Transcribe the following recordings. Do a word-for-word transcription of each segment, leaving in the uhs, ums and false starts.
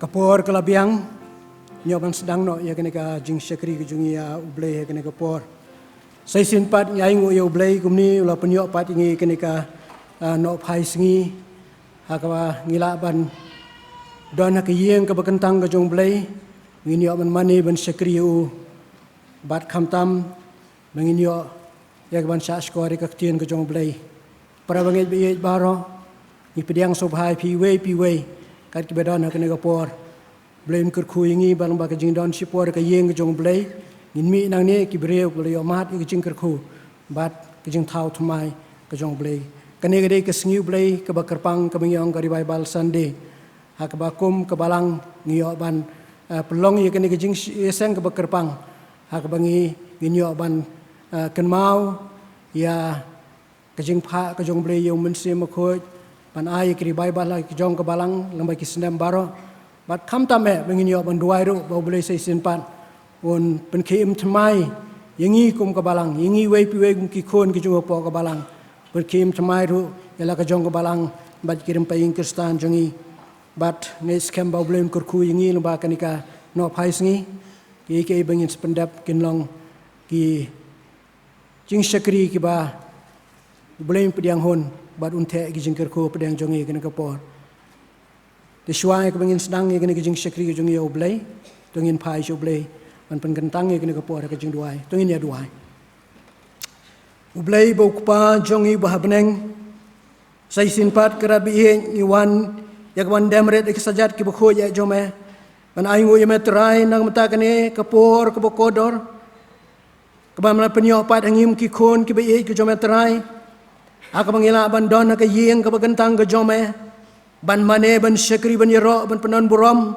Ka por ka la biang, ngi ïoh ban sdang noh ïa kane ka jingshakri ka jong ngi ïa U Blei ha kane ka por. Sa shisien pat ngi ainguh ïa U Blei kumne u la pynïoh pat ïa ngi kane ka, ah, nohphai sngi ha kaba ngi lah ban don ha ka ïing kaba kyntang ka jong U Blei. Ngin ïoh ban mane ban shakri ïa u. Bad khamtam ba ngin ïoh ïa ka ban shah shkor ïa ka ktien ka jong U Blei. Para bangeit ba ïeit baroh, ngi pdiang sngewbha ïa phi iwei pa iwei kat kiba don ha kane ka por. U Blei un kyrkhu ïa ngi ba lyngba ka jingdon shipor ha ka ïing ka jong U Blei, ngin mih nangne ki briew kiba la ïoh mad ïa ka jingkyrkhu bad ka jingthaw thymmai ka jong U Blei. Kane ka dei ka sngi U Blei kaba kyrpang kaba ngi ong ka Revival Sunday. Ha kaba kum ka balang ngi ïoh ban, eh, pynlong ïa kane ka jingïaseng kaba kyrpang ha kaba ngi, ngin ïoh ban, eh, kynmaw ïa ka jingphah ka jong U Blei ïa U Mynsiem Bakhuid ban ai ïa ka revival ha ka jong ka balang lyngba ki snem baroh. Bad khamtam eh ba ngin ïoh ban duwai ruh ba U Blei sa shisien pat un pynkhie im thymmai ïa ngi kum ka balang, ïa ngi iwei pa iwei kum ki khun ki jong u hapoh ka balang. Pynkhie im thymmai ruh ïa la ka jong ka balang bad ki rympei ïing Khristan jong ngi. Bad ngi skhem ba U Blei un kyrkhu ïa ngi lyngba kane ka nohphai sngi. Kiei kiei ba ngin sa pyndep kin long ki jingshakri kiba U Blei un pdiang hun bad un theh ki jingkyrkhu pdiang jong ngi kane ka por. Te shuwa ïa kaba ngin sdang ïa kane ka jingshakri ka jong ngi ïa U Blei, to ngin phai sha U Blei ban pynkyntang ïa kane ka por ha ka jingduwai. To ngin ïa duwai. U Blei ba u Kpa jong ngi uba ha bneng, sa shisien pat ka rat ba ïeit ngi wan ïa ka ban dem rit ïa ki sajat kiba khuid ïa jong me, ban ainguh ïa me Trai na ka bynta kane ka por kaba kordor. Kaba me la pynïoh pat ha ngi kum ki khun kiba ïeit ka jong me Trai. Ha kaba ngi lah ban don ha ka ïing kaba kyntang ka jong me. Ban mane, ban shakri, ban ïaroh, ban pyndon burom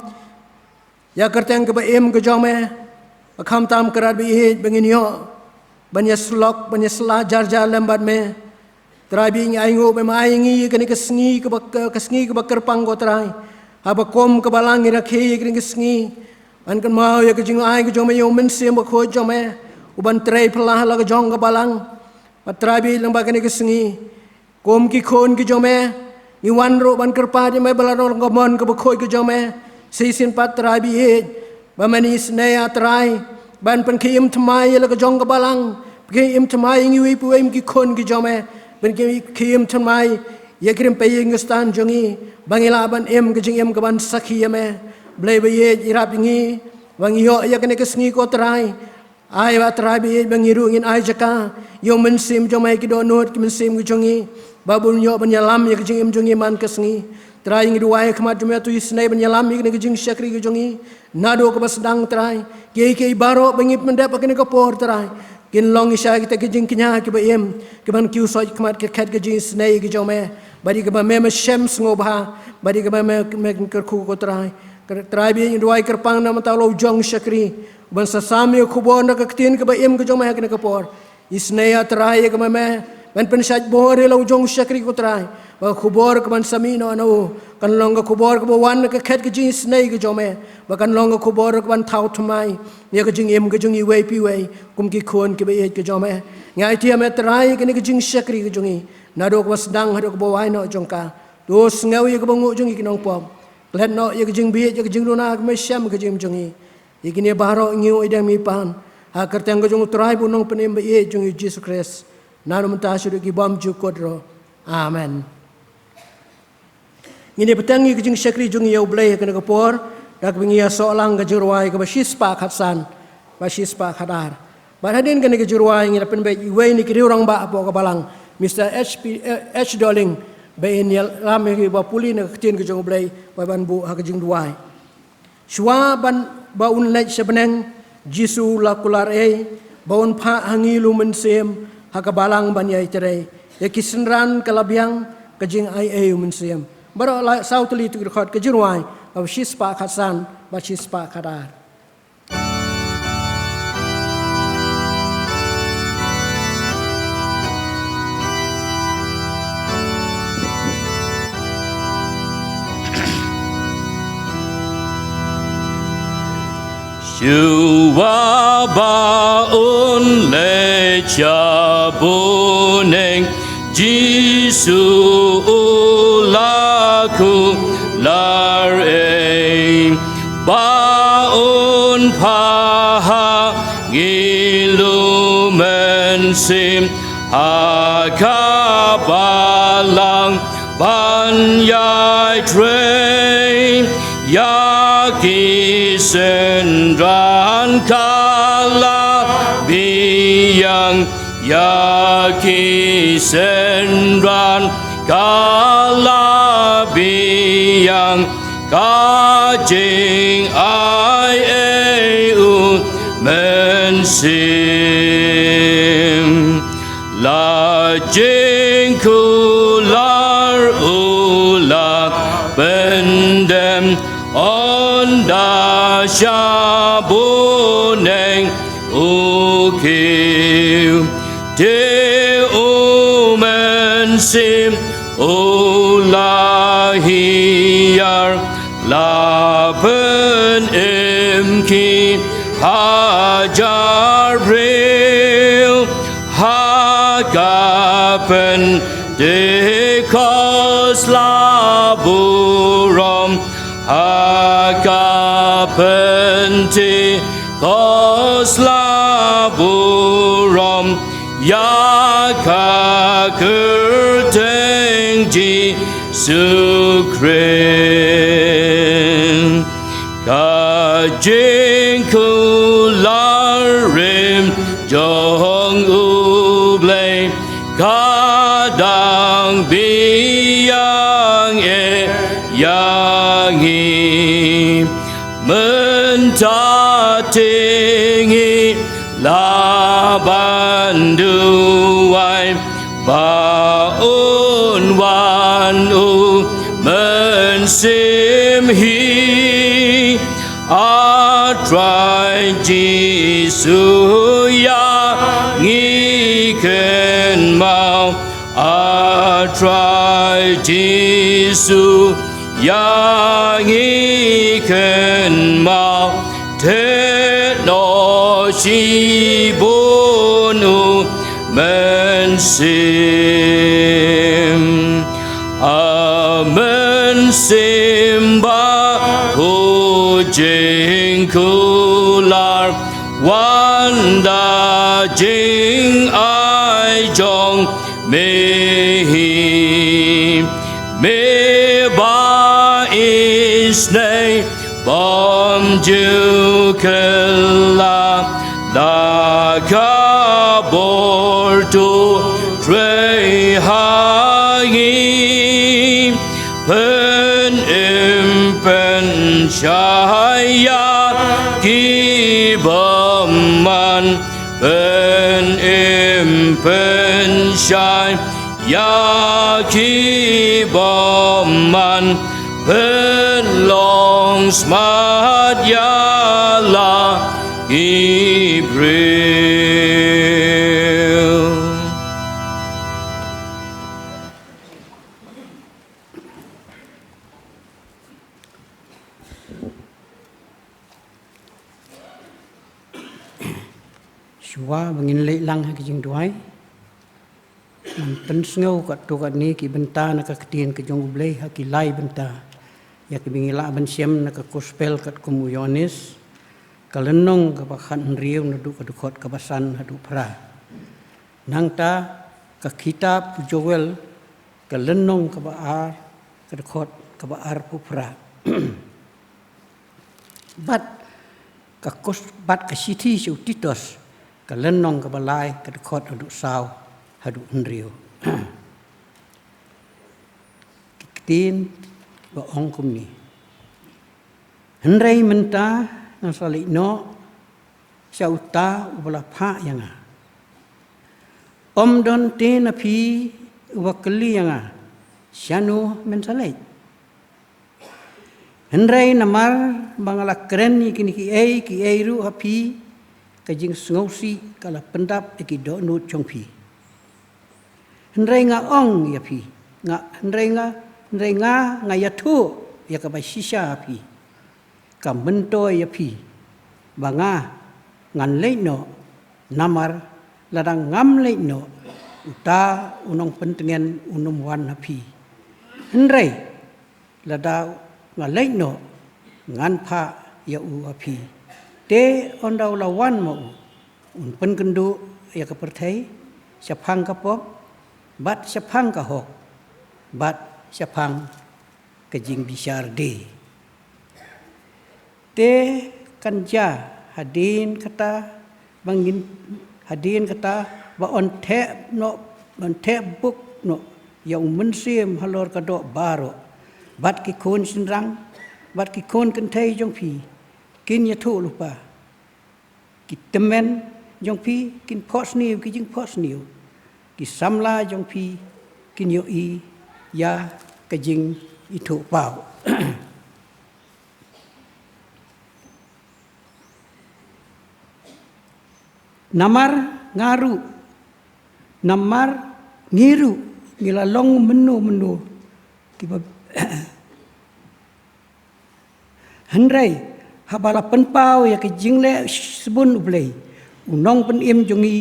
ïa ka kyrteng kaba im ka jong me. Ba khamtam ka rat ba ïeit ba ngin ïoh ban ïasyllok, ban ïasylla jar jar lem bad me. Trai ba ïeit, ngi ainguh ba me ai ïa ngi kane ka sngi kaba, ka, ka sngi kaba kyrpang ko Trai. Haba kum ka balang ngi rakhe ïa kane ka sngi, ban kynmaw ïa ka jingai ka jong me ïa U Mynsiem Bakhuid jong me, u ban trei phylla la ka jong ka balang. Bad Trai ba ïeit, lyngba kane ka sngi, kum ki khun ki jong me, ngi wan ruh ban kyrpad ïa me ba la long ka mon kaba khuid ka jong me. Sa shisien pat Trai ba ïeit, ba men isynei ah Trai ban pynkhie im thymmai ïa la ka jong ka balang, pynkhie im thymmai ïa ngi iwei pa iwei kum ki khun ki jong me, pynkhie im thymmai ïa ki rympei ïing Khristan jong ngi, ba ngi lah ban im ka jingim ka ban sakhi ïa me. Blei ba ïeit, ïarap ïa ngi ba ngi ïoh ïa kane ka sngi ko Trai. Ai ba Trai ba ïeit, ba ngi ruh ngin ai jaka ïa U Mynsiem jong me ha ki dohnud ki mynsiem ki jong ngi, ba un ïoh ban ïalam ïa ka jingim jong ngi man ka sngi. Trai, ngi duwai ha khmat jong me, to isynei ban ïalam ïa kane ka jingshakri ka jong ngi. Naduh kaba sdang Trai, kiei kiei baroh ba ngi pyndep ha kane ka por Trai, kin long shisha kita ki jingkñia kiba im, ki ban kiew soi khmat ka khet ka jingisynei ka jong me. Bad ïa kaba me, me shem sngewbha, bad ïa kaba me, me kyrkhu ko Trai. Trai ba ïeit, ngi duwai kyrpang na ka bynta u la u jong shakri, u ban sa sam ïa ka khubor na ka ktien kaba im ka jong me ha kane ka por. Isynei ah Trai ïa ka me, me ban pynshait bor ïa la u jong shakri ko Trai, ba ka khubor ka ban sa mih noh na u kan long ka khubor kaba wan na ka khet ka jingisynei ka jong me, ba kan long ka khubor ka ban thaw thymmai ïa ka jingim ka jong ngi iwei pa iwei kum ki khun kiba ïeit ka jong me. Ngi aiti ïa me Trai ïa kane ka jingshakri ka jong ngi, naduh kaba sdang haduh kaba wai noh jong ka. To sngew ïa kaba nguh jong ngi ki nongpop. Klet noh ïa ka jingbieit, ïa ka jingduna, ka me shem ka jingim jong ngi. Ïa kine baroh ngi ïoh ïa ka dang mi pan ha ka kyrteng ka jong u Trai bad u Nongpynim ba ïeit jong ngi Jisu Khrist, naduh mynta shaduh ki bymjukut ruh. Amen. Ngin ïa bteng ïa ka jingshakri jong ngi ïa U Blei ha kane ka por da kaba ngin ïa soh lang ka jingrwai kaba shispah khatsan bad shispah khatar. Bad hadien kane ka jingrwai ngin ïa pynbeit ïa uwei na ki riew rangbah hapoh ka balang, Mister H P, eh, H Doling, ba in ïalam ïa kiba pule na ka ktien ka jong U Blei, ba ban buh ha ka jingduwai. Shuwa ban ba un leit sha bneng, Jisu u la kular ei ba un phah ha ngi la u Mynsiem ha ka balang ban ïai trei. Ïa ki synran ka la biang ka jingaiei u Mynsiem. Baroh la saw tylli, to dkhot ka jingrwai kaba shispah khatsan bad shispah khatar. Shuwa ba un leit sha bneng, Jisu u la kular ei Ba un phah ha ngi lu mynsiem ha ka balang ban ïai trei ïa ki synran ka la biang, ïa ki synran ka la biang, ka jingai ei u mynsiem. La jingkular u la pyndem ynda sha bneng u kiew. Te u mynsiem u la hiar, la pynim ki hajar briew ha ka Pentekost la burom, ha ka Pentekost la burom ïa ka kyrteng Jisu Khrist. Ka jingkular rim jong U Blei ka dang biang eh ïa ngi. Mynta te ngi la ban duwai ba un wan u mynsiem hi. A Trai Jisu, ïa ngi kynmaw. A Trai Jisu, ïa ngi kynmaw. Theh noh shibun u mynsiem. A mynsiem bakhraw jingkular, wan da jingai jong me hi. Me ba isynei bym ju kylla da ka bor, to trei ha ngi. Pynim pynshai ïa ki bymman, pynim pynshai ïa ki bymman, pynlong smat ïa la ki briew. Shuwa ba ngin leit lang ha ki jingduwai, ngan pynsngew katto katne ki bynta na ka ktien ka jong U Blei ha ki lai bynta, ïa kiba ngi lah ban shem na ka Gospel katkum u Ïoannis, ka lynnong kaba khathynriew, naduh ka dkhot kaba san haduh phra. Nangta ka kitab u Joel, ka lynnong kaba ar, ka dkhot kaba arphew phra. Bad ka kus-, bad ka shithi sha u Titus, ka lynnong kaba lai, ka dkhot haduh saw haduh hynriew. Ki ktien ba ong kumne: Hynrei mynta nga sa leit noh sha uta uba la phah ïa nga. Ym don te na phi uba kylli ïa nga, shano men sa leit? Hynrei namar ba nga la kren ïa kine kiei kiei ruh ha phi, ka jingsngewsih ka la pyndap ïa ki dohnud jong phi. Hynrei nga ong ïa phi, nga, hynrei nga, hynrei nga, nga ïathuh ïa kaba shisha ha phi, ka myntoi ïa phi, ba nga ngan leit noh, namar lada ngam leit noh, uta u nongpyntngen un ym wan ha phi. Hynrei lada nga leit noh, ngan phah ïa u ha phi. Te ynda u la wan ma u, un pynkynduh ïa ka pyrthei shaphang ka pop bad shaphang ka hok bad shaphang ka jingbishar die. Te kan jia hadien kata ba ngin, hadien kata ba yn thep noh, yn thep buk noh ïa u Mynsiem halor ka doh baroh, bad ki khun shynrang bad ki khun kynthei jong phi kin ïathuh lypa. Ki tymmen jong phi kin phohsniew ki jingphohsniew. Ki samla jong phi kin ïohi ïa ka jingithuhpaw. Namar nga ruh, namar ngi ruh ngi la long mynno mynno kiba Hynrei haba la pynpaw ïa ka jingleh shibun U Blei, u Nongpynim jong ngi,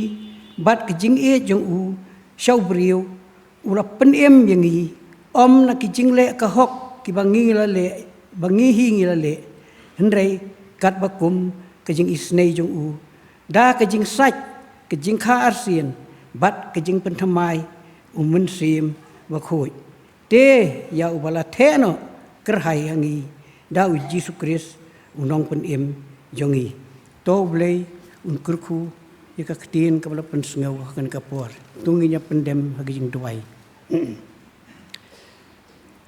bad ka jingïeit jong u sha u briew, u la pynim ïa ngi, ym na ki jingleh ka hok kiba ngi la leh, ba ngi hi ngi la leh, hynrei katba kum ka jingisynei jong u, da ka jingsait, ka jingkha arsien, bad ka jingpynthymmai u Mynsiem Bakhuid. Te ïa uba la theh noh kyrhai ha ngi da u Jisu Khrist u Nongpynim jong ngi. To U Blei un kyrkhu ïa ka ktien kaba la pynsngew ha kane ka por. To ngin ïa pyndem ha ka jingduwai.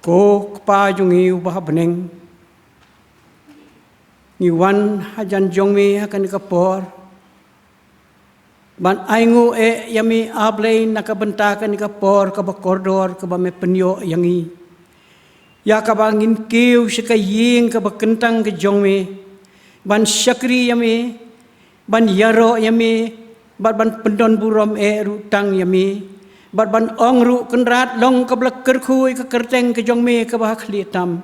Ko Kpa jong ngi uba ha bneng, ngi wan hajan jong me ha kane ka por ban ainguh eh ïa me, A Blei, na ka bynta kane ka por kaba kordor kaba me pynïoh ïa ngi, ïa kaba ngin kiew sha ka ïing kaba kyntang ka jong me, ban shakri ïa me, ban ïaroh ïa me, bad ban pyndonburom eh ruh tang ïa me, bad ban ong ruh, Kynrad, long kaba la kyrkhu ïa ka kyrteng ka jong me kaba ha khlieh tam.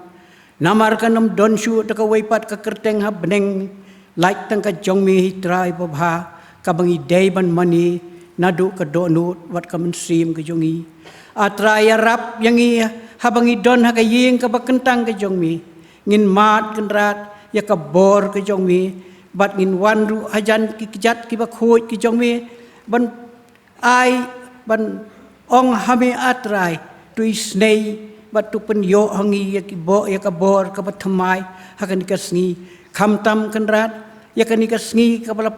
Namar kan ym don shuh da kawei pat ka kyrteng ha bneng, lait tang ka jong me hi Trai babha, kaba ngi dei ban mane naduh ka dohnud wat ka mynsiem ka jong ngi. A Trai, ïarap ïa ngi haba ngi don ha ka ïing kaba kyntang ka jong me. Ngin mad, Kynrad, ïa ka bor ka jong me, bad ngin wan ruh hajan ki kjat kiba khuid ki jong me, ban ai, ban ong ha me, A Trai, to isynei bad to pynïoh ha ngi ïa ki bor, ïa ka bor kaba thymmai ha kane ka sngi. Khamtam, Kynrad, ïa kane ka sngi kaba la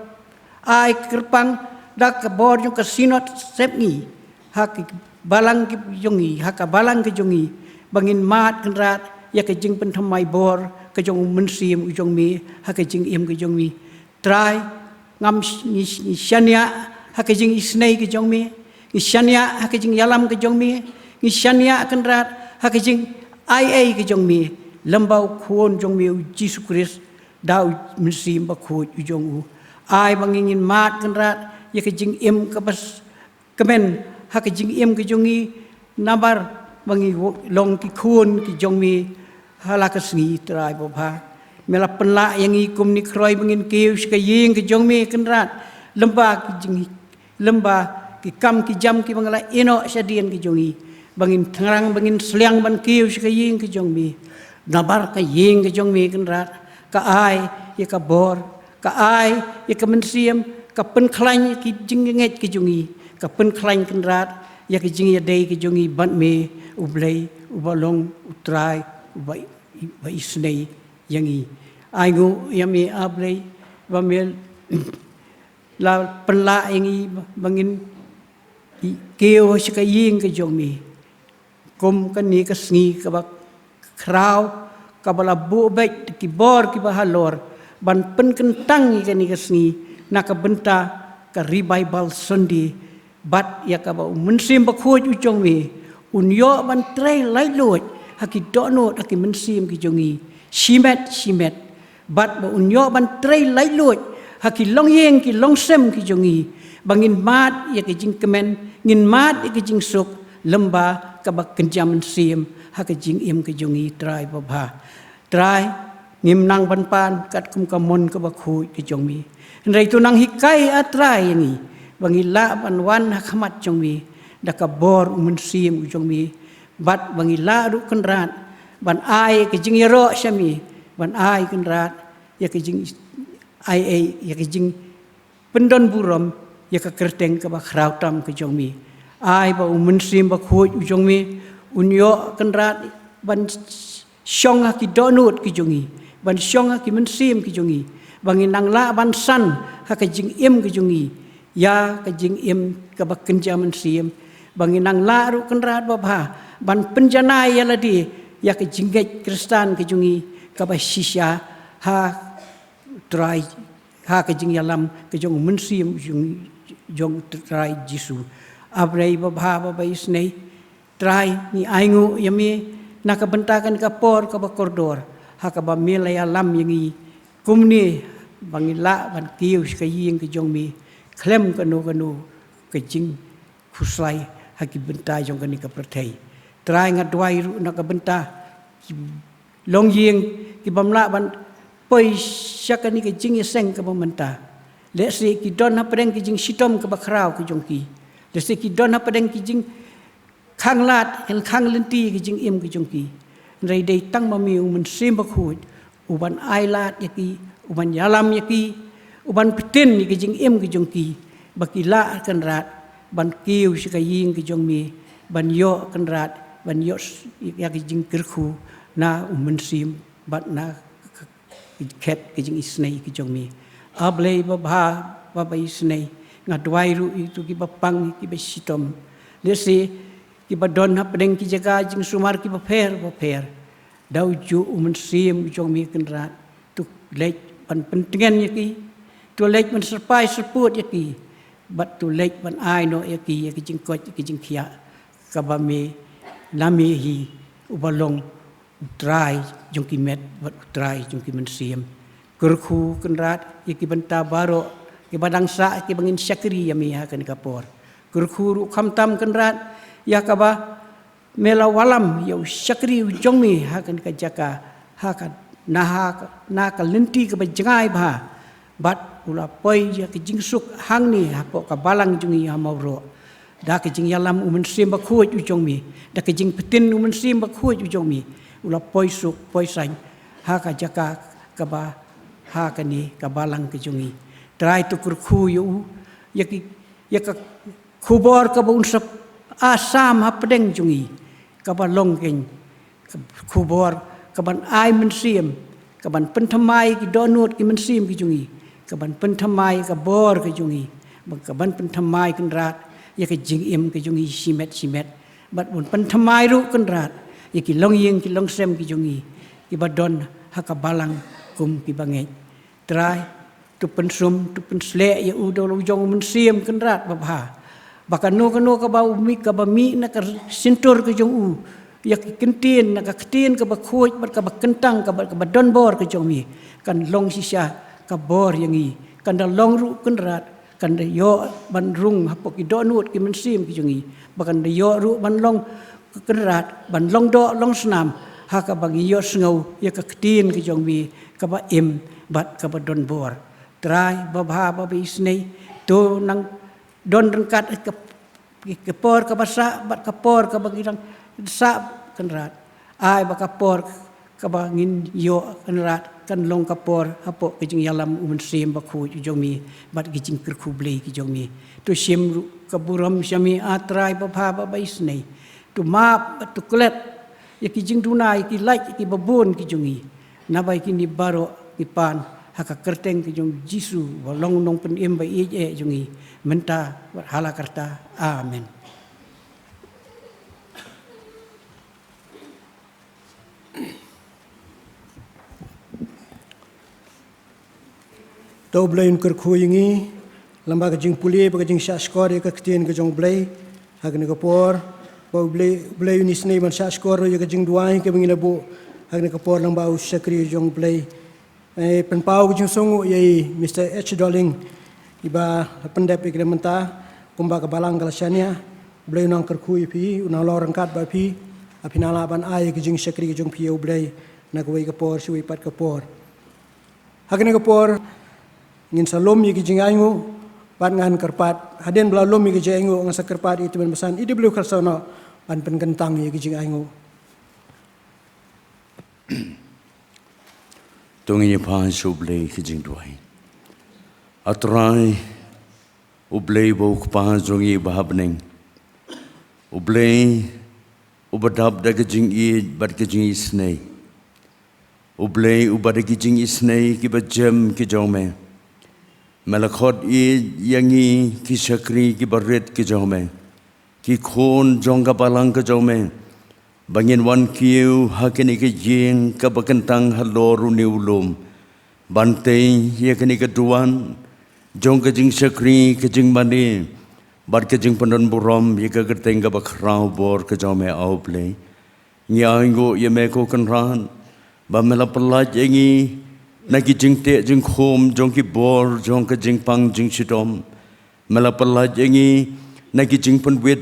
ai kyrpang da ka bor jong ka Synod Sepngi ha ki balang ki jong ngi, ha ka balang ka jong ngi, ba ngin mad, Kynrad, ïa ka jingpynthymmai bor ka jong u Mynsiem u jong me ha ka jingim ka jong me. Trai, ngam sh-, ngi sh-, ngi shaniah ha ka jingisynei ka jong me, ngi shaniah ha ka jingïalam ka jong me, ngi shaniah, Kynrad, ha ka jingai ei ka jong me, lyngba u Khun jong me u Jisu Khrist, da u Mynsiem Bakhuid u jong u. Ai ba ngi ngin mad, Kynrad, ïa ka jingim kaba s-, kmen ha ka jingim ka jong ngi, namar ba ngi wo-, long ki khun ki jong me ha la ka sngi, Trai babha. Me la pynlah ïa ngi kumne khroi ba ngin kiew sha ka ïing ka jong me, Kynrad, lyngba ki jing, lyngba ki kam ki jam kiba nga la ïehnoh shadien ka jong ngi, ba ngin thngrang, ba ngin sliang ban kiew sha ka ïing ka jong me. Namar ka ïing ka jong me, Kynrad, ka ai ïa ka bor, ka ai ïa ka mynsiem, ka pynkhlaiñ ïa ki jingngeit ki jong ngi, ka pynkhlaiñ, Kynrad, ïa ki jingïadei ki jong ngi bad me, U Blei uba long U Trai uba, uba isynei ïa ngi. Ainguh ïa me, A Blei, ba me la pynlah ïa ngi ba ngin kiew sha ka ïing ka jong me. Kum kane ka sngi kaba khraw, kaba la buh beit ki bor kiba halor ban pynkyntang ïa kane ka sngi na ka bynta ka Revival Sunday, bad ïa kaba u Mynsiem Bakhuid u jong me un ïoh ban trei laitluid ha ki dohnud, ha ki mynsiem ki jong ngi shimet shimet. Bad ba un ïoh ban trei laitluid ha ki longïing ki longsem ki jong ngi, ba ngin mad ïa ka jingkmen, ngin mad ïa ka jingsuk, lyngba kaba kynja mynsiem ha ka jingim ka jong ngi, Trai babha. Trai, ngim nang ban pan katkum ka mon kaba khuid ka jong me. Hynrei to nang hikai, A Trai, ïa ngi ba ngi lah ban wan ha khmat jong me da ka bor u Mynsiem u jong me, bad ba ngi lah ruh, Kynrad, ban ai ka jingïaroh sha me, ban ai, Kynrad, ïa ka jing ai ei, ïa ka jingpyndonburom ïa ka kyrteng kaba khraw tam ka jong me. Ai ba U Mynsiem Bakhuid u jong me un ïoh, Kynrad, ban shong ha ki dohnud ki jong ngi, ban shong ha ki mynsiem ki jong ngi, ba ngin nang lah ban san ha ka jingim ka jong ngi ïa ka jingim kaba kynja mynsiem, ba ngin nang lah ruh, Kynrad babha, ban pynjanai ïa lade ïa ka jingngeit Khristan ka jong ngi kaba shisha ha Trai, ha ka jingïalam ka jong U Mynsiem jong, jong Trai Jisu. A Blei babha baba isynei, Trai, ngi ainguh ïa me na ka bynta kane ka por kaba kordor ha kaba me la ïalam ïa ngi kumne ba ngin lah ban kiew sha ka ïing ka jong me khlem kano kano ka jingkhuslai ha ki bynta jong kane ka pyrthei. Trai, nga duwai ruh na ka bynta ki longïing ki bym lah ban poi sha kane ka jingïaseng kaba mynta. Lehse ki don hapdeng ki jingshitom kaba khraw ka jong ki. Lehse ki don hapdeng ki jingkhanglad, ki khanglynti ka jingim ka jong ki. Hynrei dei tang ma me U Mynsiem Bakhuid uban ailad ïa ki, uban ïalam ïa ki, uban pyntin ïa ka jingim ka jong ki, ba ki lah, Kynrad, ban kiew sha ka ïing ka jong me, ban ïoh, Kynrad, ban ïoh s-, ïa ka jingkyrkhu na U Mynsiem bad na khet ka jingisynei ka jong me. A Blei babha baba isynei, nga duwai ruh ïa kito kiba pang, kiba shitom, lehse kiba don hapdeng ki jaka jingsumar kiba pher bapher. Da u juh U Mynsiem jong me, Kynrad, to leit ban pyntngen ïa ki, to leit ban syrpai syrpud ïa ki, bad to leit ban ai noh ïa ki ïa ka jingkoit, ïa ka jingkhiah kaba me, na me hi uba long U Trai jong ki met bad U Trai jong ki mynsiem. Kyrkhu, Kynrad, ïa ki bynta baroh kiba dang sah, kiba ngin shakri ïa me ha kane ka por. Kyrkhu ruh khamtam, Kynrad, ïa kaba me la wallam ïa u shakri u jong me ha kane ka jaka, ha ka, na ha ka, na ka lynti kaba jngai bha, bad u la poi ïa ka jingsuk hangne hapoh ka balang jong ngi ha Mawroh. Da ka jingïalam U Mynsiem Bakhuid u jong me, da ka jingpyntin U Mynsiem Bakhuid u jong me, u la poi suk poi saiñ ha ka jaka kaba ha kane ka balang ka jong ngi. Trai, to kyrkhu ïa u, ïa ki, ïa ka khubor kaba un sa ai sam hapdeng jong ngi, kaba long kein ka khubor kaban ai mynsiem, kaban pynthymmai ki dohnud ki mynsiem ki jong ngi, kaban pynthymmai ka bor ka jong ngi, bad kaban pynthymmai, Kynrad, ïa ka jingim ka jong ngi shimet shimet. Bad ban pynthymmai ruh, Kynrad, ïa ki longïing ki longsem ki jong ngi kiba don ha ka balang kum kiba ngeit. Trai, to pynsum, to pynsleh ïa u da la u jong U Mynsiem, Kynrad babha, ba kano kano kaba u mih, kaba mih na ka shyntur ka jong u ïa ki ktien, na ka ktien kaba khuid bad kaba kyntang, kaba, kaba donbor ka jong me, kan long shisha ka bor ïa ngi. Kan da long ruh, Kynrad, kan da ïoh ban rung hapoh ki dohnud ki mynsiem ki jong ngi, ba kan da ïoh ruh ban long, Kynrad, ban long doh long snam ha kaba ngi ïohsngew ïa ka ktien ka jong me kaba im bad kaba donbor. Trai babha baba isynei, to nang don ryngkat ka, ka por kaba sah bad ka por kaba ngi dang sah, Kynrad. Ai ba ka por kaba ngin ïoh, Kynrad, kan long ka por hapoh ka jingïalam U Mynsiem Bakhuid u jong me bad ka jingkyrkhu Blei ka jong me. To shim ruh ka burom sha me, A Trai babha baba isynei. To map bad to klet ïa ki jingduna, ïa ki lait, ïa kiba bun ki jong ngi. Naba ïa kine baroh ngi pan ha ka kyrteng ka jong U Jisu, uba long u Nongpynim ba ïeit eh jong ngi, mynta bad hala karta. Amen. To U Blei un kyrkhu ïa ngi lyngba ka jingpule bad ka jingshahshkor ïa ka ktien ka jong U Blei ha kane ka por. Ba U Blei, U Blei un isynei ban shahshkor ïa ka jingduwai kaba ngi la buh ha kane ka por lyngba u shakri jong U Blei. Eh, pynpaw ka jingsngewnguh ïa i Mister H Doling, iba la pyndep ïa kane mynta, kumba ka balang ka la shaniah. U Blei un nang kyrkhu ïa phi, un nang long ryngkat bad phi, ba phin nang lah ban ai ïa ka jingshakri ka jong phi ïa U Blei na kawei ka por sha kawei pat ka por. Ha kane ka por ngin sa lum ïa ka jingainguh, bad ngan kyrpad, hadien ba la lum ïa ka jingainguh, ngan sa kyrpad ïa i Tymmen Basan, i W Kharsaw noh, ban pynkyntang ïa ka jingainguh. To ngin ïa pan sha U Blei ki jingduwai. A Trai, U Blei uba u Kpa jong ngi ba ha bneng. U Blei uba dap da ka jingïeit bad ka jingisynei. U Blei uba da ki jingisynei kiba jem ki jong me. Me la khot ïeit ïa ngi ki shakri kiba rit ki jong me, ki khun jong ka balang ka jong me, ba ngin wan kiew ha kane ka ïing kaba kyntang halor une u lum, ban tei ïa kane ka duwan jong ka jingshakri, ka jingmane bad ka jingpyndonburom ïa ka kyrteng kaba khraw bor ka jong me, A U Blei. Ngi ainguh ïa me, ko Kynrad, ba me la pyllait ïa ngi na ki jingteh jingkhum jong ki bor jong ka jingpang jingshitom. Me la pyllait ïa ngi na ki jingpynwit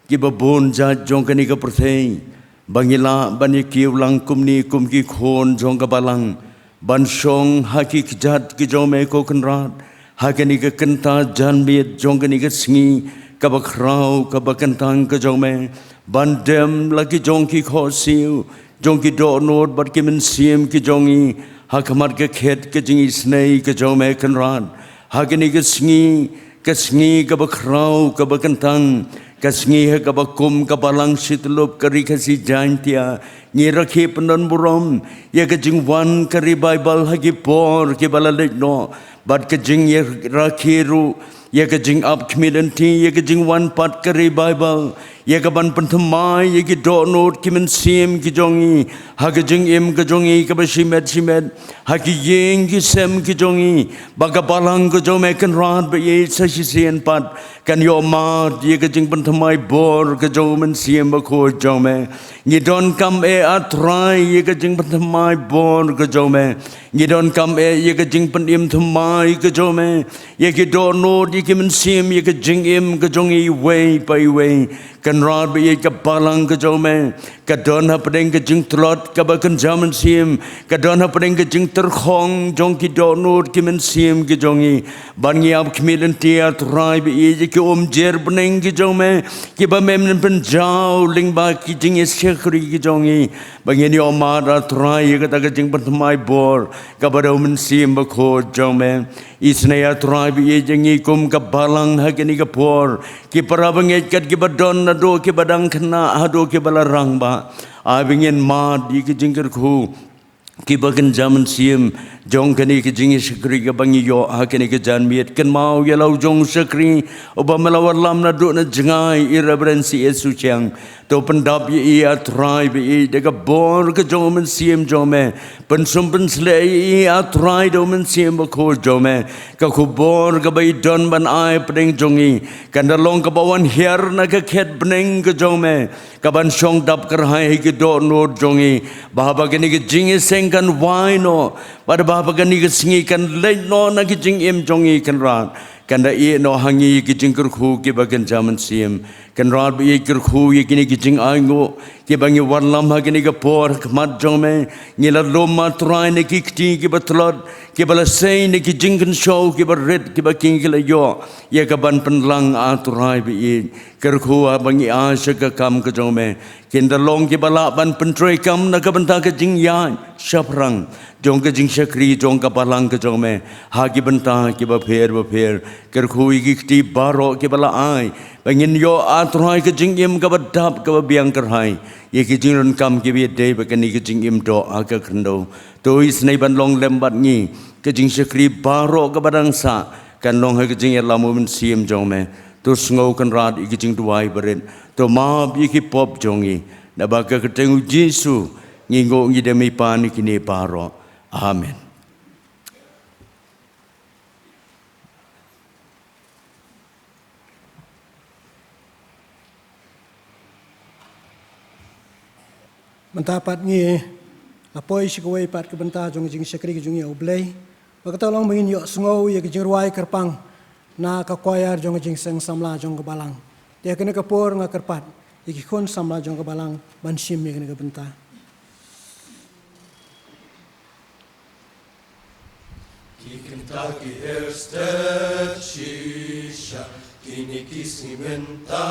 kiba bun jait jong kane ka pyrthei, ba ngi lah ban ïa kiew lang kumne kum ki khun jong ka balang, ban shong ha ki kjat ki jong me, ko Kynrad, ha kane ka kynta janmiet jong kane ka sngi kaba khraw kaba kyntang ka jong me, ban dem la ki jong ki khohsiew jong ki dohnud bad ki mynsiem ki jong ngi ha khmat ka khet ka jingisynei ka jong me, Kynrad. Ha kane ka sngi, ka sngi kaba khraw kaba kyntang, ka sngi ha kaba kum ka balang shityllup ka Ri Khasi Jaiñtia, ngi rakhe pyndonburom ïa ka jingwan ka revival ha ki por kiba la leit noh, bad ka jingïarakhe ruh ïa ka jingap khmih lynti ïa ka jingwan pat ka revival, ïa ka ban pynthymmai ïa ki dohnud ki mynsiem ki jong ngi ha ka jingim ka jong ngi kaba shimet shimet, ha ki ïing ki sem ki jong ngi, ba ka balang ka jong me, Kynrad ba ïeit, sa shisien pat kan ïoh mad ïa ka jingpynthymmai bor ka jong U Mynsiem Bakhuid jong me. Ngi donkam eh, A Trai, ïa ka jingpynthymmai bor ka jong me. Ngi donkam eh ïa ka jingpynim thymmai ka jong me ïa ki dohnud, ïa ki mynsiem, ïa ka jingim ka jong ngi iwei pa iwei. Kynrad ba ïeit, ka balang ka jong me ka don hapdeng ka jingtlot kaba kynja mynsiem, ka don hapdeng ka jingtyrkhong jong ki dohnud ki mynsiem ki jong ngi. Ban ngi ap khmih lynti, A Trai ba ïeit, ïa ki umjer bneng ki jong me, kiba mem pynjaw lyngba ki jingïashakri ki jong ngi. Ba ngin ïoh mad, A Trai, ïa kata ka jingpynthymmai bor kaba da U Mynsiem Bakhuid jong me. Isynei, A Trai ba ïeit, ïa ngi kum ka balang ha kane ka por, ki para bangeit, kat kiba don naduh kiba dang khynnah haduh kiba la rangbah. Ai ba ngin mad ïa ki jingkyrkhu kiba kynja mynsiem jong kane ka jingïashakri kaba ngi ïoh ha kane ka janmiet. Kynmaw ïa la u jong u shakri uba me la wallam naduh na jngai, i Reverend C S Suchiang. To pyndap ïa i, A Trai ba ïeit, da ka bor ka jong U Mynsiem jong me. Pynsum pynshlei ïa i, A Trai, da U Mynsiem Bakhuid jong me. Ka khubor kaba i don ban ai hapdeng jong ngi kan da long kaba wan hiar na ka khet bneng ka jong me, kaban shong dap kyrhai ha ki dohnud jong ngi, ba haba kane ka jingïaseng kan wai noh, bad ba haba kane ka sngi kan leit noh na ka jingim jong ngi, Kynrad, kan da ïeh noh ha ngi ki jingkyrkhu kiba kynja mynsiem. Kynrad ba ïeit, kyrkhu ïa kine ki jingainguh kiba ngi wallam ha kane ka por ha khmat jong me. Ngi la lum, A Trai, na ki kti kiba tlot, kiba la sei na ki jingkynshew kiba rit kiba kin ki la ïoh ïa kaban pynlang, A Trai ba ïeit. Kyrkhu haba ngi ai sha ka kam ka jong me, kin da long kiba lah ban pyntreikam na ka bynta ka jingïaid shaphrang jong ka jingshakri jong ka balang ka jong me ha ki bynta kiba pher bapher. Kyrkhu ïa ki kti baroh kiba la ai ba ngin ïoh, A Trai, ka jingim kaba dap kaba biang kyrhai ïa ki jingdonkam kiba ïadei bad kane ka jingim doh ha ka khyndew. To isynei ban long lem bad ngi, ka jingshakri baroh kaba dang sah kan long ha ka jingïalam U Mynsiem jong me. To sngew, Kynrad, ïa ki jingduwai barit. To map ïa ki pop jong ngi. Naba ka kyrteng U Jisu ngi nguh, ngi dem, ngi pan ïa kine baroh. Amen. Mynta pat ngi la poi sha kawei pat ka bynta jong ka jingshakri ka jong ngi ha U Blei. Ba kata long ba ngin ïohsngew ïa ka jingrwai kyrpang na ka choir jong ka Jingseng Samla jong ka Balang. Te ha kane ka por nga kyrpad ïa ki khun samla jong ka Balang ban shim ïa kane ka bynta. Ki kynta ki her stet shisha, kine ki sngi mynta.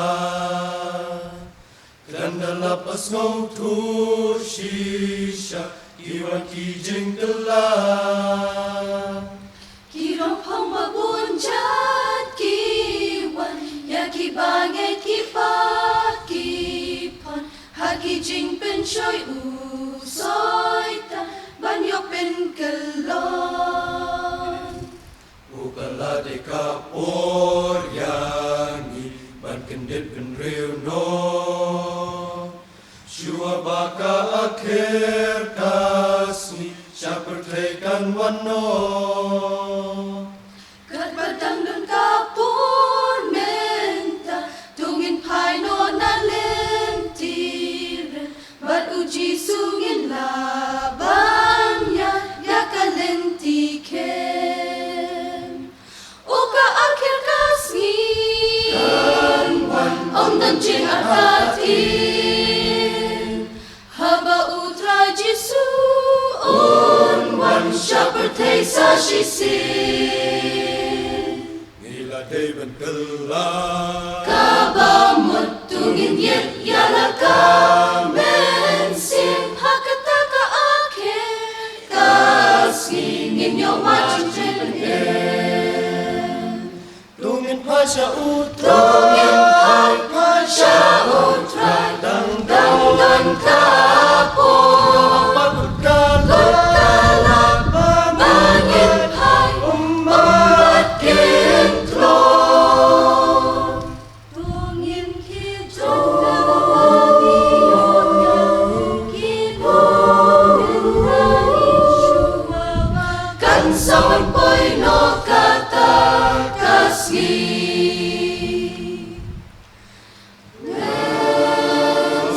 Khlem da la pynshong thuh shisha, ki Ki wan ki jingkylla. Ki rong phong ba bun jait ki wan, ïa ki bangeit ki paid ki pan, ha ki jingpynshoi u Soitan ban ïoh pynkylla. U ka la dei ka por ïa ngi ban kyndit bynriew noh. Shuwa ba ka akhir ka sngi sha pyrthei kan wan noh. Katba dang don ka por mynta, to ngin phai noh na lynti ren. Bad u Jisu ngin lah ban ïaid ïa ka lynti khem. U ka akhir ka sngi kan wan, ym don jingartatien. Haba u Trai Jisu un wan, sha pyrthei sa shisien. Ngi la dei ban kylla. Kaba mut to ngin ïit ïa la ka mynsiem, ha kata ka akhir ka sngi ngin ïoh mad jingpynim. To ngin phai sha u Trai. To ngin phai sha u Trai. Dang dang don ka por. Pat kut ka la. Kut ka la. Ba ngin phai. Ym pat kin tlot. To ngin khie jong ka ba ngi ïoh ïa ki bor. Kan sa wan poi noh kata ka sngi.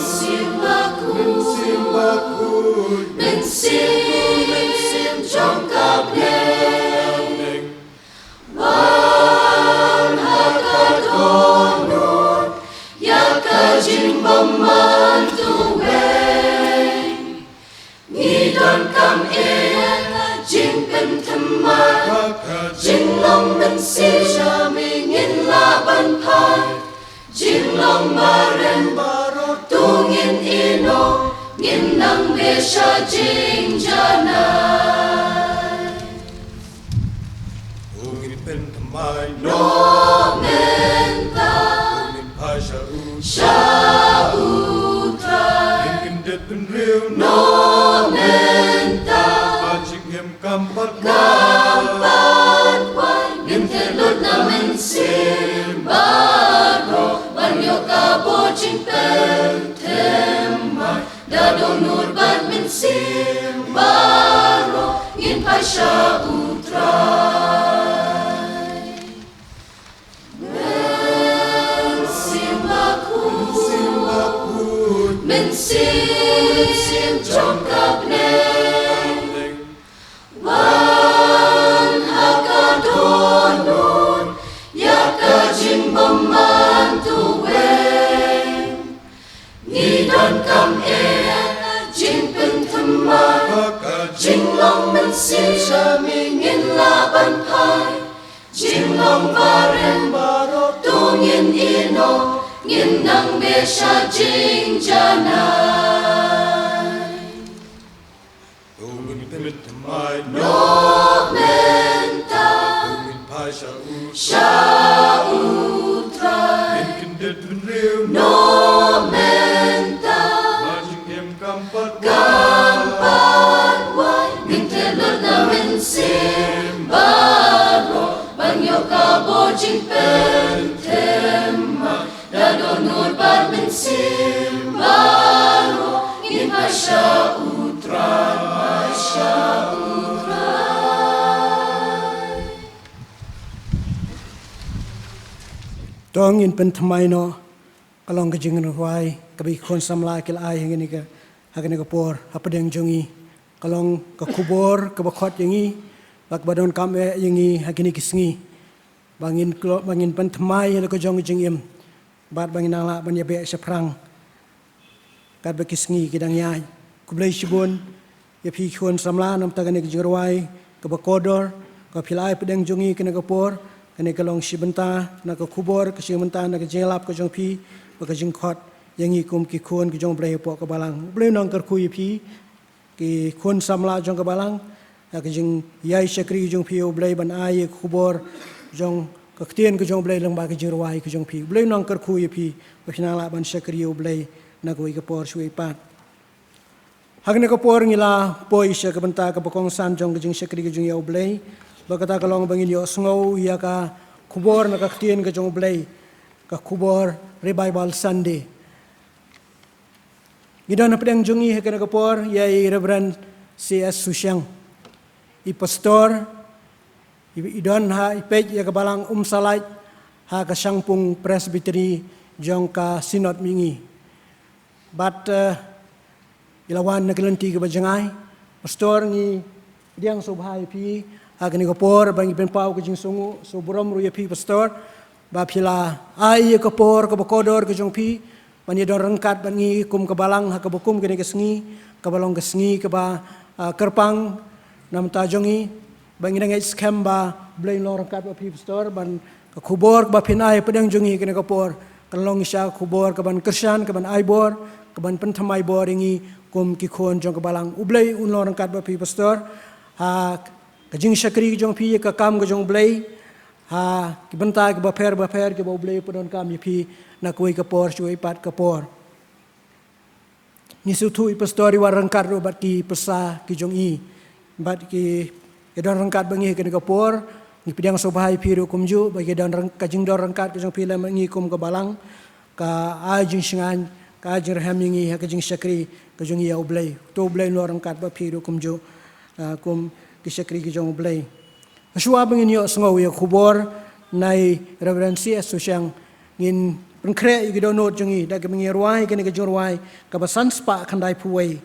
Mynsiem Bakhuid. Mynsiem Bakhuid. Mynsiem, mynsiem jong ka bneng. Wan ha ka dohnud, ïa ka jingbymman duweng. Ngi donkam ïa ka jingpynthymmai, jinglong mynsiem sha me ngin lah ban phai. Jinglong ba rem baroh to ngin ïeh noh, ngin nang beh sha jingjanai. To ngin pynthymmai noh mynta. To ngin phai sha u, sha u Trai. Ngin kyndit bynriew noh mynta. Ba jingim kam pat, kam pat wai. Ngin theh lut na mynsiem baroh ban ïoh ka bor jingpynthymmai. Da dohnud bad mynsiem baroh ngin phai sha u Trai. Mynsiem Bakhuid. Mynsiem Bakhuid. Mynsiem jong ka bneng. Wan ha ka dohnud, ïa ka jingbymman duweng. Ngi donkam ïa ka jingpynthymmai, ka jinglong mynsiem sha me ngin lah ban phai. Jinglong ba rem baroh to ngin ïeh noh, ngin nang beh sha jingjanai. To ngin pynthymmai noh mynta. To ngin phai sha u, sha u Trai. Ngin kyndit bynriew noh mynta. Ba jingim kam pat, kam pat wai. Ngin theh lut na mynsiem baroh ban ïoh ka bor jingpynthymmai. Da dohnud bad mynsiem baroh ngin phai sha u Trai, phai sha u Trai. To ngin pynthymmai noh, ka long ka jingrwai kaba ki khun samla ki la ai ha kane ka, ha kane ka por hapdeng jong ngi. Ka long ka khubor kaba khot ïa ngi, bad kaba donkam eh ïa ngi ha kine ki sngi. Ba ngin klo-, ba ngin pynthymmai ïa la ka jong ka jingim. Bad ba ngin nang lah ban ïa beh shaphrang katba ki sngi ki dang ïaid. Khublei shibun ïa phi khun samla namar kane ka jingrwai kaba kordor kaba phi la ai hapdeng jong ngi kane ka por. Kane ka long shi bynta na ka khubor, ka shi bynta na ka jingïalap ka jong phi bad ka jingkhot ïa ngi kum ki khun ka jong U Blei hapoh ka balang. U Blei un nang kyrkhu ïa phi. ki khun samla jong ka balang, ha ka jingïai shakri jong phi ïa U Blei ban ai ïa ka khubor jong ka ktien ka jong U Blei lyngba ka jingrwai ka jong phi. U Blei un nang kyrkhu ïa phi ba phin nang lah ban shakri ïa U Blei na kawei ka por shuwa pat. Ha kane ka por ngi la poi sha ka bynta kaba kongsan jong ka jingshakri ka jong ïa U Blei. Ba kata ka long ba ngin ïohsngew ïa ka khubor na ka ktien ka jong U Blei, ka khubor Revival Sunday. Ngi don hapdeng jong ngi ha kane ka por ïa i Reverend C S Susiang, i pastor, i, i don ha, i peit ïa ka balang Umsalait ha ka shangpung Presbytery jong ka Synod Mihngi. Bad, eh, i la wan na ka lynti kaba jngai. Pastor, ngi pdiang sngewbha ïa phi ha kane ka por ba ngi pynpaw ka jingsngew, sngewburom ruh ïa phi Pastor ba phi la ai ïa ka por kaba kordor ka jong phi ban ïa don ryngkat bad ngi kum ka balang ha kaba kum kane ka sngi, kaba long ka sngi kaba, ah, kyrpang na ka bynta jong ngi. Ba ngi dang ngeit skhem ba U Blei un long ryngkat bad phi Pastor, ban ka khubor kaba phin ai hapdeng jong ngi kane ka por kan long shisha ka khubor kaban kyrshan, kaban ai bor, kaban pynthymmai bor ïa ngi kum ki khun jong ka balang. U Blei un long ryngkat bad phi Pastor, ha ka jingshakri ka jong phi, ka kam ka jong U Blei, ha ki bynta kiba pher bapher kiba U Blei u pyndonkam ïa phi na kawei ka por shuwa pat ka por. Ngi sngewthuh i Pastor i wan ryngkat ruh bad ki pyrsa ki jong i, bad ki, ki don ryngkat bad ngi ha kane ka por. Ngi pdiang sngewbha ïa phi ruh kumjuh ba ki don ryng-, ka jingdon ryngkat ka jong phi lem bad ngi kum ka balang, ka ai jingshngaiñ, ka ai jingrhem ïa ngi ha ka jingshakri ka jong ngi ïa U Blei. To U Blei un long ryngkat bad phi ruh kumjuh, ah, kum ki shakri ki jong U Blei. Shuwa ba ngin ïohsngew ïa ka khubor na i Reverend C S Susiang, ngin pynkhreh ïa ki dohnud jong ngi da kaba ngin rwai kane ka jingrwai kaba san spah khyndai phew wei.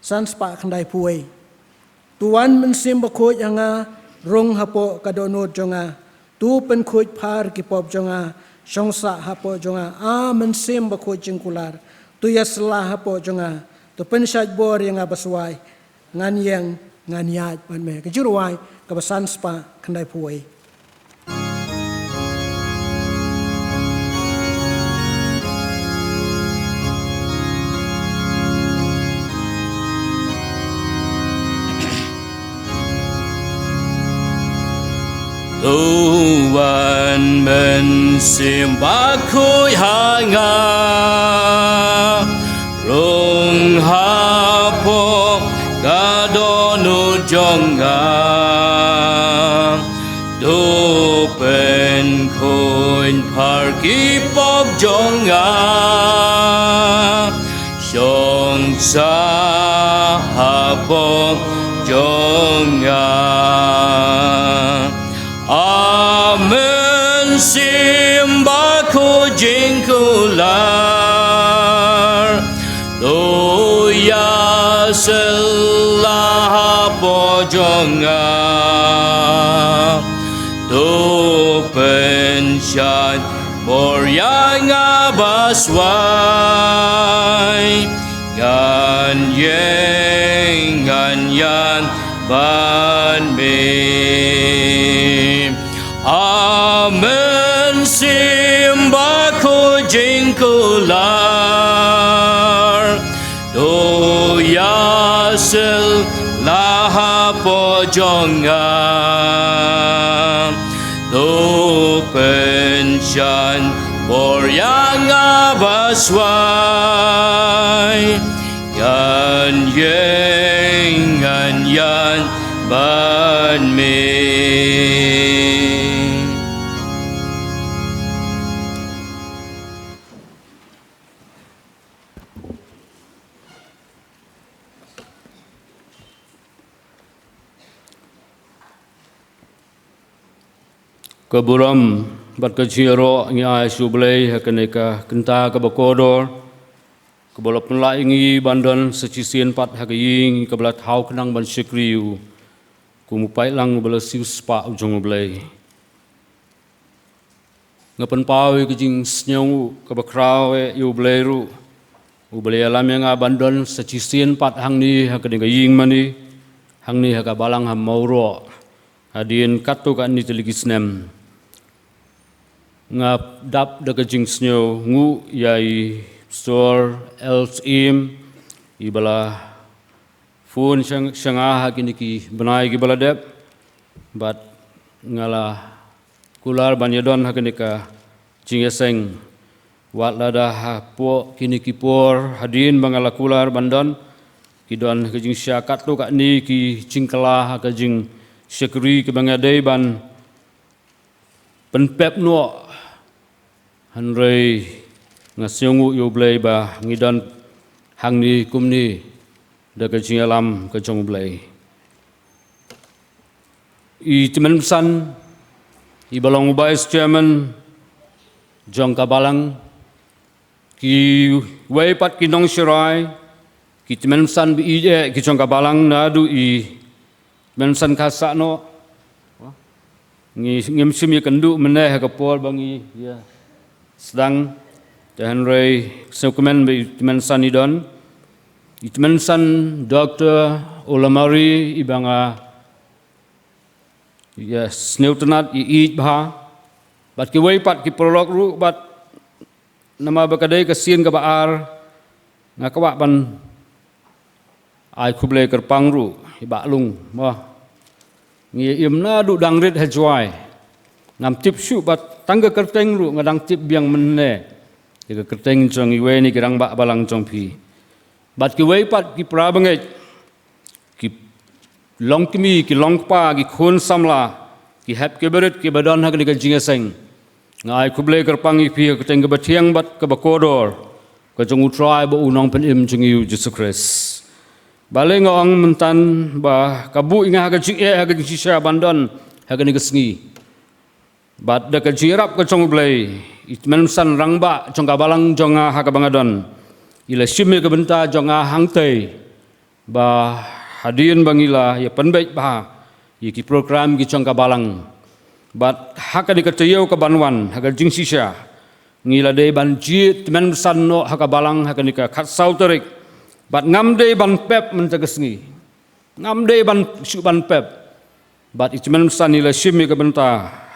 San spah khyndai phew wei. To wan Mynsiem Bakhuid ha nga, rung hapoh ka dohnud jong nga. To pynkhuid phar ki pop jong nga, shong sah hapoh jong nga, A Mynsiem Bakhuid jingkular. To ïasylla hapoh jong nga. To pynshait bor ïa nga baswai. Ngan ïeng, ngan ïaid bad me. Ka jingrwai kaba san spah khyndai phew wei. To wan Mynsiem Bakhuid ha nga, rung hapoh ka dohnud jong nga. To pynkhuid phar ki pop jong nga, shong sah hapoh jong nga. A Mynsiem Bakhuid jingkular, to ïasylla hapoh jong nga. To pynshait bor ïa nga baswai. Ngan ïeng, ngan ïaid bad me. A Mynsiem Bakhuid jingkular, to ïasylla hapoh jong nga. To pynshait bor ïa nga baswai. Ngan ïeng, ngan ïaid bad me. Ka burom bad ka jingïaroh ngi ai sha U Blei ha kane ka kynta kaba kordor, kaba la pynlah ïa ngi ban don sa shisien pat ha ka ïing kaba la thaw khnang ban shakri ïa u kum u paidlang uba la siewspah u jong U Blei. Nga pynpaw ïa ka jingsngewnguh kaba khraw eh ïa U Blei ruh, uba la ïalam ïa nga ban don sa shisien pat hangne ha kane ka ïing mane, hangne ha ka balang ha Mawroh, hadien katto katne tylli ki snem. Nga dap da ka jingsngewnguh ïa i Pastor L. Syiem, iba la Phone sha nga ha kine ki bnai kiba la dep bad nga la kular ban ïadon ha kane ka jingïaseng. Wat lada hapoh kine ki por hadien ba nga la kular ban don, ki don ha ka jingshisha katto katne ki jingkylla ha ka jingshakri kaba nga dei ban pynpep noh. Hynrei nga sngewnguh ïa U Blei ba ngi don hangne kumne da ka jingïalam ka jong U Blei. I Tymmen Basan, iba long u Vice Chairman jong ka Balang, kiwei pat ki nongshakri, ki Tymmen Basan ba ïeit ki jong ka Balang, naduh i Tymmen Basan Kharsahnoh. Ngi, ngim shym ïakynduh mynne ha ka por ba ngi ïa sdang. Te hynrei sngewkmen ba i Tymmen Basan i don. I Tymmen Basan Doktor Olamari, iba nga ïa sngewtynnat, ïeit bha. Bad kiwei pat ki paralok ruh, bad namar ba ka dei ka sien kaba ar, nga kwah ban ai khublei kyrpang ruh ïa i Bah Lung, mo. Ngi ïa im naduh dang rit ha Jowai. Ngam tip shuh, bad tang ka kyrteng ruh nga dang tip biang mynne. Ïa ka kyrteng jong iwei na ki rangbah balang jong phi. Bad kiwei pat ki para bangeit, ki longkmie, ki longkpa, ki khun samla, ki hep ki barit kiba don ha kane ka jingïaseng. Nga ai khublei kyrpang ïa phi ha ka kyrteng kaba thiang bad kaba kordor ka jong U Trai bad U Nongpynim jong ngi U Jisu Khrist. Balei nga ong mynta ba ka buh ïa nga ha ka jingeh, ha ka jingshisha ban don ha kane ka sngi. Bad da ka jingïarap ka jong U Blei, i Tymmen Basan rangbah jong ka Balang jong nga ha kaba nga don, i la shim ïa ka bynta jong nga hangtei ba hadien ba ngi la ïa pynbeit bha ïa ki program ki jong ka Balang. Bad ha kane ka taïew kaban wan, ha ka jingshisha, ngi la dei ban jied Tymmen Basan noh ha ka Balang ha kane ka khatsaw tarik. Bad ngam dei ban pep mynta ka sngi. Ngam dei ban shu ban pep. Bad i Tymmen Basan i la shim ïa ka bynta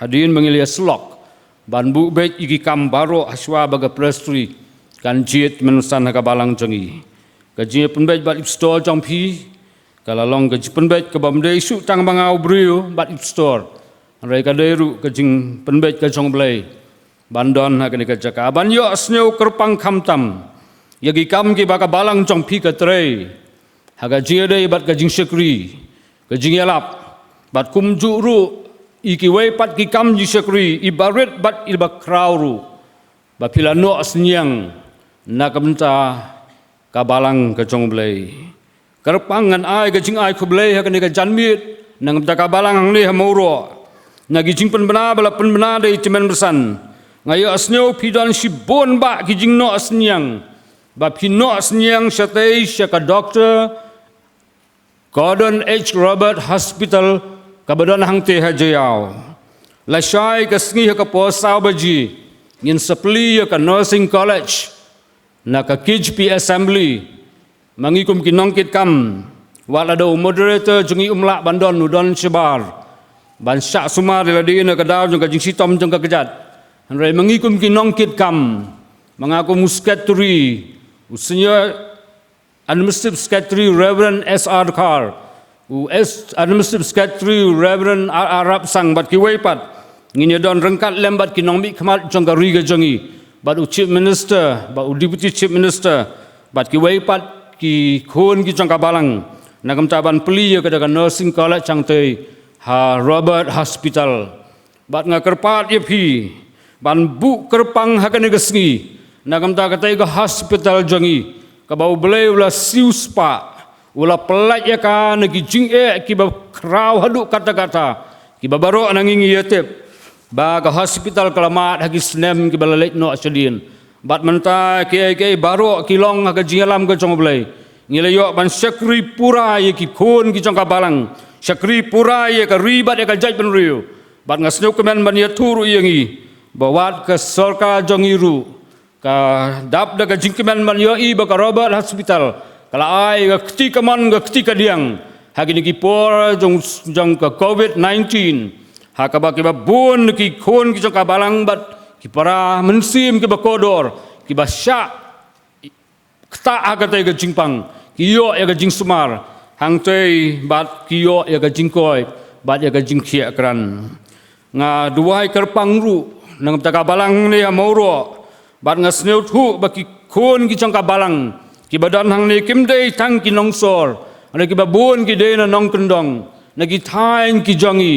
hadien ba ngi la ïa syllok ban buh beit ïa ki kam baroh, hashwa ba ka Presbytery kan jied Tymmen Basan ha ka Balang jong ngi. Ka jingïapynbeit bad i pastor jong phi ka la long ka jingpynbeit kabym dei shu tang ba nga u briew bad i pastor, hynrei ka dei ruh ka jingpynbeit ka jong U Blei ban don ha kane ka jaka ban ïohsngew kyrpang khamtam ïa ki kam kiba ka Balang jong phi ka trei ha ka jingïadei bad ka jingshakri, ka jingïalap, bad kumjuh ruh ïa kiwei pat ki kam jingshakri, iba rit bad iba khraw ruh, ba phi la noh synñiang na ka bynta ka Balang ka jong U Blei. Kyrpang ngan ai ka jingai khublei ha kane ka janmiet na ka bynta ka Balang hangne ha Mawroh, na ki jingpynbna ba la pynbna da i Tymmen Basan. Nga ïohsngew phi don shibun bah ki jingnoh synñiang, ba phi noh synñiang shatei sha ka Doktor Gordon H Roberts Hospital kaba don hangtei ha Jaïaw. Lashai ka sngi ha ka por saw baje ngin sa plie ïa ka Nursing College na ka K J P Assembly. Ma ngi kum ki nongkitkam, wat lada u moderator jong ngi um lah ban don, u don shabar ban shah sumar ïa lade na ka daw jong ka jingshitom jong ka kjat, hynrei ma ngi kum ki nongkitkam, ma nga kum u secretary, u senior Administrative Secretary Reverend S R Dkhar, u S, Administrative Secretary Reverend R R Rapsang, bad kiwei pat, ngin ïa don ryngkat lem bad ki nongmihkhmat jong ka ri ka jong ngi, bad u Chief Minister, bad u Deputy Chief Minister, bad kiwei pat ki khun ki jong ka Balang na ka bynta ban plie ïa kata ka Nursing College hangtei ha Roberts Hospital. Bad nga kyrpad ïa phi ban buh kyrpang ha kane ka sngi na ka bynta katei ka hospital jong ngi, kaba U Blei u la siewspah, u la pyllait ïa ka na ki jingeh kiba khraw haduh katta katta, kiba baroh na ngi ngi ïatip ba ka hospital ka la mad ha ki snem kiba la leit noh shadien. Bad mynta kiei kiei baroh ki long ha ka jingïalam ka jong U Blei. Ngi la ïoh ban shakri pura ïa ki khun ki jong ka Balang, shakri pura ïa ka ri bad ïa ka jaitbynriew. Bad nga sngewkmen ban ïathuh ruh ïa ngi ba wat ka sorkar jong ngi ruh, ka dap da ka jingkmen ban ïohi ba ka Roberts Hospital ka la ai ka kti kamon ka kti kadiang ha kine ki por jong, jong ka covid nineteen, ha kaba kiba bun ki khun ki jong ka Balang bad ki para mynsiem kiba kordor, kiba shah ktah ha katei ka jingpang, ki ïoh ïa ka jingsumar. Hangtei bad ki ïoh ïa ka jingkoit bad ïa ka jingkhiah krat. Nga duwai kyrpang ruh na ka bynta ka balang ne ha Mawroh, bad nga sngewthuh ba ki khun ki jong ka balang kiba don hangne kim dei tang ki nongsor, hynrei kiba bun ki dei na nongkyndong, na ki thaiñ ki jong ngi,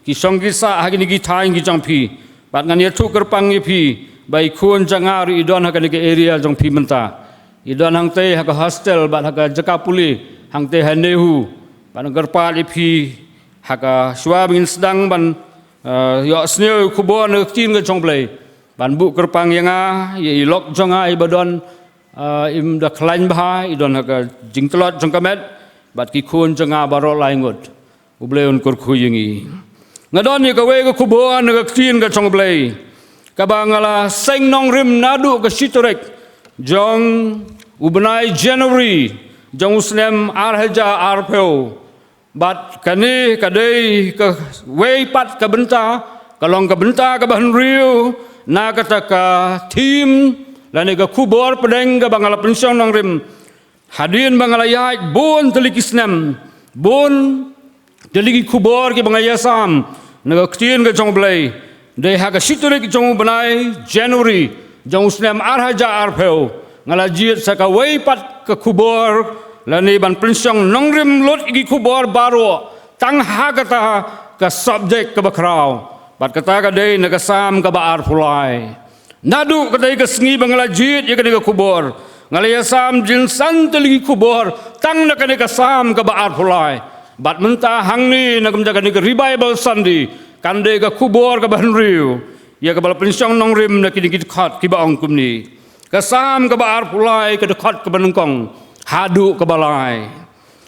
ki shong ki sah ha kine ki thaiñ ki jong phi. Bad ngan ïathuh kyrpang ïa phi ba i khun jong nga ruh i don ha kane ka area jong phi mynta. I don hangtei ha ka hostel bad ha ka jaka pule hangtei ha NEHU. Bad ngan kyrpad ïa phi ha ka shuwa ba ngin sdang ban, eh, ïohsngew ïa ka khubor na ka ktien ka jong U Blei, ban buh kyrpang ïa nga, ïa i lok jong nga iba don, eh, im da khlaiñ bha, i don ha ka jingtlot jong ka met, bad ki khun jong nga baroh lai ngut. U Blei un kyrkhu ïa ngi. Nga don ïa kawei ka khubor na ka ktien ka jong U Blei, kaba nga la seng nongrim naduh ka shi tarik jong u bnai January jong u snem ar hajar arphew. Bad kane ka dei kawei pat ka bynta, ka long ka bynta kaba hynriew na kata ka theme lane ka khubor pdeng kaba nga la pynshong nongrim. Hadien ba nga la ïaid bun tylli ki snem, bun tylli ki khubor kiba nga ïasam na ka ktien ka jong U Blei, dei ha ka shi tarik jong u bnai January jong u snem ar hajar arphew, nga la jied sa kawei pat ka khubor lane ban pynshong nongrim lut ïa ki khubor baroh tang ha kata ka subject kaba khraw. Bad kata ka dei na ka Salm kaba arphew lai. Naduh katei ka sngi ba nga la jied ïa kane ka khubor, nga la ïasam jingsan tylli ki khubor tang na kane ka Salm kaba arphew lai. Bad mynta hangne na ka bynta kane ka Revival Sunday, kan dei ka khubor kaba hynriew ïa kaba la pynshong nongrim na kine ki dkhot kiba ong kumne. Ka Salm kaba arphew lai, ka dkhot kaba nyngkong haduh kaba lai.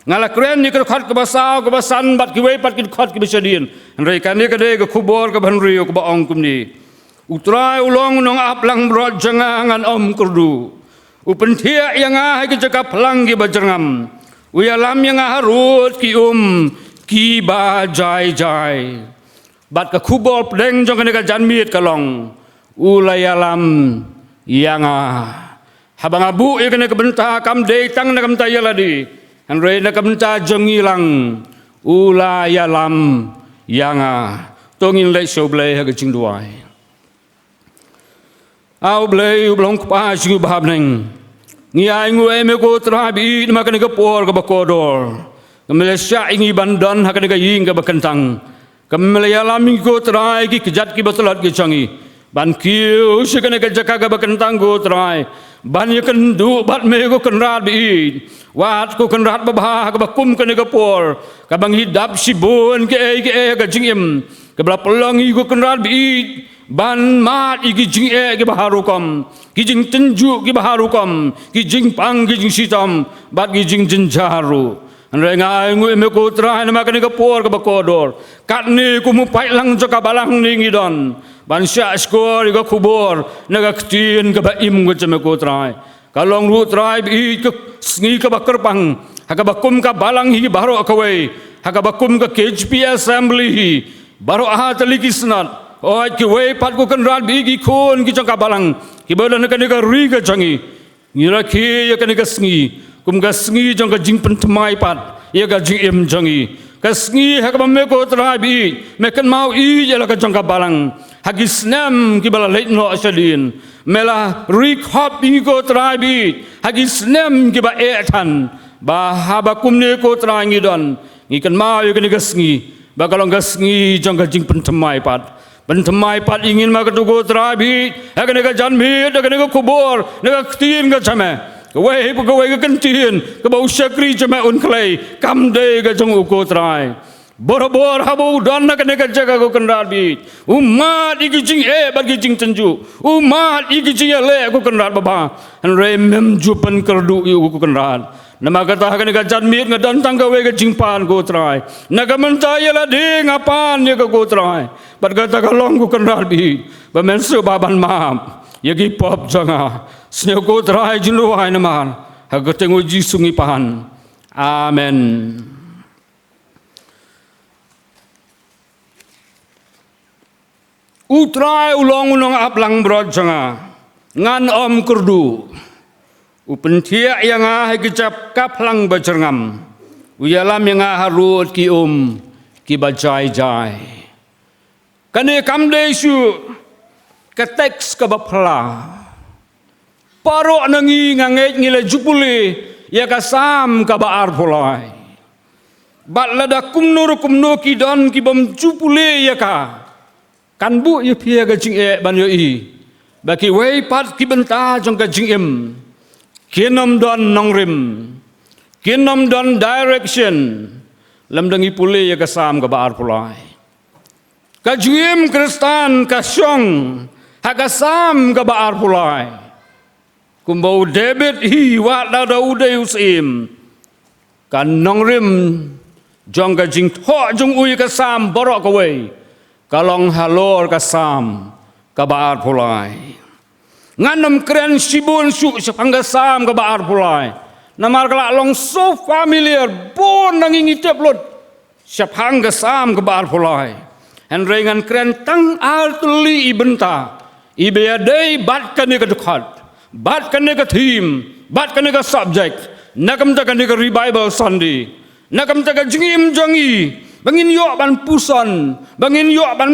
Nga la kren ïa ka dkhot kaba saw, kaba san bad kiwei pat ki dkhot kiba shadien. Hynrei kane ka dei ka khubor kaba hynriew kaba ong kumne. U Trai u long u nongap langbrot jong nga, ngan ym kyrduh. U pynthiah ïa nga ha ki jaka phlang kiba jyrngam. U ïalam ïa nga harud ki um kiba jai jai. Bad ka khubor pdeng jong kane ka janmiet ka long, u la ïalam ïa nga. Haba nga buh ïa kane ka bynta kam dei tang na ka bynta ïa lade, hynrei na ka bynta jong ngi lang, u la ïalam ïa nga. To ngin leit sha U Blei ha ka jingduwai. A U Blei, U Blei Kpa jong ngi uba ha bneng. Ngi ainguh ïa me ko Trai ba ïeit namar kane ka por kaba kordor. Kaba me la shah ïa ngi ban don ha kane ka ïing kaba kyntang. Kaba me la ïalam ïa ngi ko Trai ki kjat kiba tlot ki jong ngi, ban kiew sha kane ka jaka kaba kyntang ko Trai, ban ïakynduh bad me ko Kynrad ba ïeit. Wat ko Kynrad babha, kaba kum kane ka por kaba ngi dap shibun kiei kiei ha ka jingim, kaba la pynlong ïa ngi ko Kynrad ba ïeit ban mad ïa ki jingeh kiba har rukom, ki jingtynjuh kiba har rukom, ki jingpang, ki jingshitom bad ki jingjynjar ruh. Hynrei nga ainguh ïa me ko Trai namar kane ka por kaba kordor. Katne kum u paidlang jong ka balang ne ngi don ban shah shkor ïa ka khubor na ka ktien kaba im ka jong me ko Trai. Ka long ruh Trai ba ïeit ka sngi kaba kyrpang ha kaba kum ka balang hi baroh kawei, ha kaba kum ka K J P Assembly hi baroh, ha tylli ki synod, hooid kiwei pat ko Kynrad ba ïeit ki khun ki jong ka balang kiba don ha kane ka ri ka jong ngi. Ngi rakhe ïa kane ka sngi kum ka sngi jong ka jingpynthymmai pat ïa ka jingim jong ngi. Ka sngi ha kaba me ko Trai ba ïeit me kynmaw ïeit ïa la ka jong ka balang ha ki snem kiba la leit noh shadien. Me la ri khop ïa ngi ko Trai ba ïeit ha ki snem kiba eh than. Ba haba kumne ko Trai ngi don, ngi kynmaw ïa kane ka sngi ba ka long ka sngi jong ka jingpynthymmai pat. Pynthymmai pat ïa ngi ma kato ko Trai ba ïeit ha kane ka janmiet, ha kane ka khubor na ka ktien ka jong me. Kawei pa kawei ka kyntien kaba u shakri jong me un khlei kam dei ka jong u ko Trai. Barabor haba u don ha kane ka jaka ko Kynrad ba ïeit, u mad ïa ki jingeh bad ki jingtynjuh, u mad ïa ki jingïaleh ko Kynrad babha. Hynrei mem ju pynkyrduh ïa u ko Kynrad. Namar kata ha kane ka janmiet nga don tang kawei ka jingpan ko Trai. Na ka bynta ïa lade nga pan ïa ka ko Trai. Bad kata ka long ko Kynrad ba ïeit ba men sngewbha ban map ïa ki pop jong nga. Sngew ko Trai jingduwai namar ha ka kyrteng u Jisu ngi pan. Amen. U Trai u long u nongap langbrot jong nga, ngan ym kyrduh. U pynthiah ïa nga ha ki jaka phlang ba jyrngam. U ïalam ïa nga harud ki um kiba jai jai. Kane kam dei shuh ka teks kaba phylla. Baroh na ngi nga ngeit ngi la ju pule ïa ka Salm kaba arphew lai. Bad lada kumno ruh kumno ki don kibym ju pule ïa ka, kan buh ïa phi ïa ka jingeh ban ïohi ba kiwei pat ki bynta jong ka jingim kin ym don nongrim, kin ym don direction lymda ngi pule ïa ka Salm kaba arphew lai. Ka jingim Khristan ka shong ha ka Salm kaba arphew lai. Kumba u David hi, wat la da u dei u syiem, ka nongrim jong ka jingthoh jong u ïa ka Salm baroh kawei ka long halor ka Salm kaba arphew lai. Ngan ym kren shibun shuh shaphang ka Salm kaba arphew lai, namar ka la long so familiar, bun na ngi ngi tip lut shaphang ka Salm kaba arphew lai. Hynrei ngan kren tang ar tylli i bynta iba ïadei bad kane ka dkhot, bad kane ka theme, bad kane ka subject, na ka bynta kane ka Revival Sunday, na ka bynta ka jingim jong ngi, ba ngin ïoh ban puson, ba ngin ïoh ban,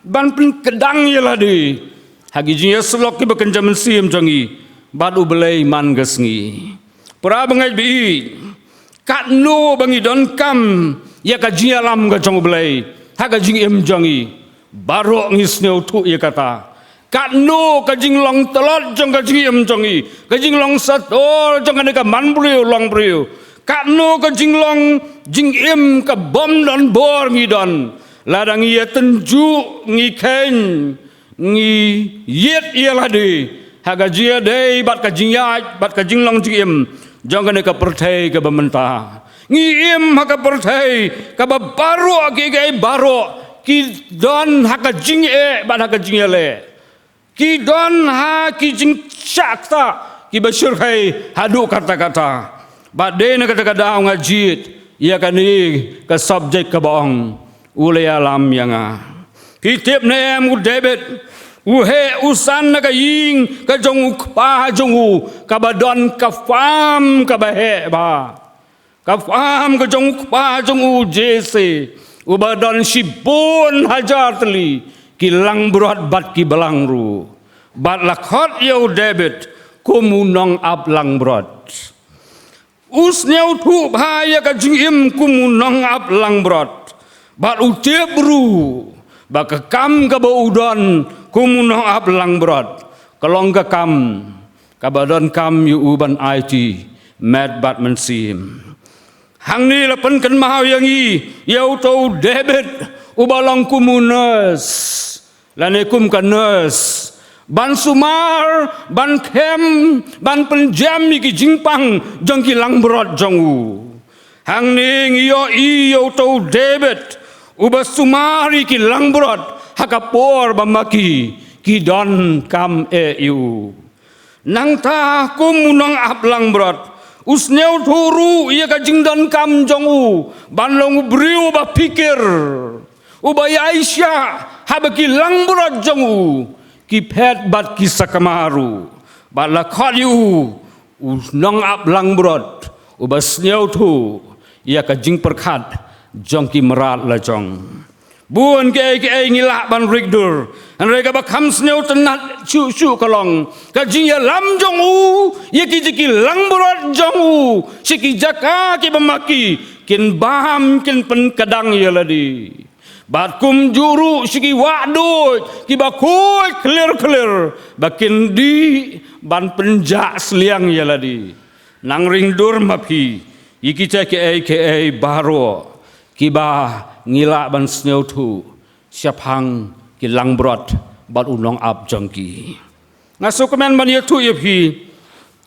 ban pynkdang ïa lade ha ki jingïasyllok kiba kynja mynsiem jong ngi bad U Blei man ka sngi. Para bangeit ba ïeit, katno ba ngi donkam ïa ka jingïalam ka jong U Blei ha ka jingim jong ngi, baroh ngi sngewthuh ïa kata. Katno ka jinglong tlot jong ka jingim jong ngi, ka jinglong sator jong kane ka man briew long briew, katno ka jinglong jingim kabym don bor ngi don, lada ngi ïatynjuh, ngi kheiñ, ngi ïit ïa lade ha ka jingïadei bad ka jingïaid bad ka jinglong jingim jong kane ka pyrthei kaba mynta. Ngi im ha ka pyrthei kaba baroh kiei kiei baroh ki don ha ka jingeh bad ha ka jingïaleh. Ki don ha ki jingshah ktah kiba shyrkhei haduh katta katta. Bad dei na kata ka daw nga jied ïa kane ka subject kaba ong, U la ïalam ïa nga. Phi tip ne em, u David u heh u san na ka ïing ka jong u kpa jong u, kaba don ka farm kaba heh bha. Ka farm ka jong u kpa jong u Jesse, uba don shibun hajar tylli ki langbrot bad ki balang ruh. Bad la khot ïa u David kum u nongap langbrot. U sngewthuh bha ïa ka jingim kum u nongap langbrot, bad u tip ruh ba ka kam kaba u don kum u nongap langbrot ka long ka kam kaba donkam ïa u ban aiti met bad mynsiem. Hangne la pynkynmaw ïa ngi ïa uto u David uba long kum u nurse, lane kum ka nurse, ban sumar, ban khem, ban pynjem ïa ki jingpang jong ki langbrot jong u. Hangne ngi ïohi ïa uto u David uba sumar ïa ki langbrot ha ka por ba ma ki ki donkam eh ïa u. Nangta kum u nongap langbrot, u sngewthuh ruh ïa ka jingdonkam jong u ban long u briew uba phikir, uba ïaishah haba ki langbrot jong u ki phet bad ki sakma ruh. Bad la khot ïa u u nongap langbrot uba sngewthuh ïa ka jingpyrkhat jong ki mrad lajong. Bun kiei kiei ngi lah ban rik dur, hynrei kaba kham sngewtynnat shuh shuh ka long ka jingïalam jong u ïa ki jong ki langbrot jong u sha ki jaka kiba ma ki kin bam, kin pynkdang ïa lade. Bad kumjuh ruh sha ki wahduid kiba khuid khlieh khlieh ba kin dih ban pynjah sliang ïa lade. Nang ring dur ma phi ïa kita kiei kiei baroh kiba ngi lah ban sngewthuh shaphang ki langbrot bad u nongap jong ki. Nga sngewkmen ban ïathuh ïa phi,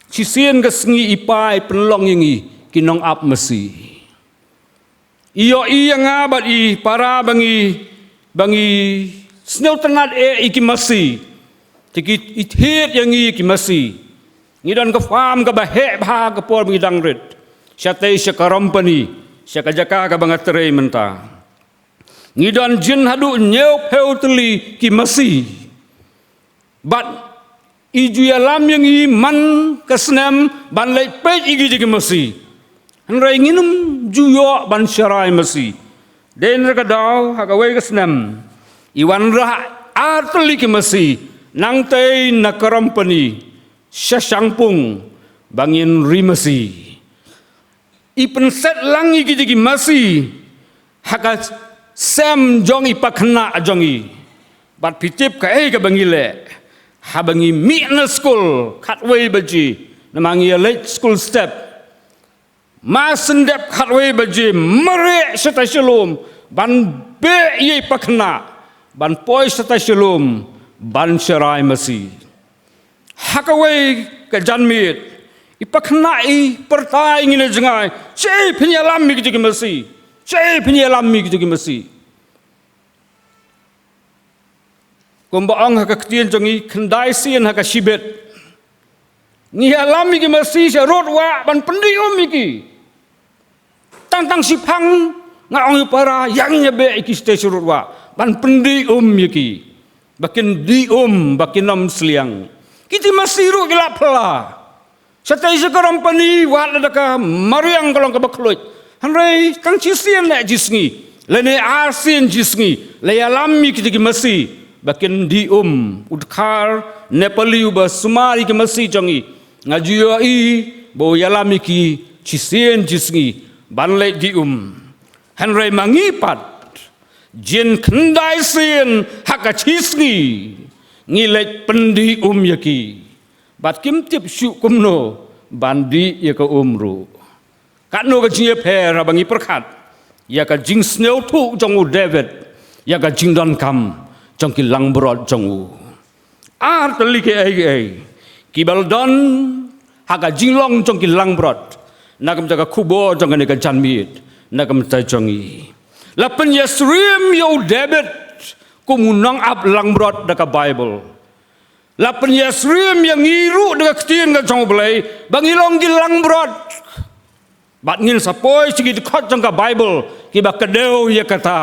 shisien ka sngi i Pa i pynlong ïa ngi ki nongap masi. I ïohi ïa nga bad i para ba ngi, ba ngi sngewtynnat eh ïa ki masi. Te ki, i thied ïa ngi ïa ki masi. Ngi don ka farm kaba heh bha ka por ba ngi dang rit. Shatei sha ka Rompani, sha ka jaka kaba nga trei mynta, ngi don jin haduh hynñiewphew tylli ki masi. Bad i ju ïalam ïa ngi man ka snem ban leit peit ïa ki jong ki masi. Hynrei ngin ym ju ïoh ban sharai masi. Dei na ka daw ha kawei ka snem i wanrah ar tylli ki masi nangtei na ka company sha Shangpung ba ngin ri masi. I pynset lang ïa ki jong ki masi ha ka sem jong i pakhynnah jong i. Bad phi tip kaei kaba ngi leh? Haba ngi mih na skul khatwei baje, namar ngi ïa leit skul step, ma shen dep khatwei baje, mareh shatai shalum ban beh ïa i pakhynnah, ban poi shatai shalum ban sharai masi. Ha kawei ka janmiet i pakhynnah i pyrta ïa ngi ne jngai, shaei phin ïalam ïa ki jong ki masi? Shaei phin ïalam ïa ki jong ki masi? Kumba ong ha ka ktien jong ngi, khyndai sien ha ka shibit ngi ïalam ïa ki masi sha rud wah ban pyndih um ïa ki. Tang tang shiphang nga ong ïa para, ïa ngi ïa beh ïa ki shatai sha rud wah ban pyndih um ïa ki, ba kin dih um, ba kin ym sliang. Ki jong ki masi ruh ki la phylla. Shatai sha ka company wat la da ka mariang ka long kaba khluit, hynrei tang shisien ne shisngi lane arsien shisngi la ïalam ïa ki jong ki masi ba kin dih um. U dkhar Nepali uba sumar ïa ki masi jong ngi, nga ju ïohi ba u ïalam ïa ki shisien shisngi ban leit dih um. Hynrei ma ngi pat, jin khyndai sien ha ka shisngi ngi leit pyndih um ïa ki. Bad kim tip shuh kumno ban dih ïa ka um ruh. Katno ka jingïapher haba ngi pyrkhat ïa ka jingsngewthuh jong u David ïa ka jingdonkam jong ki langbrot jong u. Ar tylli kiei kiei kiba la don ha ka jinglong jong ki langbrot, na ka bynta ka khubor jong kane ka janmiet, na ka bynta jong ngi. La pynïasyriem ïa u David kum u nongap langbrot da ka Baibl. La pynïasyriem ïa ngi ruh da ka ktien ka jong U Blei ba ngi long ki langbrot. Bad ngin sa poi sha ki dkhot jong ka Baibl kiba kdew ïa kata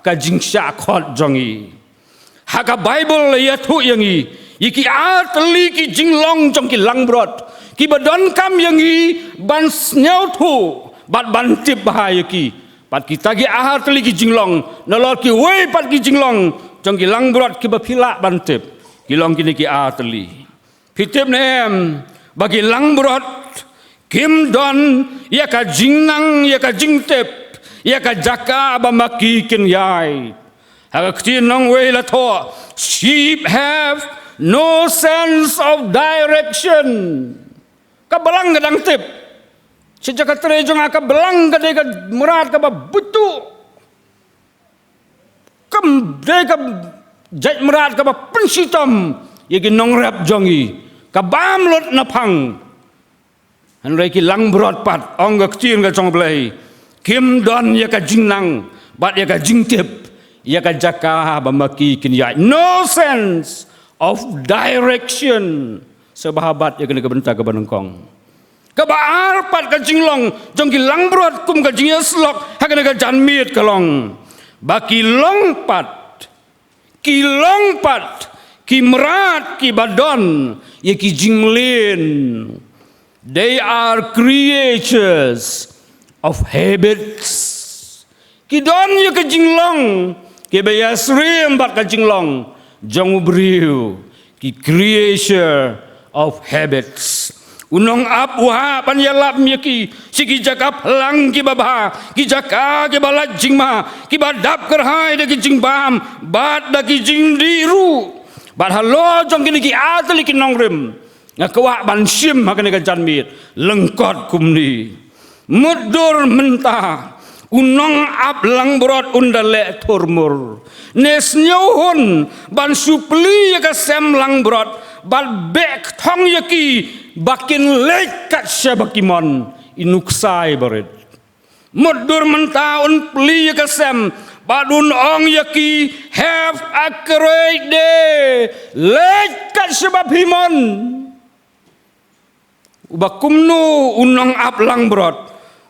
ka jingshah khot jong ngi. Ha ka Baibl la ïathuh ïa ngi ïa ki ar tylli ki jinglong jong ki langbrot kiba donkam ïa ngi ban sngewthuh bad ban tip bha ïa ki. Bad kita ki ar tylli ki jinglong, nalor kiwei pat ki jinglong jong ki langbrot kiba phi lah ban tip, ki long kine ki ar tylli. Phi tip ne em ba ki langbrot kim don ïa ka jingnang, ïa ka jingtip ïa ka jaka ba ma ki kin ïaid? Ha ka ktien nongwei la thoh, sheep have no sense of direction. Ka balang ka dang tip sha jaka trei jong nga, ka balang ka dei ka mrad kaba butuh. Kam dei ka jait mrad kaba pynshitom ïa ki nongrep jong ngi, ka bam lut na phang. Hynrei ki langbrot pat, ong ka ktien ka jong U Blei, kim don ïa ka jingnang bad ïa ka jingtip ïa ka jaka ba ma ki kin ïaid. No sense of direction. Sngewbha bad ïa kane ka bynta kaba nyngkong. Kaba ar pat ka jinglong jong ki langbrot kum ka jingïasyllok ha kane ka janmiet ka long ba ki long pat, ki long pat ki mrad kiba don ïa ki jingmlien. They are creatures of habits. Ki don ïa ka jinglong kiba ïasyriem bad ka jinglong jong u briew, ki creature of habits. U nongap u hap ban ïalam ïa ki sha ki jaka phlang kiba bha, ki jaka kiba lait jingma, kiba dap kyrhai da ki jingbam bad da ki jingdih ruh. Bad halor jong kine ki ar tylli ki nongrim, nga kwah ban shim ha kane ka janmiet lyngkot kumne. Mutdur mynta u nongap langbrot un da leh thurmur ne sngewhun ban shu plie ïa ka sem langbrot bad beh kthong ïa ki ba kin leit kat shaba ki mon, i nuksa barit. Mutdur mynta un plie ïa ka sem bad un ong ïa ki, "Have a great day. Leit kat shaba phi mon." Uba kumno u nongap langbrot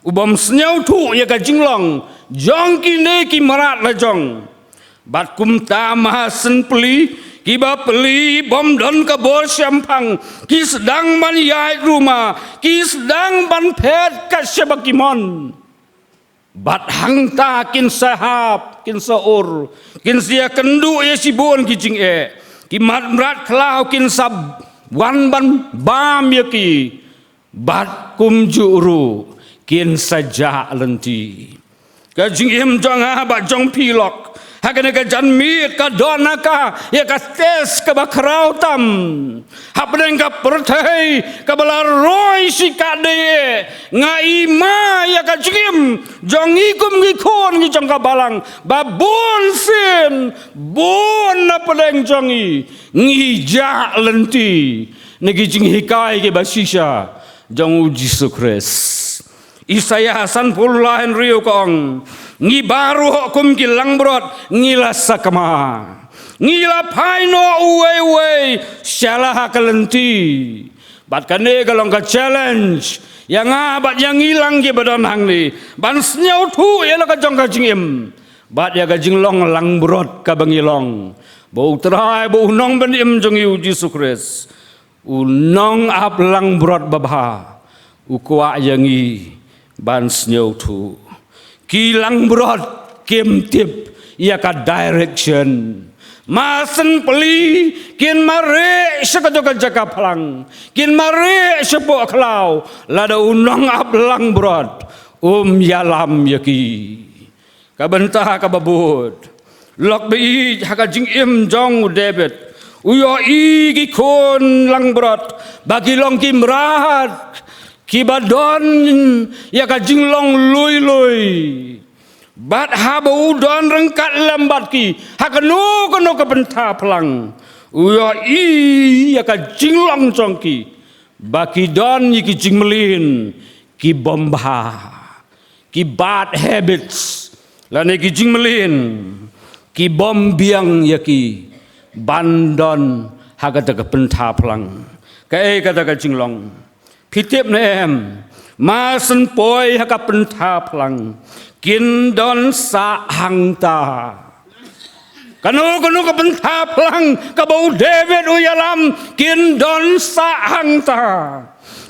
ubym sngewthuh ïa ka jinglong jong kine ki mrad lajong. Bad kumta ma shen plie Kiba pli bym don ka bor shemphang, ki sdang ban ïaid ruma, ki sdang ban phet kat shaba ki mon. Bad hangta kin sa hap, kin sa ur, kin sa ïakynduh ïa shibun ki jingeh. Ki mad mrad khlaw kin sa wan ban bam ïa ki. Bad kumjuh ruh kin sa jah lynti. Ka jingim jong nga bad jong phi lok ha kane ka janmiet ka don ha ka ïa ka test kaba khraw tam. Hapdeng ka pyrthei kaba la roi shi katdei, nga i ma ïa ka jingim jong ngi kum ngi khun ngi jong ka balang, ba bun sien bun na pdeng jong ngi ngi jah lynti na ki jinghikai kiba shisha jong u Jisu Khrist. Isaiah sanphew lai hynriew ka ong, ngi baroh kum ki langbrot ngi la sakma, ngi la phai noh uwei uwei sha la ha ka lynti. Bad kane ka long ka challenge ïa nga bad ïa ngi lang kiba don hangne ban sngewthuh ïa la ka jong ka jingim bad ïa ka jinglong langbrot kaba ngi long, ba U Trai, ba U Nongpynim jong ngi u Jisu Khrist, U nong ap langbrot babha, u kwah ïa ngi ban sngewthuh. Ki langbrot kim tip ïa ka direction. Masen pli kin mareh sha kato ka jaka phlang, kin mareh shapoh khlaw, lada u nong ap langbrot um ïalam ïa ki. Ka bynta kaba bud, lok ba ïeit ha ka jingim jong u David, u ïohi ki khun langbrot ba ki long ki mrad kiba don ïa ka jinglong lui lui. Bad haba u don ryngkat lem bad ki ha kano kano ka bynta phlang, u ïohi ïa ka jinglong jong ki ba ki don ïa ki jingmlien ki bym bha, ki bad habits, lane ki jingmlien ki bym biang ïa ki ban don ha kata ka bynta phlang. Kaei kata ka jinglong? Phi tip ne em? Masen poi ha ka bynta phlang kin don sah hangta. Kano kano ka bynta phlang kaba u David u ïalam kin don sah hangta.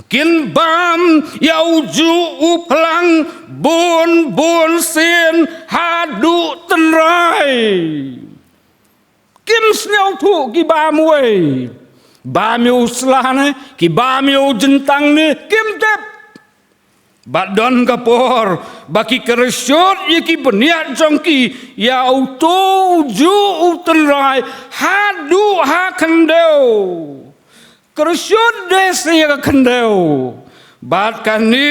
Kin bam ïa ujuh u phlang bun bun sien haduh tynrai. Kim sngewthuh ki bam uwei, bam ïa u sla ne, ki bam ïa u jyntang ne, kim tip. Bad don ka por ba ki kyrshoot ïa ki bniat jong ki ïa uto ujuh u tynrai haduh ha khyndew. Kyrshoot de sa ïa ka khyndew. Bad kane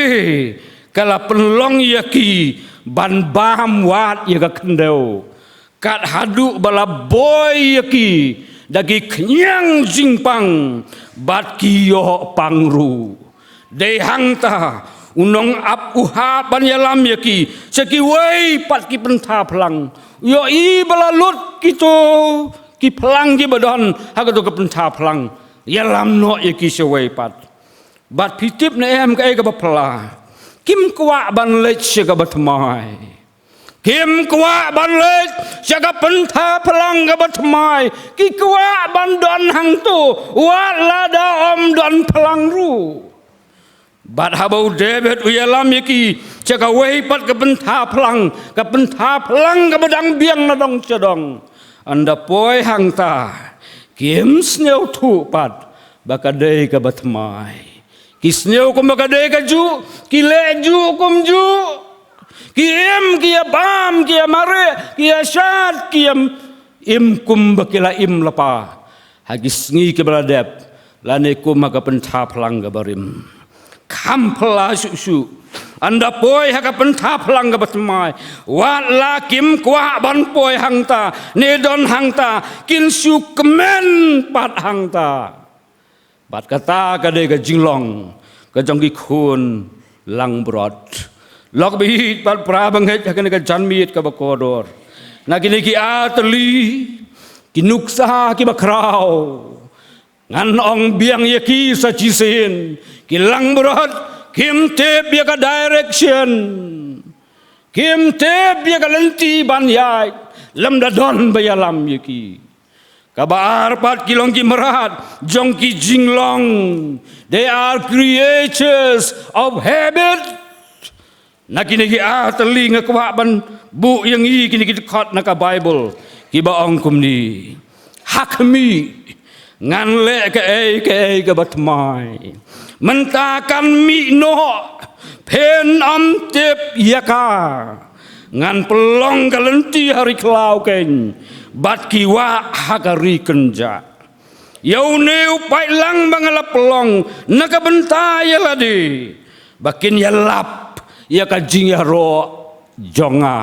ka la pynlong ïa ki ban bam wad ïa ka khyndew. Kat haduh ba la boi ïa ki da ki khñiang jingpang bad ki ïoh pang ruh. Dei hangta u nongap u hap ban ïalam ïa ki sha kiwei pat ki bynta phlang. U ïohi ba la lut kito ki phlang kiba don ha kato ka bynta phlang, ïalam noh ïa ki shawei pat. Bad phi tip ne em kaei kaba phylla? Kim kwah ban leit sha kaba thymmai. Kim kwah ban leit sha ka bynta phlang kaba thymmai. Ki kwah ban don hangto wat lada ym don phlang ruh. Bad haba u David u ïalam ïa ki sha kawei pat ka bynta phlang, ka bynta phlang kaba dang biang na dong sha dong, ynda poi hangta kim sngewthuh pat ba ka dei kaba thymmai. Ki sngew kumba ka dei kajuh, ki leh juh kumjuh. Ki im, ki ïa bam, ki ïa mareh, ki ïa shad, ki ïa im kumba ki la im lypa ha ki sngi kiba la dep, lane kum ha ka bynta phlang kaba rim. Kham phylla shuh shuh, ynda poi ha ka bynta phlang kaba thymmai, wat la kim kwah ban poi hangta ne don hangta, kin shu kmen pat hangta. Bad kata ka dei ka jinglong ka jong ki khun langbrot. Lok baieit bad para bangeit ha kane ka janmiet kaba kordor, na kine ki artylli ki nuksa kiba khraw, ngan ong biang ïa ki sa shisien. Ki langbrot kim tip ïa ka direction, kim tip ïa ka lynti ban ïaid lymda don ba ïalam ïa ki. Kaba ar pat ki long ki mrad jong ki jinglong. They are creatures of habit. Na kine ki artylli nga kwah ban buh ïa ngi kine ki dkhot na ka Bible kiba ong kumne. Ha khmih, ngan leh kaei kaei kaba thymmai. Mynta kan mih noh, phin ym tip ïa ka. Ngan pynlong ka lynti ha ri khlaw keiñ, bad ki wah ha ka ri kynjah. Ïa une u paidlang ba nga la pynlong na ka bynta ïa lade, ba kin ïalap ïa ka jingïaroh jong nga.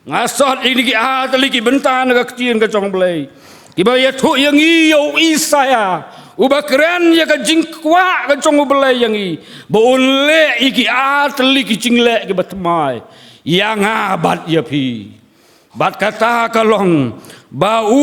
Nga sot ïa kine ki artylli ki bynta na ka ktien ka jong U Blei, kiba ïathuh ïa ngi ïa u Isaïah, uba kren ïa ka jingkwah ka jong U Blei ïa ngi, ba un leh ïa ki artylli ki jingleh kiba thymmai ïa nga bad ïa phi. Bad kata ka long ba u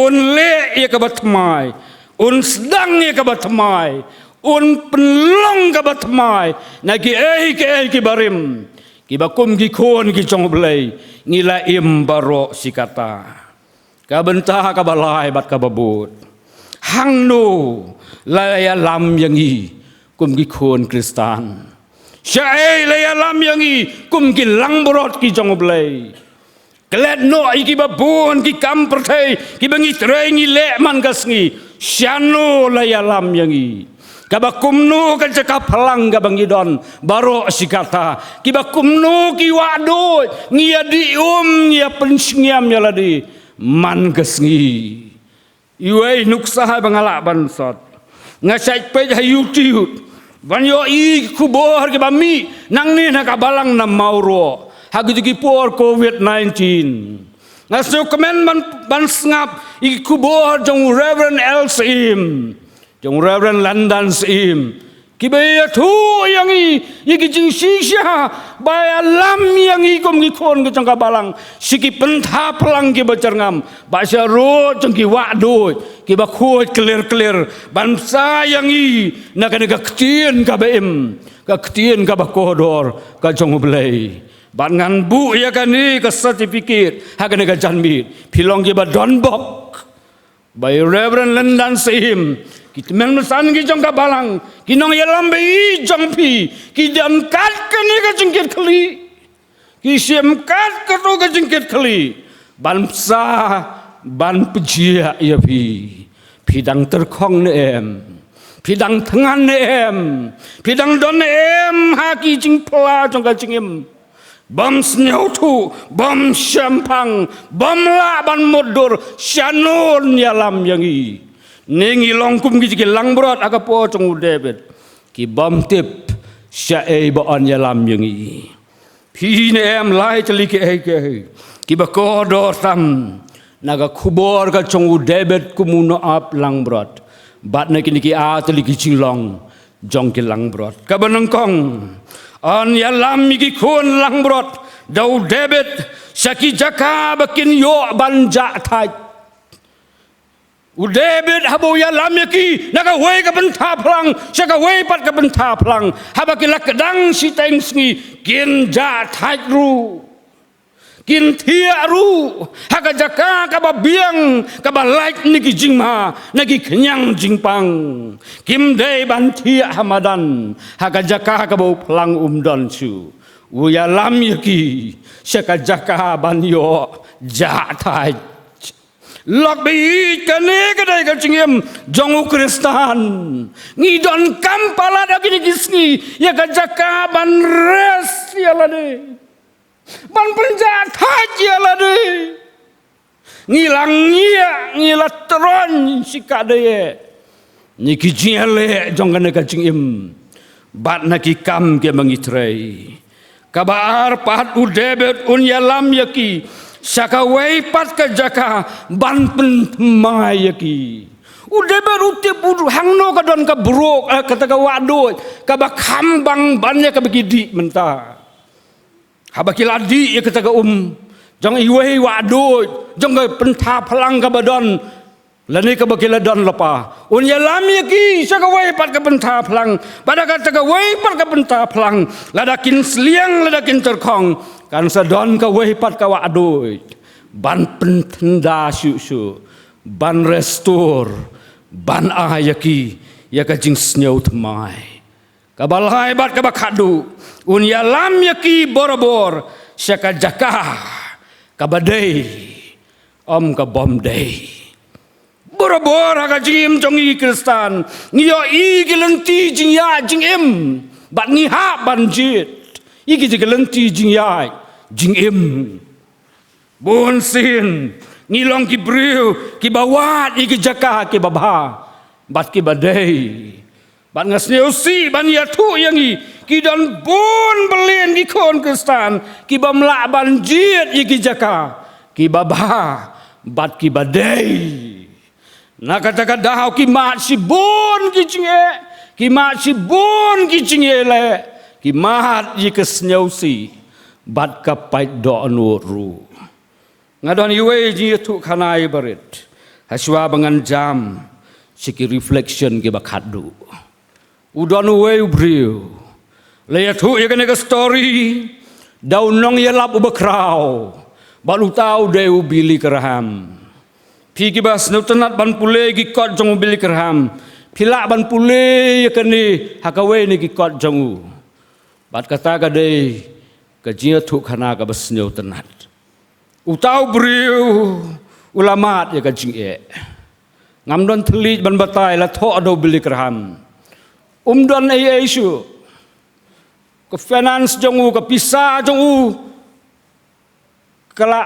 un leh ïa kaba thymmai, un sdang ïa kaba thymmai, un pynlong kaba thymmai na kiei kiei kiba rim, kiba kum ki khun ki jong U Blei ngi la im baroh shi katta. Ka bynta kaba lai bad kaba bud, hangno la ïalam ïa ngi kum ki khun Khristan? Shaei la ïalam ïa ngi kum ki langbrot ki jong U Blei? Klet noh ïa kiba bun ki kam pyrthei kiba ngi trei ngi leh man ka sngi, shano la ïalam ïa ngi? Kaba kumno ka jaka phlang kaba ngi don baroh shi katta? Kiba kumno ki wahduid? Ngi ïa dih um, ngi ïa pynsngiam ïa lade man ka sngi. Iwei i nuksa ba nga lah ban sot, nga shait peit ha YouTube ban ïohi ki khubor kiba mih nangne na ka balang na Mawroh ha kito ki por covid nineteen. Nga sngewkmen ban, ban sngap ïa ki khubor jong u Reverend L Syiem, jong u Reverend London Syiem, kiba ïathuh ïa ngi ïa ki jingshisha ba ïalam ïa ngi kum ki khun ki jong ka balang sha ki pynthaplang kiba jyrngam, ba sha rud jong ki wahduid kiba khuid klir klir, ban bsa ïa ngi na kane ka ktien kaba im, ka ktien kaba kordor ka jong U Blei. Bad ngan buh ïa kane ka certificate ha kane ka janmiet, phi long kiba don bok. Ba i Reverend London Syiem, ki tymmen basan ki jong ka balang, ki nongïalam ba ïeit jong phi, ki don kat kane ka jingkitkhlieh, ki shim kat kato ka jingkitkhlieh ban bsa, ban pynjia ïa phi. Phi dang tyrkhong ne em? Phi dang thngan ne em? Phi dang don ne em ha ki jingphla jong ka jingim? Bym sngewthuh, bym shemphang, bym lah ban mutdur, shano yn ïalam ïa ngi? Ne ngi long kum ki, ki langbrot ha ka por jong u David, ki bym tip shaei ba yn ïalam ïa ngi. Phi ne em lai tylli kiei kiei kiba kordor tam na ka khubor ka jong u David kum u nongap langbrot, bad na kine ki ar tylli ki jinglong jong ki langbrot. Kaba nyngkong, yn ïalam ïa ki khun langbrot da u David sha ki jaka ba kin ïoh ban jah thait. U David haba u ïalam ïa ki na kawei ka bynta phlang sha kawei pat ka bynta phlang, haba ki la kdang shiteng sngi kin jah thait ruh. Kin thiah ruh ha ka jaka kaba biang, kaba lait na ki jingma, na ki khñiang jingpang. Kim dei ban thiah ha madan, ha ka jaka kaba u phlang um don shuh. U ïalam ïa ki sha ka jaka ban ïoh jah thait. Lok ba ïeit, kane ka dei ka jingim jong u Khristan. Ngi donkam palat ha kine ki sngi ïa ka jaka ban rest ïa lade, ban pynjah thait ïa lade. Ngi la ngiah, ngi la tron shikatdei ïa ki jingïaleh jong kane ka jingim bad na ki kam kiba ngi trei. Kaba ar pat, u David un ïalam ïa ki sha kawei pat ka jaka ban pynthymmai ïa ki. U David u tip u hangno ka don ka briew, eh, kata ka wahduid kaba kham bang ban ïa kaba ki dih mynta. Haba ki la dih ïa kata ka um jong iwei i wahduid jong ka bynta phlang kaba don, lane kaba ki la don lypa, un ïalam ïa ki sha kawei pat ka bynta phlang. Bad ha kata kawei pat ka bynta phlang, lada kin sliang, lada kin tyrkhong, kan sa don kawei pat ka wahduid ban pyntynda shuh shuh. ban restore, ban ai ïa ki ïa ka jingsngew thymmai. Kaba lai bad kaba khadduh, un ïalam ïa ki borabor sha ka jaka kaba dei, ym ka bym dei. Borabor ha ka jingim jong ngi Khristan, ngi ïohi ki lynti jingïaid jingim bad ngi hap ban jied ïa ki lynti jingïaid jingim. Bun sien ngi long ki briew kiba wad ïa ki jaka kiba bha bad kiba dei. Bad nga sngewsih ban ïathuh ïa ngi, ki don bun billion ki khun Khristan ki bym lah ban jied ïa ki jaka kiba bha bad kiba dei. Na kata ka daw ki mad shibun ki jingeh, ki mad shibun ki jingeh leh, ki mad ïa ka sngewsih bad ka pait dohnud ruh. Nga don iwei i jingïathuhkhana iba rit hashwa ba ngan jam sha ki reflection kiba khadduh. U don uwei u briew, la ïathuh ïa kane ka story da u nongïalap uba khraw, bad uta u dei u Billy Graham. Phi kiba sngewtynnat ban pule ki kot jong u Billy Graham, phi lah ban pule ïa kane ha kawei na ki kot jong u. Bad kata ka dei ka jingïathuhkhana kaba sngewtynnat. Uta u briew u la mad ïa ka jingeh. Ngam don thylliej ban batai, la thoh da u Billy Graham. Um don ei ei shuh. Ka finance jong u, ka pisa jong u, ka la